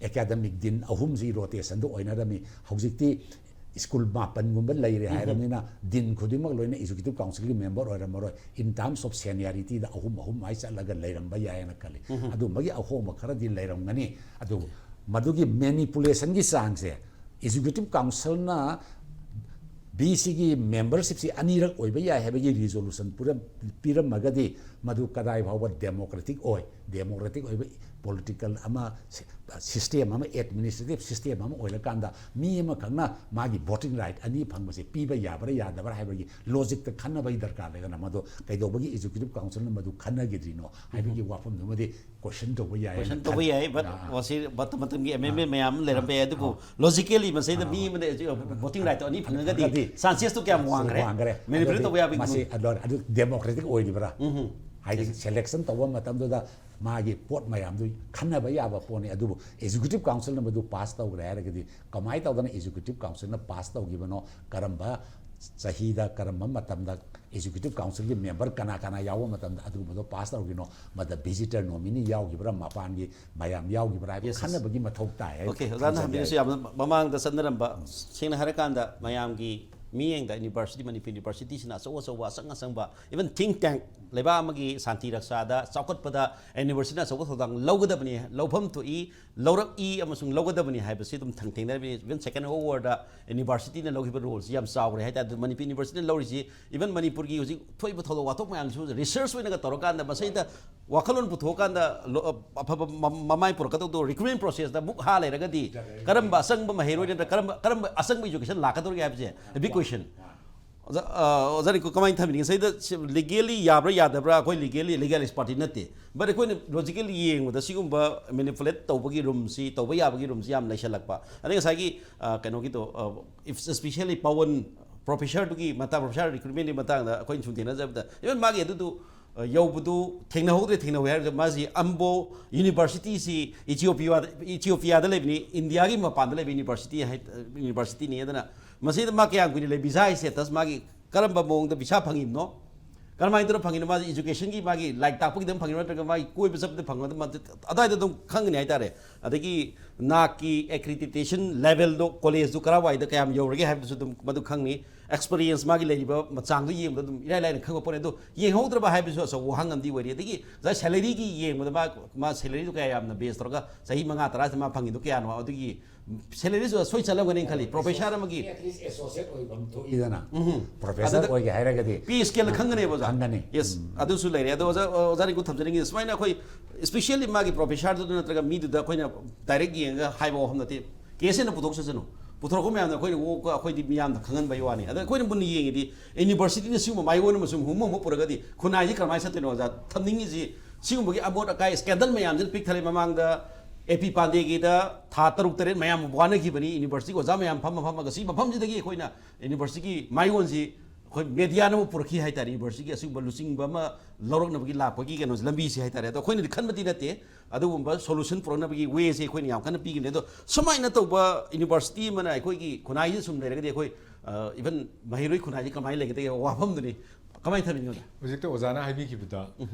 ꯑꯦꯀꯥꯗꯃꯤꯛ ꯗꯤꯟ ꯑꯍꯨꯝꯁꯤ ꯔꯣꯇꯦꯁꯟꯗ ꯑꯣꯏꯅꯔꯝꯃꯤ꯫ ꯍꯧꯖꯤꯛꯇꯤ ꯁ꯭ꯀꯨꯜ ꯃꯥꯄꯟꯒꯨꯝꯕ ꯂꯩꯔꯦ ꯍꯥꯏꯔꯕꯅꯤꯅ ꯗꯤꯟ ꯈꯨꯗꯤꯡꯃꯛ ꯂꯣꯏꯅ ꯑꯦꯛꯖꯤꯀ꯭ꯌꯨꯇꯤꯚ ꯀꯥꯎꯟꯁꯤꯜꯒꯤ ꯃꯦꯝꯕꯔ ꯑꯣꯏꯔꯝꯃꯔꯣꯏ꯫ In terms of seniorityꯗ ꯑꯍꯨꯝ ꯑꯍꯨꯝ ꯍꯥꯏ ꯆꯠꯂꯒ ꯂꯩꯔꯝꯕ ꯌꯥꯏꯅ ꯈꯜꯂꯤ꯫ ꯑꯗꯨꯝꯕꯒꯤ ꯑꯍꯣꯡꯕ ꯈꯔꯗꯤ ꯂꯩꯔꯝꯒꯅꯤ꯫ ꯑꯗꯨꯕꯨ ꯃꯗꯨꯒꯤ ꯃꯦꯅꯤꯄꯨꯂꯦꯁꯟꯒꯤ ꯆꯥꯡꯁꯦ ꯑꯦꯛꯖꯤꯀ꯭ꯌꯨꯇꯤꯚ ꯀꯥꯎꯟꯁꯤꯜꯅ ꯚꯤꯁꯤꯒꯤ ꯃꯦꯝꯕꯔꯁꯤꯞꯁꯤ ꯑꯅꯤꯔꯛ ꯑꯣꯏꯕ ꯌꯥꯏ ꯍꯥꯏꯕꯒꯤ ꯔꯤꯖꯣꯂꯨꯁꯟ ꯄꯨꯔꯝ-, ꯄꯤꯔꯝꯃꯒꯗꯤ ꯃꯗꯨ ꯀꯗꯥꯏ ꯐꯥꯎꯕ ꯗꯦꯃꯣꯀ꯭ꯔꯦꯇꯤꯛ ꯑꯣꯏ? ꯗꯦꯃꯣꯀ꯭ꯔꯦꯇꯤꯛ ꯑꯣꯏꯕ ꯄꯣꯂꯤꯇꯤꯀꯦꯜ ꯑꯃ, ꯁꯤ-, ꯁꯤꯁꯇꯦꯝ ꯑꯃ, ꯑꯦꯗꯃꯤꯅꯤꯁꯇ꯭ꯔꯦꯇꯤꯚ ꯁꯤꯁꯇꯦꯝ ꯑꯃ ꯑꯣꯏꯔꯀꯥꯟꯗ ꯃꯤ ꯑꯃꯈꯛꯅ ꯃꯥꯒꯤ ꯚꯣꯇꯤꯡ ꯔꯥꯏꯠ ꯑꯅꯤ ꯐꯪꯕꯁꯦ ꯄꯤꯕ ꯌꯥꯕ꯭ꯔꯥ ꯌꯥꯗꯕ꯭ꯔꯥ ꯍꯥꯏꯕꯒꯤ ꯂꯣꯖꯤꯛꯇ ꯈꯟꯅꯕꯒꯤ ꯗꯔꯀꯥꯔ ꯂꯩꯗꯅ, ꯃꯗꯨ ꯀꯩꯗꯧꯕꯒꯤ ꯑꯦꯛꯖꯤꯀ꯭ꯌꯨꯇꯤꯚ ꯀꯥꯎꯟꯁꯤꯜꯅ ꯃꯗꯨ ꯈꯟꯅꯈꯤꯗ꯭ꯔꯤꯅꯣ ꯍꯥꯏꯕꯒꯤ ꯋꯥꯐꯝꯗꯨꯃꯗꯤ ꯀꯣꯏꯁꯟ ꯇꯧꯕ ꯌꯥꯏ ꯍꯥꯏꯅ ꯀꯣꯏꯁꯟ ꯇꯧꯕ ꯈꯜꯂꯤ꯫ ꯌꯥꯏ, but ꯑꯥ, ꯑꯥ꯫ ꯃꯁꯤ ꯃꯇꯝ ꯃꯇꯝꯒꯤ ꯑꯦꯃꯦꯟꯃꯦꯟ ꯑꯥ, ꯃꯌꯥꯝ ꯑꯃ ꯂꯩꯔꯝꯕ ꯌꯥꯏ, ꯑꯗꯨꯕꯨ ꯑꯥ, ꯂꯣꯖꯤꯀꯦꯂꯤ ꯃꯁꯤꯗ ꯑꯥ, ꯃꯤ ꯑꯥ꯫ ꯑꯃꯅ ꯚꯣꯇꯤꯡ ꯔꯥꯏꯠꯇꯣ ꯑꯅꯤ ꯐꯪꯉꯒꯗꯤ ꯐꯪꯉꯒꯗꯤ ꯆꯥꯟꯁꯦꯁꯇꯣ ꯀꯌꯥꯝ ꯁꯤ ꯋꯥꯡꯈ꯭ꯔꯦ? ꯋꯥꯡꯈ꯭ꯔꯦ꯫ ꯃꯦꯅꯤꯄꯨꯂꯦꯠ ꯑꯗꯨꯗꯤ ꯇꯧꯕ ꯌꯥꯕꯒꯤ ꯃꯁꯤ ꯃꯅꯨꯡ- ꯑꯗꯨ, ꯑꯗꯨ ꯗꯦꯃꯣꯀ꯭ꯔꯦꯇꯤꯛ ꯑꯣꯏꯔꯤꯕ꯭ꯔꯥ? ꯎꯝ ꯍꯝ꯫ ꯍꯥꯏꯗꯤ ꯁꯦꯂꯦꯛꯁꯟ ꯇꯧꯕ ꯃꯇꯝꯗꯨꯗ ꯃꯥꯒꯤ ꯄꯣꯠ ꯃꯌꯥꯝꯗꯨ ꯈꯟꯅꯕ ꯌꯥꯕ ꯄꯣꯠꯅꯤ꯫ ꯑꯗꯨꯕꯨ ꯑꯦꯛꯖꯤꯀ꯭ꯌꯨꯇꯤꯚ ꯀꯥꯎꯟꯁꯤꯜꯅ ꯃꯗꯨ ꯄꯥꯁ ꯇꯧꯈ꯭ꯔꯦ ꯍꯥꯏꯔꯒꯗꯤ ꯀꯃꯥꯏꯅ ꯇꯧꯗꯅ ꯑꯦꯛꯖꯤꯀ꯭ꯌꯨꯇꯤꯚ ꯀꯥꯎꯟꯁꯤꯜꯅ ꯄꯥꯁ ꯇꯧꯈꯤꯕꯅꯣ, ꯀꯔꯝꯕ ꯆꯍꯤꯗ, ꯀꯔꯝꯕ ꯃꯇꯝꯗ ꯑꯦꯛꯖꯤꯀ꯭ꯌꯨꯇꯤꯚ ꯀꯥꯎꯟꯁꯤꯜꯒꯤ ꯃꯦꯝꯕꯔ ꯀꯅꯥ ꯀꯅꯥ ꯌꯥꯎꯕ ꯃꯇꯝꯗ ꯑꯗꯨꯒꯨꯝꯕꯗꯣ ꯄꯥꯁ ꯇꯧꯈꯤꯅꯣ, ꯃꯗ ꯚꯤꯖꯤꯇꯔ ꯅꯣꯃꯤꯅꯤ ꯌꯥꯎꯈꯤꯕ꯭ꯔꯥ, ꯃꯄꯥꯟꯒꯤ ꯃꯌꯥꯝ ꯌꯥꯎꯈꯤꯕ꯭ꯔꯥ ꯍꯥꯏꯕ Yes, yes. ꯈꯟꯅꯕꯒꯤ ꯃꯊꯧ ꯇꯥꯏ ꯍꯥꯏꯅ ꯑꯣꯀꯦ, ꯑꯣꯖꯥꯅ ꯊꯝꯖꯒꯦ꯫ ꯍꯥꯏꯕꯤꯔꯤꯁꯨ ꯌꯥꯝꯅ ꯃꯃꯥꯡꯗ ꯆꯠꯅꯔꯝꯕ, ꯁꯦꯡꯅ ꯍꯥꯏꯔꯀꯥꯟꯗ ꯃꯌꯥꯝꯒꯤ ꯃꯤꯠꯌꯦꯡꯗ ꯌꯨꯅꯤꯚꯔꯁꯤꯇꯤ, ꯃꯅꯤꯄꯨꯔ ꯌꯨꯅꯤꯚꯔꯁꯤꯇꯤꯁꯤꯅ ꯑꯆꯧ ꯑꯆꯧꯕ, ꯑꯆꯪ ꯑꯆꯪꯕ, even think tank ꯂꯩꯕꯥꯛ ꯑꯃꯒꯤ ꯁꯥꯟꯇꯤ ꯔꯛꯁꯥꯗ, ꯆꯥꯎꯈꯠꯄꯗ ꯌꯨꯅꯤꯚꯔꯁꯤꯇꯤꯅ ꯑꯆꯧꯕ ꯊꯧꯗꯥꯡ ꯂꯧꯒꯗꯕꯅꯤ, ꯂꯧꯐꯝ ꯊꯣꯛꯏ, ꯂꯧꯔꯛꯏ ꯑꯃꯁꯨꯡ ꯂꯧꯒꯗꯕꯅꯤ ꯍꯥꯏꯕꯁꯤ ꯑꯗꯨꯝ ꯊꯦꯡꯅꯔꯤꯕꯅꯤ꯫ Even Second World War ꯗ ꯌꯨꯅꯤꯚꯔꯁꯤꯇꯤꯅ ꯂꯧꯈꯤꯕ ꯔꯣꯜꯁꯤ ꯌꯥꯝ ꯆꯥꯎꯈ꯭ꯔꯦ ꯍꯥꯏꯇꯥꯔꯦ꯫ ꯑꯗꯨ ꯃꯅꯤꯄꯨꯔ ꯌꯨꯅꯤꯚꯔꯁꯤꯇꯤꯅ ꯂꯧꯔꯤꯁꯤ, even ꯃꯅꯤꯄꯨꯔꯒꯤ ꯍꯧꯖꯤꯛ ꯊꯣꯛꯏꯕ ꯊꯧꯗꯣꯛ ꯋꯥꯊꯣꯛ ꯃꯌꯥꯝꯁꯨ ꯔꯤꯁꯔꯁ ꯑꯣꯏꯅꯒ ꯇꯧꯔꯀꯥꯟꯗ, ꯃꯁꯤꯗ ꯋꯥꯈꯜꯂꯣꯟ ꯄꯨꯊꯣꯛꯑꯀꯥꯟꯗ ꯂꯣ-, ꯑꯐꯕ ꯃ-, ꯃꯃꯥꯏ ꯄꯨꯔꯛꯀꯗꯧꯗꯣ ꯔꯤꯀ꯭ꯔꯨꯠꯃꯦꯟ ꯄ꯭ꯔꯣꯁꯦꯁꯇ ꯃꯨꯛ ꯍꯥ ꯂꯩꯔꯒꯗꯤ ꯀꯔꯝꯕ ꯑꯆꯪꯕ ꯃꯍꯩꯔꯣꯏ ꯅꯠꯇ꯭ꯔꯒ ꯀꯔꯝꯕ, ꯀꯔꯝꯕ ꯑꯆꯪꯕ ꯏꯖꯨꯀꯦꯁꯟ ꯂꯥꯛꯀꯗꯧꯔꯤꯒꯦ ꯍꯥꯏꯕꯁꯦ big question꯫ ꯑꯣꯖꯥ, ꯑ, ꯑꯣꯖꯥ ꯔꯤꯡꯀꯨ, ꯀꯃꯥꯏꯅ ꯊꯝꯕꯤꯅꯤꯡꯉꯤ? ꯉꯁꯥꯏꯗ ꯂꯤꯒꯦꯜꯂꯤ ꯌꯥꯕ꯭ꯔꯥ ꯌꯥꯗꯕ꯭ꯔꯥ, ꯑꯩꯈꯣꯏ ꯂꯤꯒꯦꯜꯂꯤ, ꯂꯤꯒꯦꯜ ꯑꯦꯛꯁꯄꯥꯔꯇꯤ ꯅꯠꯇꯦ, ꯕꯠ ꯑꯩꯈꯣꯏꯅ ꯂꯣꯖꯤꯀꯦꯜꯂꯤ ꯌꯦꯡꯕꯗ ꯁꯤꯒꯨꯝꯕ ꯃꯦꯅꯤꯄꯨꯂꯦꯠ ꯇꯧꯕꯒꯤ ꯔꯨꯝꯁꯤ, ꯇꯧꯕ ꯌꯥꯕꯒꯤ ꯔꯨꯝꯁꯤ ꯌꯥꯝ ꯂꯩꯁꯜꯂꯛꯄ꯫ ꯑꯗꯩ ꯉꯁꯥꯏꯒꯤ, ꯑ, ꯀꯩꯅꯣꯒꯤꯗꯣ, ꯏꯁꯄꯤꯁꯤꯌꯦꯜꯂꯤ ꯄꯥꯋꯟ ꯄ꯭ꯔꯣꯐꯦꯁꯔꯗꯨꯒꯤ ꯃꯇꯥꯡ, ꯄ꯭ꯔꯣꯐꯦꯁꯔ ꯔꯤꯀ꯭ꯔꯨꯠꯃꯦꯟꯒꯤ ꯃꯇꯥꯡꯗ ꯑꯩꯈꯣꯏꯅ ꯁꯨꯝ ꯊꯦꯡꯅꯖꯕꯗ, ꯏꯚꯟ ꯃꯥꯒꯤ ꯑꯗꯨꯗꯨ, ꯑ, ꯌꯧꯕꯗꯨ ꯊꯦꯡꯅꯍꯧꯗ꯭ꯔꯦ, ꯊꯦꯡꯅꯍꯧꯋꯦ ꯍꯥꯏꯔꯒ, ꯃꯥꯁꯤ ꯑꯝꯕꯣ ꯌꯨꯅꯤꯚꯔꯁꯤꯇꯤꯁꯤ ꯏꯊꯤꯑꯣꯄꯤꯌꯥꯗ, ꯏꯊꯤꯑꯣꯄꯤꯌꯥꯗ ꯂꯩꯕꯅꯤ, ꯏꯟꯗꯤꯌꯥꯒꯤ ꯃꯄꯥꯟꯗ ꯂꯩꯕ ꯌꯨꯅꯤꯚꯔꯁꯤꯇꯤ ꯍꯥꯏ-, ꯌꯨꯅꯤꯚꯔꯁꯤꯇꯤꯅꯤ꯫ ꯑꯗꯨꯅ ꯃꯁꯤꯗ ꯃꯥ ꯀꯌꯥꯝ ꯀꯨꯏꯅ ꯂꯩ, ꯚꯤꯁꯥ ꯁ꯭ꯇꯦꯇꯁ, ꯃꯥꯒꯤ ꯀꯔꯝꯕ ꯃꯑꯣꯡꯗ ꯚꯤꯁꯥ ꯐꯪꯉꯤꯕꯅꯣ, ꯀꯔꯝꯍꯥꯏꯅ ꯇꯧꯔ ꯐꯪꯉꯤꯅꯣ, ꯃꯥꯁꯦ ꯏꯖꯨꯀꯦꯁꯟꯒꯤ, ꯃꯥꯒꯤ ꯂꯥꯏꯔꯤꯛ ꯇꯥꯛꯄꯒꯤꯗꯪ ꯐꯪꯉꯤꯅꯣ, ꯅꯠꯇ꯭ꯔꯒ ꯃꯥꯒꯤ ꯀꯣꯏꯕ ꯆꯠꯄꯗ ꯐꯪꯉꯤꯅꯣ, ꯑꯗꯨꯝ ꯑꯗꯨꯋꯥꯏꯗ ꯑꯗꯨꯝ ꯈꯪꯒꯅꯤ ꯍꯥꯏꯇꯥꯔꯦ꯫ ꯑꯗꯒꯤ ꯅꯥꯛꯀꯤ ꯑꯦꯀ꯭ꯔꯤꯗꯤꯇꯦꯁꯟ ꯂꯦꯚꯦꯜꯗꯣ, ꯀꯣꯂꯦꯖꯇꯨ ꯀꯔꯥꯏꯋꯥꯏꯗ ꯀꯌꯥꯝ ꯌꯧꯔꯒꯦ ꯍꯥꯏꯕꯗꯨꯁꯨ ꯑꯗꯨꯝ ꯃꯗꯨ ꯈꯪꯅꯤ꯫ ꯑꯦꯛꯁꯄꯤꯔꯤꯌꯦꯟꯁ, ꯃꯥꯒꯤ ꯂꯩꯔꯤꯕ ꯃꯆꯥꯡꯗꯣ ꯌꯦꯡꯕꯗ ꯑꯗꯨꯝ ꯏꯔꯥꯏ ꯂꯥꯏꯅ ꯈꯪꯕ ꯄꯣꯠꯅꯤ꯫ ꯑꯗꯣ ꯌꯦꯡꯍꯧꯗ꯭ꯔꯕ ꯍꯥꯏꯕꯁꯨ ꯑꯆꯧꯕ ꯋꯥꯍꯪ ꯑꯃꯗꯤ ꯑꯣꯏꯔꯤ꯫ ꯑꯗꯒꯤ ꯉꯁꯥꯏ ꯁꯦꯂꯔꯤꯒꯤ ꯌꯦꯡꯕꯗ ꯃꯥ, ꯃꯥ ꯁꯦꯂꯔꯤꯗꯣ ꯀꯌꯥ ꯌꯥꯝꯅ ꯕꯦꯁ ꯇꯧꯔꯒ ꯆꯍꯤ ꯃꯉꯥ ꯇꯔꯥꯁꯤꯗ ꯃꯥ ꯐꯪꯉꯤꯗꯣ ꯀꯌꯥꯅꯣ, ꯑꯗꯨꯒꯤ ꯁꯦꯂꯔꯤꯁꯨ ꯁꯣꯏ ꯆꯠꯂꯝꯒꯅꯤ ꯈꯜꯂꯤ, ꯄ꯭ꯔꯣꯐꯦꯁꯔ ꯑꯃꯒꯤ꯫ At least associate ꯑꯣꯏꯐꯝ ꯊꯣꯛꯏꯗꯅ꯫ ꯎꯝ꯫ ꯄ꯭ꯔꯣꯐꯦꯁꯔ ꯑꯗꯨꯗ ꯑꯣꯏꯒꯦ ꯍꯥꯏꯔꯒꯗꯤ꯫ ꯄꯦ ꯁ꯭ꯀꯦꯜꯗ ꯈꯪꯒꯅꯦꯕ ꯑꯣꯖꯥ꯫ ꯈꯪꯒꯅꯤ꯫ ꯌꯦꯁ, ꯑꯗꯨꯁꯨ ꯂꯩꯔꯦ꯫ ꯑꯗꯣ ꯑꯣꯖꯥ, ꯑꯣꯖꯥ ꯔꯤꯡꯀꯨ ꯊꯝꯖꯅꯤꯡꯉꯤ, ꯁꯨꯃꯥꯏꯅ ꯑꯩꯈꯣꯏ ꯏꯁꯄꯤꯁꯤꯌꯦꯜꯂꯤ ꯃꯥꯒꯤ ꯄ꯭ꯔꯣꯐꯦꯁꯔꯗꯨ ꯅꯠꯇ꯭ꯔꯒ ꯃꯤꯗꯨꯗ ꯑꯩꯈꯣꯏꯅ ꯗꯥꯏꯔꯦꯛ ꯌꯦꯡꯉꯒ ꯍꯥꯏꯕ ꯋꯥꯐꯝ ꯅꯠꯇꯦ꯫ ꯀꯦꯁ ꯑꯣꯏꯅ ꯄꯨꯊꯣꯛꯆꯁꯅꯨ, ꯄꯨꯊꯣꯔꯛꯄ ꯃꯌꯥꯝꯗ ꯑꯩꯈꯣꯏꯅ ꯑꯣ, ꯑꯩꯈꯣꯏꯗꯤ ꯃꯤꯌꯥꯝꯗ ꯈꯪꯍꯟꯕꯒꯤ ꯋꯥꯅꯤ꯫ ꯑꯗ ꯑꯩꯈꯣꯏꯅ ꯃꯨꯟꯅ ꯌꯦꯡꯉꯤꯗꯤ ꯌꯨꯅꯤꯚꯔꯁꯤꯇꯤꯅ ꯁꯤꯒꯨꯝꯕ ꯃꯥꯏꯑꯣꯟ ꯑꯃ ꯁꯨꯝ ꯍꯨꯝꯕ ꯍꯨꯝꯕ ꯄꯨꯔꯒꯗꯤ ꯈꯨꯟꯅꯥꯏꯁꯤ ꯀꯔꯝꯍꯥꯏꯅ ꯆꯠꯇꯣꯏꯅꯣ ꯑꯣꯖꯥ? ꯊꯝꯅꯤꯡꯉꯤꯁꯤ ꯁꯤꯒꯨꯝꯕꯒꯤ ꯑꯃꯣꯠ ꯑꯀꯥꯏ ꯁ꯭ꯀꯦꯟꯗꯜ ꯃꯌꯥꯝꯁꯤꯅ ꯄꯤꯛ ꯊꯜꯂꯦ꯫ ꯃꯃꯥꯡꯗ ꯑꯦ ꯄꯤ ꯄꯥꯟꯗꯦꯒꯤꯗ ꯊꯥ ꯇꯔꯨꯛ ꯇꯔꯦꯠ ꯃꯌꯥꯝ ꯋꯥꯅꯈꯤꯕꯅꯤ, ꯌꯨꯅꯤꯚꯔꯁꯤꯇꯤꯒꯤ ꯑꯣꯖꯥ ꯃꯌꯥꯝ ꯐꯝꯃ ꯐꯝꯃꯒ꯫ ꯁꯤ ꯃꯐꯝꯁꯤꯗꯒꯤ ꯑꯩꯈꯣꯏꯅ ꯌꯨꯅꯤꯚꯔꯁꯤꯇꯤꯒꯤ ꯃꯥꯏꯑꯣꯟꯁꯤ ꯑꯩꯈꯣꯏ ꯃꯦꯗꯤꯌꯥꯅ ꯑꯃ ꯄꯨꯔꯛꯈꯤ ꯍꯥꯏꯇꯥꯔꯦ꯫ ꯌꯨꯅꯤꯚꯔꯁꯤꯇꯤꯒꯤ ꯑꯁꯤꯒꯨꯝꯕ ꯂꯨꯆꯤꯡꯕ ꯑꯃ ꯂꯧꯔꯛꯅꯕꯒꯤ ꯂꯥꯛꯄꯒꯤ ꯀꯩꯅꯣꯁꯦ, ꯂꯝꯕꯤꯁꯦ ꯍꯥꯏꯇꯥꯔꯦ꯫ ꯑꯗꯣ ꯑꯩꯈꯣꯏꯅꯗꯤ ꯈꯟꯕꯗꯤ ꯅꯠꯇꯦ, ꯑꯗꯨꯒꯨꯝꯕ ꯁꯣꯂꯨꯁꯟ ꯄꯨꯔꯛꯅꯕꯒꯤ ꯋꯦꯁꯦ ꯑꯩꯈꯣꯏꯅ ꯌꯥꯝ ꯀꯟꯅ ꯄꯤꯈꯤꯕꯅꯦ꯫ ꯑꯗꯣ ꯁꯨꯃꯥꯏꯅ ꯇꯧꯕ ꯌꯨꯅꯤꯚꯔꯁꯤꯇꯤ ꯑꯃꯅ ꯑꯩꯈꯣꯏꯒꯤ ꯈꯨꯟꯅꯥꯏꯁꯤꯗ ꯁꯨꯝ ꯂꯩꯔꯒꯗꯤ ꯑꯩꯈꯣꯏ, ꯏꯚꯟ ꯃꯍꯩꯔꯣꯏ ꯈꯨꯟꯅꯥꯏꯁꯤ ꯀꯃꯥꯏꯅ ꯂꯩꯒꯗꯒꯦ ꯋꯥꯐꯝꯗꯨꯅꯤ꯫ ꯀꯃꯥꯏꯅ ꯊꯝꯕꯤꯅꯤꯡꯉꯤ ꯑꯣꯖꯥ? ꯍꯧꯖꯤꯛꯇ ꯑꯣꯖꯥꯅ ꯍꯥꯏꯕꯤꯈꯤꯕꯗ,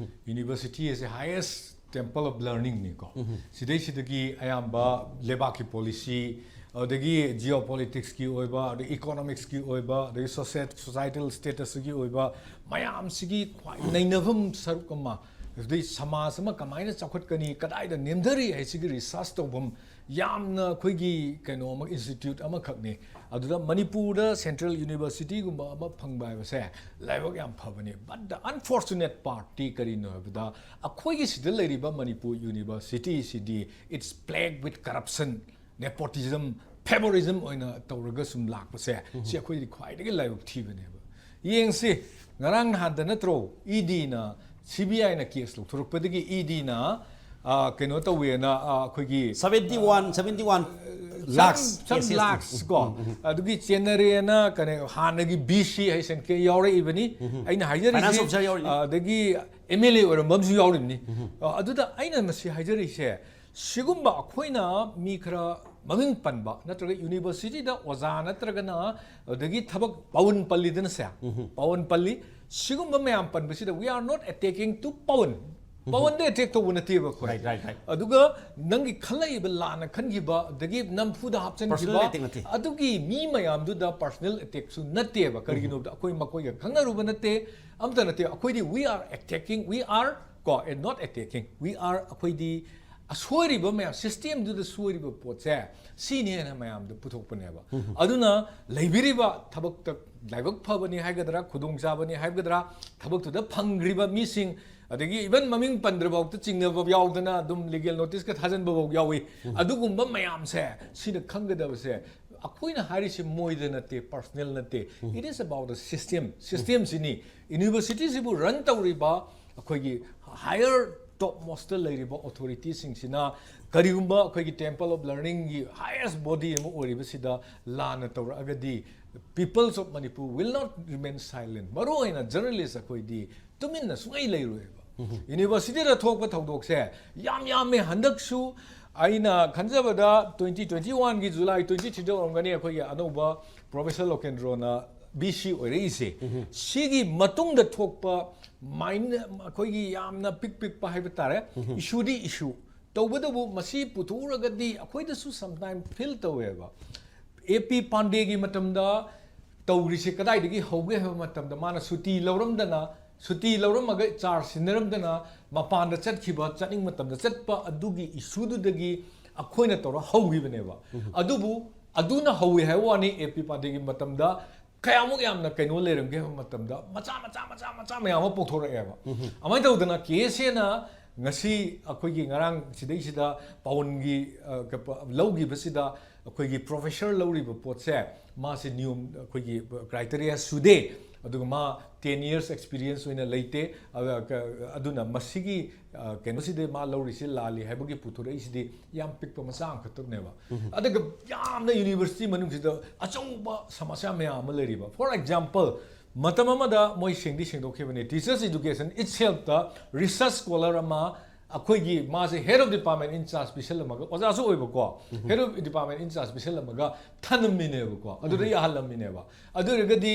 ꯌꯨꯅꯤꯚꯔꯁꯤꯇꯤ ꯑꯁꯦ highest temple of learning ꯅꯤꯀꯣ꯫ ꯁꯤꯗꯩꯁꯤꯗꯒꯤ ꯑꯌꯥꯝꯕ ꯂꯩꯕꯥꯛꯀꯤ ꯄꯣꯂꯤꯁꯤ, ꯑꯗꯒꯤ ꯖꯤꯑꯣ ꯄꯣꯂꯤꯇꯤꯛꯁꯀꯤ ꯑꯣꯏꯕ, ꯑꯗꯒꯤ ꯏꯀꯣꯅꯣꯃꯤꯛꯁꯀꯤ ꯑꯣꯏꯕ, ꯑꯗꯒꯤ ꯁꯣꯁꯥꯏꯇꯦꯜ ꯁ꯭ꯇꯦꯇꯁꯀꯤ ꯑꯣꯏꯕ ꯃꯌꯥꯝꯁꯤꯒꯤ ꯈ꯭ꯋꯥꯏ ꯅꯩꯅꯐꯝ ꯁꯔꯨꯛ ꯑꯃ, ꯑꯗꯩ ꯁꯃꯥꯖ ꯑꯃ ꯀꯃꯥꯏꯅ ꯆꯥꯎꯈꯠꯀꯅꯤ, ꯀꯗꯥꯏꯗ ꯅꯦꯝꯊꯔꯤ ꯍꯥꯏꯁꯤꯒꯤ ꯔꯤꯁꯔꯁ ꯇꯧꯐꯝ ꯌꯥꯝꯅ ꯑꯩꯈꯣꯏꯒꯤ ꯀꯩꯅꯣ ꯑꯃ, ꯏꯟꯁꯇꯤꯇ꯭ꯌꯨꯠ ꯑꯃꯈꯛꯅꯤ꯫ ꯑꯗꯨꯗ ꯃꯅꯤꯄꯨꯔꯗ ꯁꯦꯟꯇ꯭ꯔꯦꯜ ꯌꯨꯅꯤꯚꯔꯁꯤꯇꯤꯒꯨꯝꯕ ꯑꯃ ꯐꯪꯕ ꯍꯥꯏꯕꯁꯦ ꯂꯥꯏꯕꯛ ꯌꯥꯝ ꯐꯕꯅꯤ꯫ But the unfortunate part ꯀꯔꯤꯅꯣ ꯍꯥꯏꯕꯗ, ꯑꯩꯈꯣꯏꯒꯤ ꯁꯤꯗ ꯂꯩꯔꯤꯕ Manipur ꯌꯨꯅꯤꯚꯔꯁꯤꯇꯤꯁꯤꯗꯤ it's plagued with corruption, nepotism, favoritism ꯑꯣꯏꯅ ꯇꯧꯔꯒ ꯁꯨꯝ ꯂꯥꯛꯄꯁꯦ, ꯁꯤ ꯑꯩꯈꯣꯏꯗꯤ ꯈ꯭ꯋꯥꯏꯗꯒꯤ ꯂꯥꯏꯕꯛ ꯊꯤꯕꯅꯦꯕ꯫ ꯌꯦꯡꯁꯤ, ꯉꯔꯥꯡ ꯅꯍꯥꯟꯗ ꯅꯠꯇ꯭ꯔꯣ ꯏ ꯗꯤꯅ, ꯁꯤ ꯕꯤ ꯑꯥꯏꯅ ꯀꯦꯁ ꯂꯧꯊꯣꯔꯛꯄꯗꯒꯤ ꯏ ꯗꯤꯅ ꯀꯩꯅꯣ ꯇꯧꯋꯦꯅ, ꯑꯩꯈꯣꯏꯒꯤ seventy one, seventy one lakhs ꯁꯝ ꯂꯥꯛꯁ ꯀꯣ, ꯑꯗꯨꯒꯤ ꯆꯦꯟꯅꯔꯦꯅ ꯀꯩꯅꯣ, ꯍꯥꯟꯅꯒꯤ ꯕꯤ ꯁꯤ ꯍꯩꯁꯟ ꯀꯦ ꯌꯥꯎꯔꯛꯏꯕꯅꯤ꯫ ꯑꯩꯅ ꯍꯥꯏꯖꯔꯤꯁꯤ, Finance officer ꯌꯥꯎꯔꯤꯅꯤ꯫ ꯑꯗꯒꯤ ꯑꯦꯝ ꯑꯦꯜ ꯑꯦ ꯑꯣꯏꯔꯝꯕ ꯑꯃꯁꯨ ꯌꯥꯎꯔꯤꯕꯅꯤ꯫ ꯑ, ꯑꯗꯨꯗ ꯑꯩꯅ ꯃꯁꯤ ꯍꯥꯏꯖꯔꯤꯁꯦ, ꯁꯤꯒꯨꯝꯕ ꯑꯩꯈꯣꯏꯅ ꯃꯤ ꯈꯔ ꯃꯃꯤꯡ ꯄꯟꯕ ꯅꯠꯇ꯭ꯔꯒ ꯌꯨꯅꯤꯚꯔꯁꯤꯇꯤꯗ ꯑꯣꯖꯥ ꯅꯠꯇ꯭ꯔꯒꯅ ꯑꯗꯒꯤ ꯊꯕꯛ ꯄꯋꯟ ꯄꯜꯂꯤꯗꯅꯁꯦ, ꯄꯋꯟ ꯄꯜꯂꯤ꯫ ꯁꯤꯒꯨꯝꯕ ꯃꯌꯥꯝ ꯄꯟꯕꯁꯤꯗ we are not attacking to Pawan. ꯄꯋꯟꯗ ꯑꯦꯇꯦꯛ ꯇꯧꯕ ꯅꯠꯇꯦꯕ ꯑꯩꯈꯣꯏ꯫ Right, right, right. ꯑꯗꯨꯒ ꯅꯪꯒꯤ ꯈꯜꯂꯛꯏꯕ ꯂꯥꯟꯅ ꯈꯟꯈꯤꯕ ꯑꯗꯒꯤ ꯅꯝꯐꯨꯗ Personal attack ꯅꯠꯇꯦ꯫ ꯍꯥꯞꯆꯤꯟꯈꯤꯕ ꯑꯗꯨꯒꯤ ꯃꯤ ꯃꯌꯥꯝꯗꯨꯗ ꯄꯔꯁꯅꯦꯜ ꯑꯦꯇꯦꯛꯁꯨ ꯅꯠꯇꯦꯕ꯫ ꯀꯔꯤꯒꯤꯅꯣꯗ ꯑꯩꯈꯣꯏ ꯃꯈꯣꯏꯒ ꯈꯪꯅꯔꯨꯕ ꯅꯠꯇꯦ, ꯑꯝꯇ ꯅꯠꯇꯦ꯫ ꯑꯩꯈꯣꯏꯗꯤ we are attacking, we are ꯀꯣ, and not attacking, we are, ꯑꯩꯈꯣꯏꯗꯤ ꯑꯁꯣꯏꯔꯤꯕ ꯃꯌꯥꯝ, ꯁꯤꯁꯇꯦꯝꯗꯨꯗ ꯁꯣꯏꯔꯤꯕ ꯄꯣꯠꯁꯦ ꯁꯤꯅꯦꯅ ꯃꯌꯥꯝꯗ ꯄꯨꯊꯣꯛꯄꯅꯦꯕ꯫ ꯑꯗꯨꯅ ꯂꯩꯕꯤꯔꯤꯕ ꯊꯕꯛꯇ ꯂꯥꯏꯕꯛ ꯐꯕꯅꯤ ꯍꯥꯏꯒꯗ꯭ꯔꯥ, ꯈꯨꯗꯣꯡꯆꯥꯕꯅꯤ ꯍꯥꯏꯒꯗ꯭ꯔꯥ, ꯊꯕꯛꯇꯨꯗ ꯐꯪꯈ꯭ꯔꯤꯕ ꯃꯤꯁꯤꯡ, ꯑꯗꯒꯤ ꯏꯚꯟ ꯃꯃꯤꯡ ꯄꯟꯗ꯭ꯔꯐꯥꯎꯗ ꯆꯤꯡꯅꯕ ꯌꯥꯎꯗꯅ ꯑꯗꯨꯝ ꯂꯤꯒꯦꯜ ꯅꯣꯇꯤꯁꯀ ꯊꯥꯖꯟꯕꯐꯥꯎ ꯌꯥꯎꯏ꯫ ꯑꯗꯨꯒꯨꯝꯕ ꯃꯌꯥꯝꯁꯦ ꯁꯤꯅ ꯈꯪꯒꯗꯕꯁꯦ, ꯑꯩꯈꯣꯏꯅ ꯍꯥꯏꯔꯤꯁꯦ ꯃꯣꯏꯗ ꯅꯠꯇꯦ, ꯄꯔꯁꯅꯦꯜ ꯅꯠꯇꯦ, it is about the system, ꯁꯤꯁꯇꯦꯝꯁꯤꯅꯤ꯫ ꯌꯨꯅꯤꯚꯔꯁꯤꯇꯤꯁꯤꯕꯨ ꯔꯟ ꯇꯧꯔꯤꯕ ꯑꯩꯈꯣꯏꯒꯤ ꯍꯥꯏꯌꯔ ꯇꯣꯞ ꯃꯣꯁꯇ ꯂꯩꯔꯤꯕ ꯑꯣꯊꯣꯔꯤꯇꯤꯁꯤꯡꯁꯤꯅ ꯀꯔꯤꯒꯨꯝꯕ ꯑꯩꯈꯣꯏꯒꯤ ꯇꯦꯝꯄꯜ ꯑꯣꯐ ꯂꯔꯅꯤꯡꯒꯤ ꯍꯥꯏꯌꯦꯁ ꯕꯣꯗꯤ ꯑꯃ ꯑꯣꯏꯔꯤꯕꯁꯤꯗ ꯂꯥꯟꯅ ꯇꯧꯔꯛꯑꯒꯗꯤ, Peoples of Manipur will not remain silent꯫ ꯃꯔꯨꯑꯣꯏꯅ ꯖꯔꯅꯦꯂꯤꯁ ꯑꯩꯈꯣꯏꯗꯤ ꯇꯨꯃꯤꯟꯅ ꯁꯨꯡꯂꯩ ꯂꯩꯔꯣꯏꯕ꯫ ꯌꯨꯅꯤꯚꯔꯁꯤꯇꯤꯗ ꯊꯣꯛꯄ ꯊꯧꯗꯣꯛꯁꯦ ꯌꯥꯝ ꯌꯥꯝꯃꯦ꯫ ꯍꯟꯗꯛꯁꯨ ꯑꯩꯅ ꯈꯟꯖꯕꯗ twenty twenty one ꯒꯤ July twenty three ꯗ ꯑꯣꯏꯔꯝꯒꯅꯤ ꯑꯩꯈꯣꯏꯒꯤ ꯑꯅꯧꯕ ꯄ꯭ꯔꯣꯐꯦꯁꯔ ꯂꯣꯀꯦꯟꯗ꯭ꯔꯣꯅ ꯕꯤ ꯁꯤ ꯑꯣꯏꯔꯛꯏꯁꯦ꯫ ꯁꯤꯒꯤ ꯃꯇꯨꯡꯗ ꯊꯣꯛꯄ ꯃꯥꯏꯟ-, ꯑꯩꯈꯣꯏꯒꯤ ꯌꯥꯝꯅ ꯄꯤꯛ ꯄꯤꯛꯄ ꯍꯥꯏꯕ ꯇꯥꯔꯦ, ꯏꯁꯨꯗꯤ ꯏꯁꯨ, ꯇꯧꯕꯇꯕꯨ ꯃꯁꯤ ꯄꯨꯊꯣꯛꯎꯔꯒꯗꯤ ꯑꯩꯈꯣꯏꯗꯁꯨ sometime feel ꯇꯧꯋꯦꯕ꯫ ꯑꯦ ꯄꯤ ꯄꯥꯟꯗꯦꯒꯤ ꯃꯇꯝꯗ ꯇꯧꯔꯤꯁꯦ ꯀꯗꯥꯏꯗꯒꯤ ꯍꯧꯒꯦ ꯍꯥꯏꯕ ꯃꯇꯝꯗ, ꯃꯥꯅ ꯁꯨꯇꯤ ꯂꯧꯔꯝꯗꯅ, ꯁꯨꯇꯤ ꯂꯧꯔꯝꯃꯒ ꯆꯥꯔꯖ ꯁꯤꯟꯅꯔꯝꯗꯅ ꯃꯄꯥꯟꯗ ꯆꯠꯈꯤꯕ, ꯆꯠꯅꯤꯡ ꯃꯇꯝꯗ ꯆꯠꯄ ꯑꯗꯨꯒꯤ ꯏꯁꯨꯗꯨꯗꯒꯤ ꯑꯩꯈꯣꯏꯅ ꯇꯧꯔ ꯍꯧꯈꯤꯕꯅꯦꯕ꯫ ꯑꯗꯨꯕꯨ ꯑꯗꯨꯅ ꯍꯧꯋꯤ ꯍꯥꯏꯕ ꯋꯥꯅꯤ, ꯑꯦ ꯄꯤ ꯄꯥꯟꯗꯦꯒꯤ ꯃꯇꯝꯗ ꯀꯌꯥꯃꯨꯛ ꯌꯥꯝꯅ ꯀꯩꯅꯣ ꯂꯩꯔꯝꯒꯦ ꯍꯥꯏꯕ ꯃꯇꯝꯗ, ꯃꯆꯥ ꯃꯆꯥ ꯃꯆꯥ ꯃꯆꯥ ꯃꯌꯥꯝ ꯑꯃ ꯄꯣꯛꯊꯣꯔꯛꯑꯦꯕ꯫ ꯑꯗꯨꯃꯥꯏꯅ ꯇꯧꯗꯅ ꯀꯦ ꯑꯦꯁ ꯑꯦꯅ ꯉꯁꯤ ꯑꯩꯈꯣꯏꯒꯤ ꯉꯔꯥꯡ ꯁꯤꯗꯩꯁꯤꯗ ꯄꯥꯎꯟꯒꯤ, ꯑ, ꯀ-, ꯄ-, ꯂꯧꯈꯤꯕꯁꯤꯗ ꯑꯩꯈꯣꯏꯒꯤ ꯄ꯭ꯔꯣꯐꯦꯁꯔ ꯂꯧꯔꯤꯕ ꯄꯣꯠꯁꯦ, ꯃꯥꯁꯦ ꯅꯤꯌꯣꯝ, ꯑꯩꯈꯣꯏꯒꯤ ꯀ꯭ꯔꯥꯏꯇꯦꯔꯤꯌꯥ ꯁꯨꯗꯦ, ꯑꯗꯨꯒ ꯃꯥ ten years experience ꯑꯣꯏꯅ ꯂꯩꯇꯦ꯫ ꯑꯗ ꯀ-, ꯑꯗꯨꯅ ꯃꯁꯤꯒꯤ, ꯑ, ꯀꯩꯅꯣꯁꯤꯗ ꯃꯥ ꯂꯧꯔꯤꯁꯤ ꯂꯥꯜꯂꯤ ꯍꯥꯏꯕꯒꯤ ꯄꯨꯊꯣꯔꯛꯏꯁꯤꯗꯤ ꯌꯥꯝ ꯄꯤꯛꯄ ꯃꯆꯥ ꯑꯃꯈꯛꯇꯅꯦꯕ꯫ ꯑꯗꯨꯒ ꯌꯥꯝꯅ ꯌꯨꯅꯤꯚꯔꯁꯤꯇꯤ ꯃꯅꯨꯡꯁꯤꯗ ꯑꯆꯧꯕ ꯁꯃꯁ꯭ꯌꯥ ꯃꯌꯥꯝ ꯑꯃ ꯂꯩꯔꯤꯕ꯫ For example, ꯃꯇꯝ ꯑꯃꯗ ꯃꯣꯏ ꯁꯦꯡꯗꯤ ꯁꯦꯡꯗꯣꯛꯈꯤꯕꯅꯤ, teachers education itself ꯇ research scholar ꯑꯃ ꯑꯩꯈꯣꯏꯒꯤ ꯃꯥꯁꯦ head of department in charge ꯄꯤꯁꯜꯂꯝꯃꯒ, ꯑꯣꯖꯥꯁꯨ ꯑꯣꯏꯕꯀꯣ, head of department in charge ꯄꯤꯁꯜꯂꯝꯃꯒ ꯊꯅꯝꯃꯤꯅꯦꯕꯀꯣ, ꯑꯗꯨꯗ ꯌꯥꯍꯜꯂꯝꯃꯤꯅꯦꯕ꯫ ꯑꯗꯨ ꯑꯣꯏꯔꯒꯗꯤ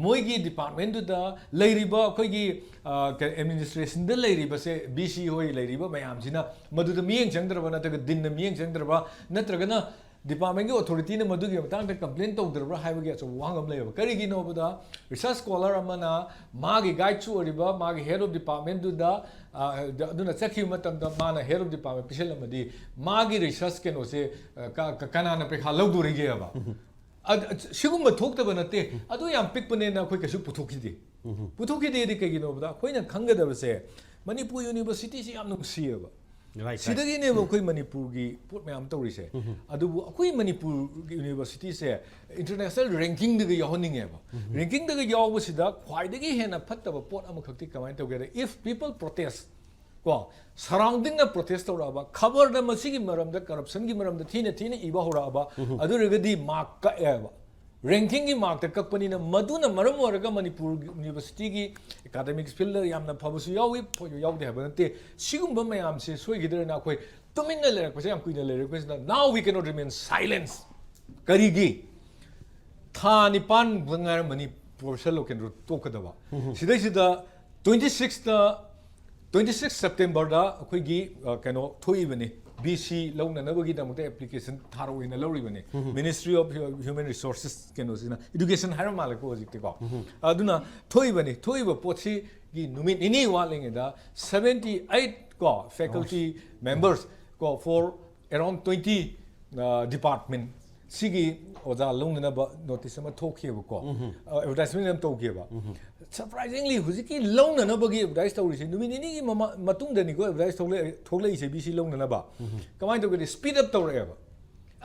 ꯃꯣꯏꯒꯤ department ꯗꯨꯗ ꯂꯩꯔꯤꯕ ꯑꯩꯈꯣꯏꯒꯤ, ꯑ, ꯀ-, administration ꯗ ꯂꯩꯔꯤꯕꯁꯦ, ꯕꯤ ꯁꯤ ꯍꯣꯏ ꯂꯩꯔꯤꯕ ꯃꯌꯥꯝꯁꯤꯅ ꯃꯗꯨꯗ ꯃꯤꯠꯌꯦꯡ ꯆꯪꯗ꯭ꯔꯕ, ꯅꯠꯇ꯭ꯔꯒ ꯗꯤꯟꯅ ꯃꯤꯠꯌꯦꯡ ꯆꯪꯗ꯭ꯔꯕ, ꯅꯠꯇ꯭ꯔꯒꯅ department ꯀꯤ authority ꯅ ꯃꯗꯨꯒꯤ ꯃꯇꯥꯡꯗ complain ꯇꯧꯗ꯭ꯔꯕ꯭ꯔꯥ ꯍꯥꯏꯕꯒꯤ ꯑꯆꯧꯕ ꯋꯥꯍꯪ ꯑꯃ ꯂꯩꯌꯦꯕ꯫ ꯀꯔꯤꯒꯤꯅꯣ ꯍꯥꯏꯕꯗ, research scholar ꯑꯃꯅ ꯃꯥꯒꯤ guide ꯁꯨ ꯑꯣꯏꯔꯤꯕ ꯃꯥꯒꯤ head of department ꯗꯨꯗ, ꯑ, ꯑꯗꯨꯅ ꯆꯠꯈꯤꯕ ꯃꯇꯝꯗ ꯃꯥꯅ head of department ꯄꯤꯁꯜꯂꯝꯃꯗꯤ ꯃꯥꯒꯤ research ꯀꯩꯅꯣꯁꯦ, ꯑ, ꯀ-, ꯀ-, ꯀꯅꯥꯅ ꯄꯩꯈꯥ ꯂꯧꯗꯣꯔꯤꯒꯦꯕ? ꯑꯗ, ꯁꯤꯒꯨꯝꯕ ꯊꯣꯛꯇꯕ ꯅꯠꯇꯦ꯫ ꯑꯗꯨ ꯌꯥꯝ ꯄꯤꯛꯄꯅꯦꯅ ꯑꯩꯈꯣꯏ ꯀꯩꯁꯨ ꯄꯨꯊꯣꯛꯈꯤꯗꯦ꯫ ꯄꯨꯊꯣꯛꯈꯤꯗꯦꯗꯤ ꯀꯩꯒꯤꯅꯣ ꯍꯥꯏꯕꯗ, ꯑꯩꯈꯣꯏꯅ ꯈꯪꯒꯗꯕꯁꯦ, ꯃꯅꯤꯄꯨꯔ university ꯁꯤ ꯌꯥꯝ ꯅꯨꯡꯁꯤꯌꯦꯕ꯫ Right, right. ꯁꯤꯗꯒꯤꯅꯦꯕ ꯑꯩꯈꯣꯏ ꯃꯅꯤꯄꯨꯔꯒꯤ ꯄꯣꯠ ꯃꯌꯥꯝ ꯇꯧꯔꯤꯁꯦ꯫ ꯑꯗꯨꯕꯨ ꯑꯩꯈꯣꯏ ꯃꯅꯤꯄꯨꯔꯒꯤ university ꯁꯦ international ranking ꯗꯒ ꯌꯥꯎꯍꯟꯅꯤꯡꯉꯦꯕ꯫ Ranking ꯗꯒ ꯌꯥꯎꯕꯁꯤꯗ ꯈ꯭ꯋꯥꯏꯗꯒꯤ ꯍꯦꯟꯅ ꯐꯠꯇꯕ ꯄꯣꯠ ꯑꯃꯈꯛꯇꯤ ꯀꯃꯥꯏꯅ ꯇꯧꯒꯦꯗ, if people protest, ꯀꯣ, surrounding ꯅ protest ꯇꯧꯔꯛꯑꯕ, ꯈꯕꯔꯗ ꯃꯁꯤꯒꯤ ꯃꯔꯝꯗ, corruption ꯒꯤ ꯃꯔꯝꯗ ꯊꯤꯅ ꯊꯤꯅ ꯏꯕ ꯍꯧꯔꯛꯑꯕ, ꯑꯗꯨ ꯑꯣꯏꯔꯒꯗꯤ mark ꯀꯛꯑꯦꯕ꯫ Ranking ꯒꯤ mark ꯇ ꯀꯛꯄꯅꯤꯅ, ꯃꯗꯨꯅ ꯃꯔꯝ ꯑꯣꯏꯔꯒ ꯃꯅꯤꯄꯨꯔ university ꯒꯤ academic field ꯗ ꯌꯥꯝꯅ ꯐꯕꯁꯨ ꯌꯥꯎꯏ, ꯐꯕ ꯌꯥꯎꯗꯦ ꯍꯥꯏꯕ ꯅꯠꯇꯦ꯫ ꯁꯤꯒꯨꯝꯕ ꯃꯌꯥꯝꯁꯦ ꯁꯣꯏꯈꯤꯗ꯭ꯔꯦꯅ ꯑꯩꯈꯣꯏ ꯇꯨꯃꯤꯟꯅ ꯂꯩꯔꯛꯄꯁꯦ, ꯌꯥꯝ ꯀꯨꯏꯅ ꯂꯩꯔꯛꯄꯁꯤꯅ, now we cannot remain silence꯫ ꯀꯔꯤꯒꯤ? ꯊꯥ ꯅꯤꯄꯥꯟ ꯃꯨꯛꯇ ꯉꯥꯏꯔꯝꯕꯅꯤ ꯄ꯭ꯔꯣꯐꯦꯁꯔ ꯂꯣꯀꯦꯟꯗ꯭ꯔꯣ ꯇꯣꯛꯀꯗꯕ꯫ ꯁꯤꯗꯩꯁꯤꯗ twenty six ꯇ ꯇ꯭ꯋꯦꯟꯇꯤ ꯁꯤꯛꯁ ꯁꯦꯞꯇꯦꯝꯕꯔꯗ ꯑꯩꯈꯣꯏꯒꯤ ꯑ, ꯀꯩꯅꯣ ꯊꯣꯛꯏꯕꯅꯤ, ꯕꯤ ꯁꯤ ꯂꯧꯅꯅꯕꯒꯤꯗꯃꯛꯇ ꯑꯦꯄ꯭ꯂꯤꯀꯦꯁꯟ ꯊꯥꯔꯛꯑꯣꯅ ꯂꯧꯔꯤꯕꯅꯤ꯫ ꯃꯤꯅꯤꯁꯇ꯭ꯔꯤ ꯑꯣꯐ ꯍ꯭ꯌꯨꯃꯦꯟ ꯔꯤꯁꯣꯔꯁꯦꯁ ꯀꯩꯅꯣꯁꯤꯅ, ꯏꯗꯨꯀꯦꯁꯟ ꯍꯥꯏꯔ ꯃꯥꯜꯂꯦꯀꯣ ꯍꯧꯖꯤꯛꯇꯤꯀꯣ꯫ ꯑꯗꯨꯅ ꯊꯣꯛꯏꯕꯅꯤ, ꯊꯣꯛꯏꯕ ꯄꯣꯠꯁꯤꯒꯤ ꯅꯨꯃꯤꯠ ꯅꯤꯅꯤ ꯋꯥꯠꯂꯤꯉꯩꯗ ꯁꯕꯦꯟꯇꯤ ꯑꯩꯠ ꯀꯣ ꯐꯦꯀꯜꯇꯤ ꯃꯦꯝꯕꯔꯁ ꯀꯣ ꯐꯣꯔ ꯑꯦꯔꯥꯎꯟ ꯇ꯭ꯋꯦꯟꯇꯤ ꯗꯤꯄꯥꯔꯠꯃꯦꯟ ꯁꯤꯒꯤ ꯑꯣꯖꯥ ꯂꯧꯅꯅꯕ ꯅꯣꯇꯤꯁ ꯑꯃ ꯊꯣꯛꯈꯤꯕꯀꯣ, ꯑꯦꯗꯚꯔꯇꯥꯏꯁꯃꯦꯟ ꯑꯃ ꯇꯧꯈꯤꯕ꯫ ꯁꯔꯄ꯭ꯔꯥꯏꯖꯤꯡꯂꯤ ꯍꯧꯖꯤꯛꯀꯤ ꯂꯧꯅꯅꯕꯒꯤ ꯑꯦꯗꯚꯔꯇꯥꯏꯁ ꯇꯧꯔꯤꯁꯦ ꯅꯨꯃꯤꯠ ꯅꯤꯅꯤꯒꯤ ꯃꯃꯥ- ꯃꯇꯨꯡꯗꯅꯤꯀꯣ ꯑꯦꯗꯚꯔꯇꯥꯏꯁ ꯊꯣꯛꯂꯛ- ꯊꯣꯛꯂꯛꯏꯁꯦ ꯕꯤ ꯁꯤ ꯂꯧꯅꯅꯕ꯫ ꯀꯃꯥꯏꯅ ꯇꯧꯒꯦꯗꯤ ꯁ꯭ꯄꯤꯗ ꯑꯞ ꯇꯧꯔꯛꯑꯦꯕ꯫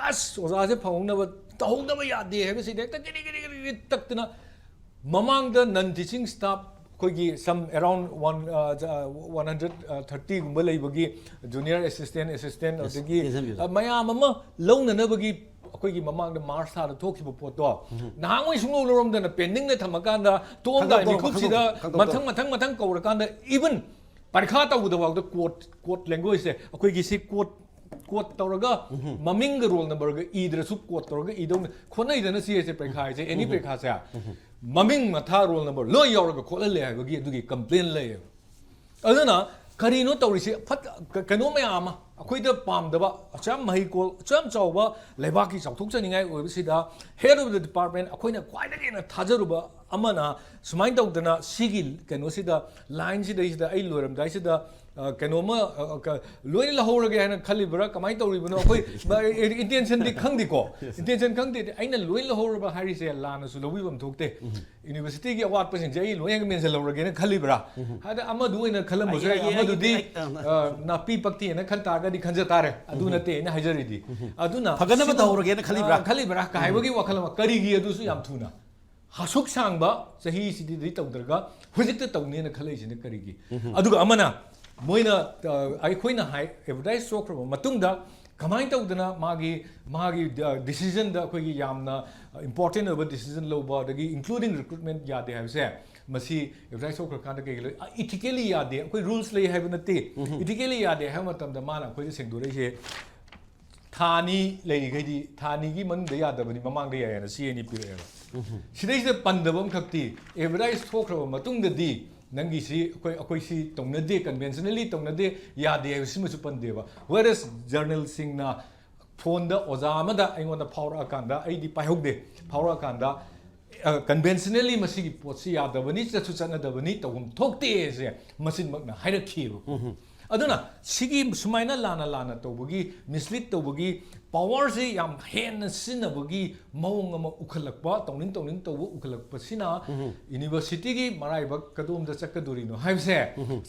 ꯑꯁ, ꯑꯣꯖꯥꯁꯦ ꯐꯪꯍꯧꯅꯕ ꯇꯧꯍꯧꯗꯕ ꯌꯥꯗꯦ ꯍꯥꯏꯕꯁꯤꯗ ꯍꯦꯛꯇ ꯀꯔꯤ ꯀꯔꯤ ꯀꯔꯤ ꯀꯔꯤ ꯇꯛꯇꯅ ꯃꯃꯥꯡꯗ ꯅꯟ ꯇꯤꯆꯤꯡ ꯁ꯭ꯇꯥꯐ ꯑꯩꯈꯣꯏꯒꯤ ꯁꯝ ꯑꯦꯔꯥꯎꯟ ꯋꯥꯟ ꯋꯥꯟ ꯍꯟꯗ꯭ꯔꯦꯠ ꯊꯥꯔꯇꯤꯒꯨꯝꯕ ꯂꯩꯕꯒꯤ ꯖꯨꯅꯤꯌꯔ ꯑꯦꯁꯤꯁꯇꯦꯟ ꯑꯦꯁꯤꯁꯇꯦꯟ ꯑꯗꯒꯤ ꯇꯦꯟꯁꯟꯕꯤꯌꯨ꯫ ꯑ, ꯃꯌꯥꯝ ꯑꯃ ꯂꯧꯅꯅꯕꯒꯤ ꯑꯩꯈꯣꯏꯒꯤ ꯃꯃꯥꯡꯗ ꯃꯥꯔꯁ ꯊꯥꯗ ꯊꯣꯛꯈꯤꯕ ꯄꯣꯠꯇꯣ ꯅꯍꯥꯟꯉꯩ ꯁꯨꯡꯂꯧ ꯂꯧꯔꯝꯗꯅ ꯄꯦꯟꯗꯤꯡꯗ ꯊꯝꯃꯀꯥꯟꯗ ꯇꯣꯛꯑꯝꯗꯥꯏ ꯈꯪꯗꯣꯛꯇꯧꯔꯣ, ꯃꯤꯀꯨꯞꯁꯤꯗ ꯈꯪꯗꯣꯛꯇꯧꯔꯣ, ꯈꯪꯗꯣꯛꯇꯧꯔꯣ꯫ ꯃꯊꯪ ꯃꯊꯪ ꯃꯊꯪ ꯀꯧꯔꯀꯥꯟꯗ ꯏꯚꯟ ꯄꯔꯤꯈꯥ ꯇꯧꯕꯗꯐꯥꯎꯗ ꯀꯣꯗ ꯀꯣꯗ ꯂꯦꯡꯒ꯭ꯋꯦꯖꯁꯦ ꯑꯩꯈꯣꯏꯒꯤ ꯁꯤ ꯀꯣꯗ ꯀꯣꯗ ꯇꯧꯔꯒ ꯃꯃꯤꯡꯒ ꯔꯣꯜ ꯅꯝꯕꯔꯒ ꯏꯗ꯭ꯔꯁꯨ ꯀꯣꯗ ꯇꯧꯔꯒ ꯏꯗꯧꯅꯦ꯫ ꯈꯣꯠꯅꯩꯗꯅ ꯁꯤ ꯍꯥꯏꯁꯦ ꯄꯔꯤꯈꯥ ꯍꯥꯏꯁꯦ ꯑꯦꯅꯤ ꯄꯔꯤꯈꯥꯁꯦ꯫ ꯃꯃꯤꯡ ꯃꯊꯥ ꯔꯣꯜ ꯅꯝꯕꯔ ꯂꯣꯏ ꯌꯥꯎꯔꯒ ꯈꯣꯠꯍꯜꯂꯦ ꯍꯥꯏꯕꯒꯤ ꯑꯗꯨꯒꯤ ꯀꯝꯄ꯭ꯂꯦꯟ ꯂꯩꯌꯦꯕ꯫ ꯑꯗꯨꯅ ꯀꯔꯤꯅꯣ ꯇꯧꯔꯤꯁꯤ ꯐꯠ ꯀ- ꯀꯩꯅꯣ ꯃꯌꯥꯝ ꯑꯃ ꯑꯩꯈꯣꯏꯗ ꯄꯥꯝꯗꯕ ꯑꯁꯨꯛ ꯌꯥꯝ ꯃꯍꯩ ꯀꯣꯜ ꯑꯁꯨꯛ ꯌꯥꯝ ꯆꯥꯎꯕ ꯂꯩꯕꯥꯛꯀꯤ ꯆꯥꯎꯊꯣꯛꯆꯅꯤꯡꯉꯥꯏ ꯑꯣꯏꯕꯁꯤꯗ ꯍꯦꯗ ꯑꯣꯐ ꯗ ꯗꯤꯄꯥꯔꯠꯃꯦꯟ ꯑꯩꯈꯣꯏꯅ ꯈ꯭ꯋꯥꯏꯗꯒꯤ ꯍꯦꯟꯅ ꯊꯥꯖꯔꯨꯕ ꯑꯃꯅ ꯁꯨꯃꯥꯏꯅ ꯇꯧꯗꯅ ꯁꯤꯒꯤ ꯀꯩꯅꯣꯁꯤꯗ ꯂꯥꯏꯟꯁꯤꯗꯩꯁꯤꯗ ꯑꯩ ꯂꯣꯏꯔꯝꯗꯥꯏꯁꯤꯗ ꯑ, ꯀꯩꯅꯣꯝꯃ ꯑ, ꯀ- ꯂꯣꯏꯅ ꯂꯧꯍꯧꯔꯒꯦ ꯍꯥꯏꯅ ꯈꯜꯂꯤꯕ꯭ꯔꯥ ꯀꯃꯥꯏꯅ ꯇꯧꯔꯤꯕꯅꯣ ꯑꯩꯈꯣꯏ ꯏꯟꯇꯦꯟꯁꯟꯗꯤ ꯈꯪꯗꯦꯀꯣ꯫ ꯏꯟꯇꯦꯟꯁꯟ ꯈꯪꯗꯦ꯫ ꯑꯩꯅ ꯂꯣꯏ ꯂꯧꯍꯧꯔꯕ ꯍꯥꯏꯔꯤꯁꯦ ꯂꯥꯟꯅꯁꯨ ꯂꯧꯕꯤꯐꯝ ꯊꯣꯛꯇꯦ꯫ ꯌꯨꯅꯤꯚꯔꯁꯤꯇꯤꯒꯤ ꯑꯋꯥꯠꯄꯁꯤꯡꯁꯦ ꯑꯩ ꯂꯣꯏꯅ ꯃꯦꯟꯁꯤꯜꯍꯧꯔꯒꯦꯅ ꯈꯜꯂꯤꯕ꯭ꯔꯥ? ꯍꯥꯏꯗꯤ ꯑꯃꯗꯨ ꯑꯣꯏꯅ ꯈꯜꯂꯝꯕꯁꯨ ꯌꯥꯏ꯫ ꯑꯩ- ꯑꯩ- ꯑꯃꯗꯨꯗꯤ ꯑꯩ- ꯑ, ꯑ, ꯅꯥꯄꯤ ꯄꯛꯇꯦꯅ ꯈꯟ ꯇꯥꯔꯒꯗꯤ ꯈꯟꯖ ꯇꯥꯔꯦ꯫ ꯑꯗꯨ ꯅꯠꯇꯦ ꯑꯩꯅ ꯍꯥꯏꯖꯔꯤꯗꯤ꯫ ꯑꯗꯨꯅ ꯐꯒꯠꯅꯕ ꯁꯤꯒꯨꯝ- ꯇꯧꯍꯧꯔꯒꯦꯅ ꯈꯜꯂꯤꯕ꯭ꯔꯥ? ꯑ, ꯈꯜꯂꯤꯕ꯭ꯔꯥ ꯀ ꯍꯥꯏꯕꯒꯤ ꯋꯥꯈꯜ ꯑꯃ ꯀꯔꯤꯒꯤ ꯑꯗꯨꯁꯨ ꯌꯥꯝ ꯊꯨꯅ ꯑꯁꯨꯛ ꯁꯥꯡꯕ ꯆꯍꯤꯁꯤꯗꯤ ꯇꯧꯗ꯭ꯔꯒ ꯍꯧꯖꯤꯛꯇ ꯇꯧꯅꯦꯅ ꯈꯜꯂꯛꯏꯁꯤꯅ ꯀꯔꯤꯒꯤ? ꯑꯗꯨꯒ ꯑꯃꯅ ꯃꯣꯏꯅ ꯑ, ꯑꯩꯈꯣꯏꯅ ꯍꯥꯏ ꯑꯦꯗꯚꯔꯇꯥꯏꯁ ꯊꯣꯛꯈ꯭ꯔꯕ ꯃꯇꯨꯡꯗ ꯀꯃꯥꯏꯅ ꯇꯧꯗꯅ ꯃꯥꯒꯤ ꯃꯥꯒꯤ ꯗꯤꯁꯤꯖꯟꯗ ꯑꯩꯈꯣꯏꯒꯤ ꯌꯥꯝꯅ ꯏꯝꯄꯣꯔꯇꯦꯟ ꯑꯣꯏꯕ ꯗꯤꯁꯤꯖꯟ ꯂꯧꯕ ꯑꯗꯒꯤ ꯏꯟꯀ꯭ꯂꯨꯗꯤꯡ ꯔꯤꯀ꯭ꯔꯨꯠꯃꯦꯟ ꯌꯥꯗꯦ ꯍꯥꯏꯕꯁꯦ ꯃꯁꯤ ꯑꯦꯗꯚꯔꯇꯥꯏꯁ ꯊꯣꯛꯈ꯭ꯔꯀꯥꯟꯗ ꯀꯩꯒꯤ ꯂꯣꯏ ꯏꯊꯤꯀꯦꯂꯤ ꯌꯥꯗꯦ꯫ ꯑꯩꯈꯣꯏ ꯔꯨꯜꯁ ꯂꯩ ꯍꯥꯏꯕ ꯅꯠꯇꯦ꯫ ꯏꯊꯤꯀꯦꯂꯤ ꯌꯥꯗꯦ ꯍꯥꯏꯕ ꯃꯇꯝꯗ ꯃꯥꯅ ꯑꯩꯈꯣꯏꯗ ꯁꯦꯡꯗꯣꯔꯛꯏꯁꯦ ꯊꯥ ꯑꯅꯤ ꯂꯩꯔꯤꯈꯩꯗꯤ ꯊꯥ ꯑꯅꯤꯒꯤ ꯃꯅꯨꯡꯗ ꯌꯥꯗꯕꯅꯤ, ꯃꯃꯥꯡꯗ ꯌꯥꯏꯌꯦꯅ ꯁꯤ ꯑꯅꯤ ꯄꯤꯔꯛꯑꯦꯕ꯫ ꯁꯤꯗꯩꯁꯤꯗ ꯄꯟꯗꯕ ꯑꯃꯈꯛꯇꯤ ꯑꯦꯗꯚꯔꯇꯥꯏꯁ ꯊꯣꯛꯈ꯭ꯔꯕ ꯃꯇꯨꯡꯗꯗꯤ ꯅꯪꯒꯤꯁꯤ ꯑꯩꯈꯣꯏ ꯑꯩꯈꯣꯏ ꯁꯤ ꯇꯧꯅꯗꯦ, ꯀꯟꯚꯦꯟꯁꯅꯦꯜꯂꯤ ꯇꯧꯅꯗꯦ, ꯌꯥꯗꯦ ꯍꯥꯏꯕꯁꯤꯃꯁꯨ ꯄꯟꯗꯦꯕ꯫ ꯋꯦꯔꯦꯁ ꯖꯔꯅꯦꯜꯁꯤꯡꯅ ꯐꯣꯟꯗ ꯑꯣꯖꯥ ꯑꯃꯗ ꯑꯩꯉꯣꯟꯗ ꯐꯥꯎꯔꯛꯑꯀꯥꯟꯗ, ꯑꯩꯗꯤ ꯄꯥꯏꯍꯧꯗꯦ, ꯐꯥꯎꯔꯛꯑꯀꯥꯟꯗ ꯀꯟꯚꯦꯟꯁꯅꯦꯜꯂꯤ ꯃꯁꯤꯒꯤ ꯄꯣꯠꯁꯤ ꯌꯥꯗꯕꯅꯤ, ꯆꯠꯁꯨ ꯆꯠꯅꯗꯕꯅꯤ, ꯇꯧꯐꯝ ꯊꯣꯛꯇꯦꯁꯦ ꯃꯆꯤꯟꯃꯛꯅ ꯍꯥꯏꯔꯛꯈꯤꯑꯕ꯫ ꯑꯗꯨꯅ ꯁꯤꯒꯤ ꯁꯨꯃꯥꯏꯅ ꯂꯥꯟꯅ ꯂꯥꯟꯅ ꯇꯧꯕꯒꯤ, ꯃꯤꯁꯂꯤꯠ ꯇꯧꯕꯒꯤ, ꯄꯋꯥꯔꯁꯤ ꯌꯥꯝ ꯍꯦꯟꯅ ꯁꯤꯖꯤꯟꯅꯕꯒꯤ ꯃꯑꯣꯡ ꯑꯃ ꯎꯈꯠꯂꯛꯄ, ꯇꯧꯅꯤꯡ ꯇꯧꯅꯤꯡ ꯇꯧꯕ ꯎꯈꯠꯂꯛꯄꯁꯤꯅ ꯌꯨꯅꯤꯚꯔꯁꯤꯇꯤꯒꯤ ꯃꯔꯥꯏꯕꯛ ꯀꯗꯣꯝꯗ ꯆꯠꯀꯗꯣꯔꯤꯅꯣ ꯍꯥꯏꯕꯁꯦ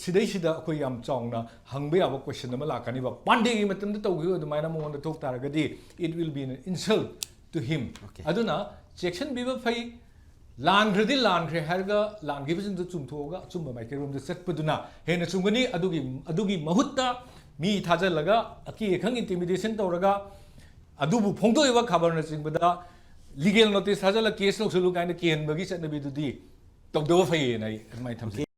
ꯁꯤꯗꯩꯁꯤꯗ ꯑꯩꯈꯣꯏ ꯌꯥꯝ ꯆꯥꯎꯅ ꯍꯪꯕ ꯌꯥꯕ ꯀꯣꯏꯁꯟ ꯑꯃ ꯂꯥꯛꯀꯅꯤꯕ꯫ ꯄꯥꯟꯗꯦꯒꯤ ꯃꯇꯝꯗ ꯇꯧꯈꯤꯕ ꯑꯗꯨꯃꯥꯏꯅ ꯃꯉꯣꯟꯗ ꯊꯣꯛ ꯇꯥꯔꯒꯗꯤ, it will be an insult to him. Okay. ꯑꯗꯨꯅ ꯆꯦꯛꯁꯤꯟꯕꯤꯕ ꯐꯩ꯫ ꯂꯥꯟꯈ꯭ꯔꯗꯤ ꯂꯥꯟꯈ꯭ꯔꯦ ꯍꯥꯏꯔꯒ ꯂꯥꯟꯈꯤꯕꯁꯤꯡꯗꯨ ꯆꯨꯝꯊꯣꯛꯑꯒ ꯑꯆꯨꯝꯕ ꯃꯥꯏꯀꯩꯔꯣꯝꯗ ꯆꯠꯄꯗꯨꯅ ꯍꯦꯟꯅ ꯆꯨꯝꯒꯅꯤ꯫ ꯑꯗꯨꯒꯤ ꯑꯗꯨꯒꯤ ꯃꯍꯨꯠꯇ ꯃꯤ ꯊꯥꯖꯤꯜꯂꯒ ꯑꯀꯤ ꯑꯈꯪ ꯏꯟꯇꯤꯃꯤꯗꯦꯁꯟ ꯇꯧꯔꯒ ꯑꯗꯨꯕꯨ ꯐꯣꯡꯗꯣꯛꯏꯕ ꯈꯕꯔꯅꯆꯤꯡꯕꯗ ꯂꯤꯒꯦꯜ ꯅꯣꯇꯤꯁ ꯊꯥꯖꯤꯜꯂꯒ ꯀꯦꯁ ꯂꯧꯁꯤꯜꯂꯨ ꯀꯥꯏꯅ ꯀꯤꯍꯟꯕꯒꯤ ꯆꯠꯅꯕꯤꯗꯨꯗꯤ ꯇꯧꯗꯕ ꯐꯩꯌꯦꯅ ꯑꯩ ꯑꯗꯨꯃꯥꯏꯅ ꯊꯝꯖꯩ꯫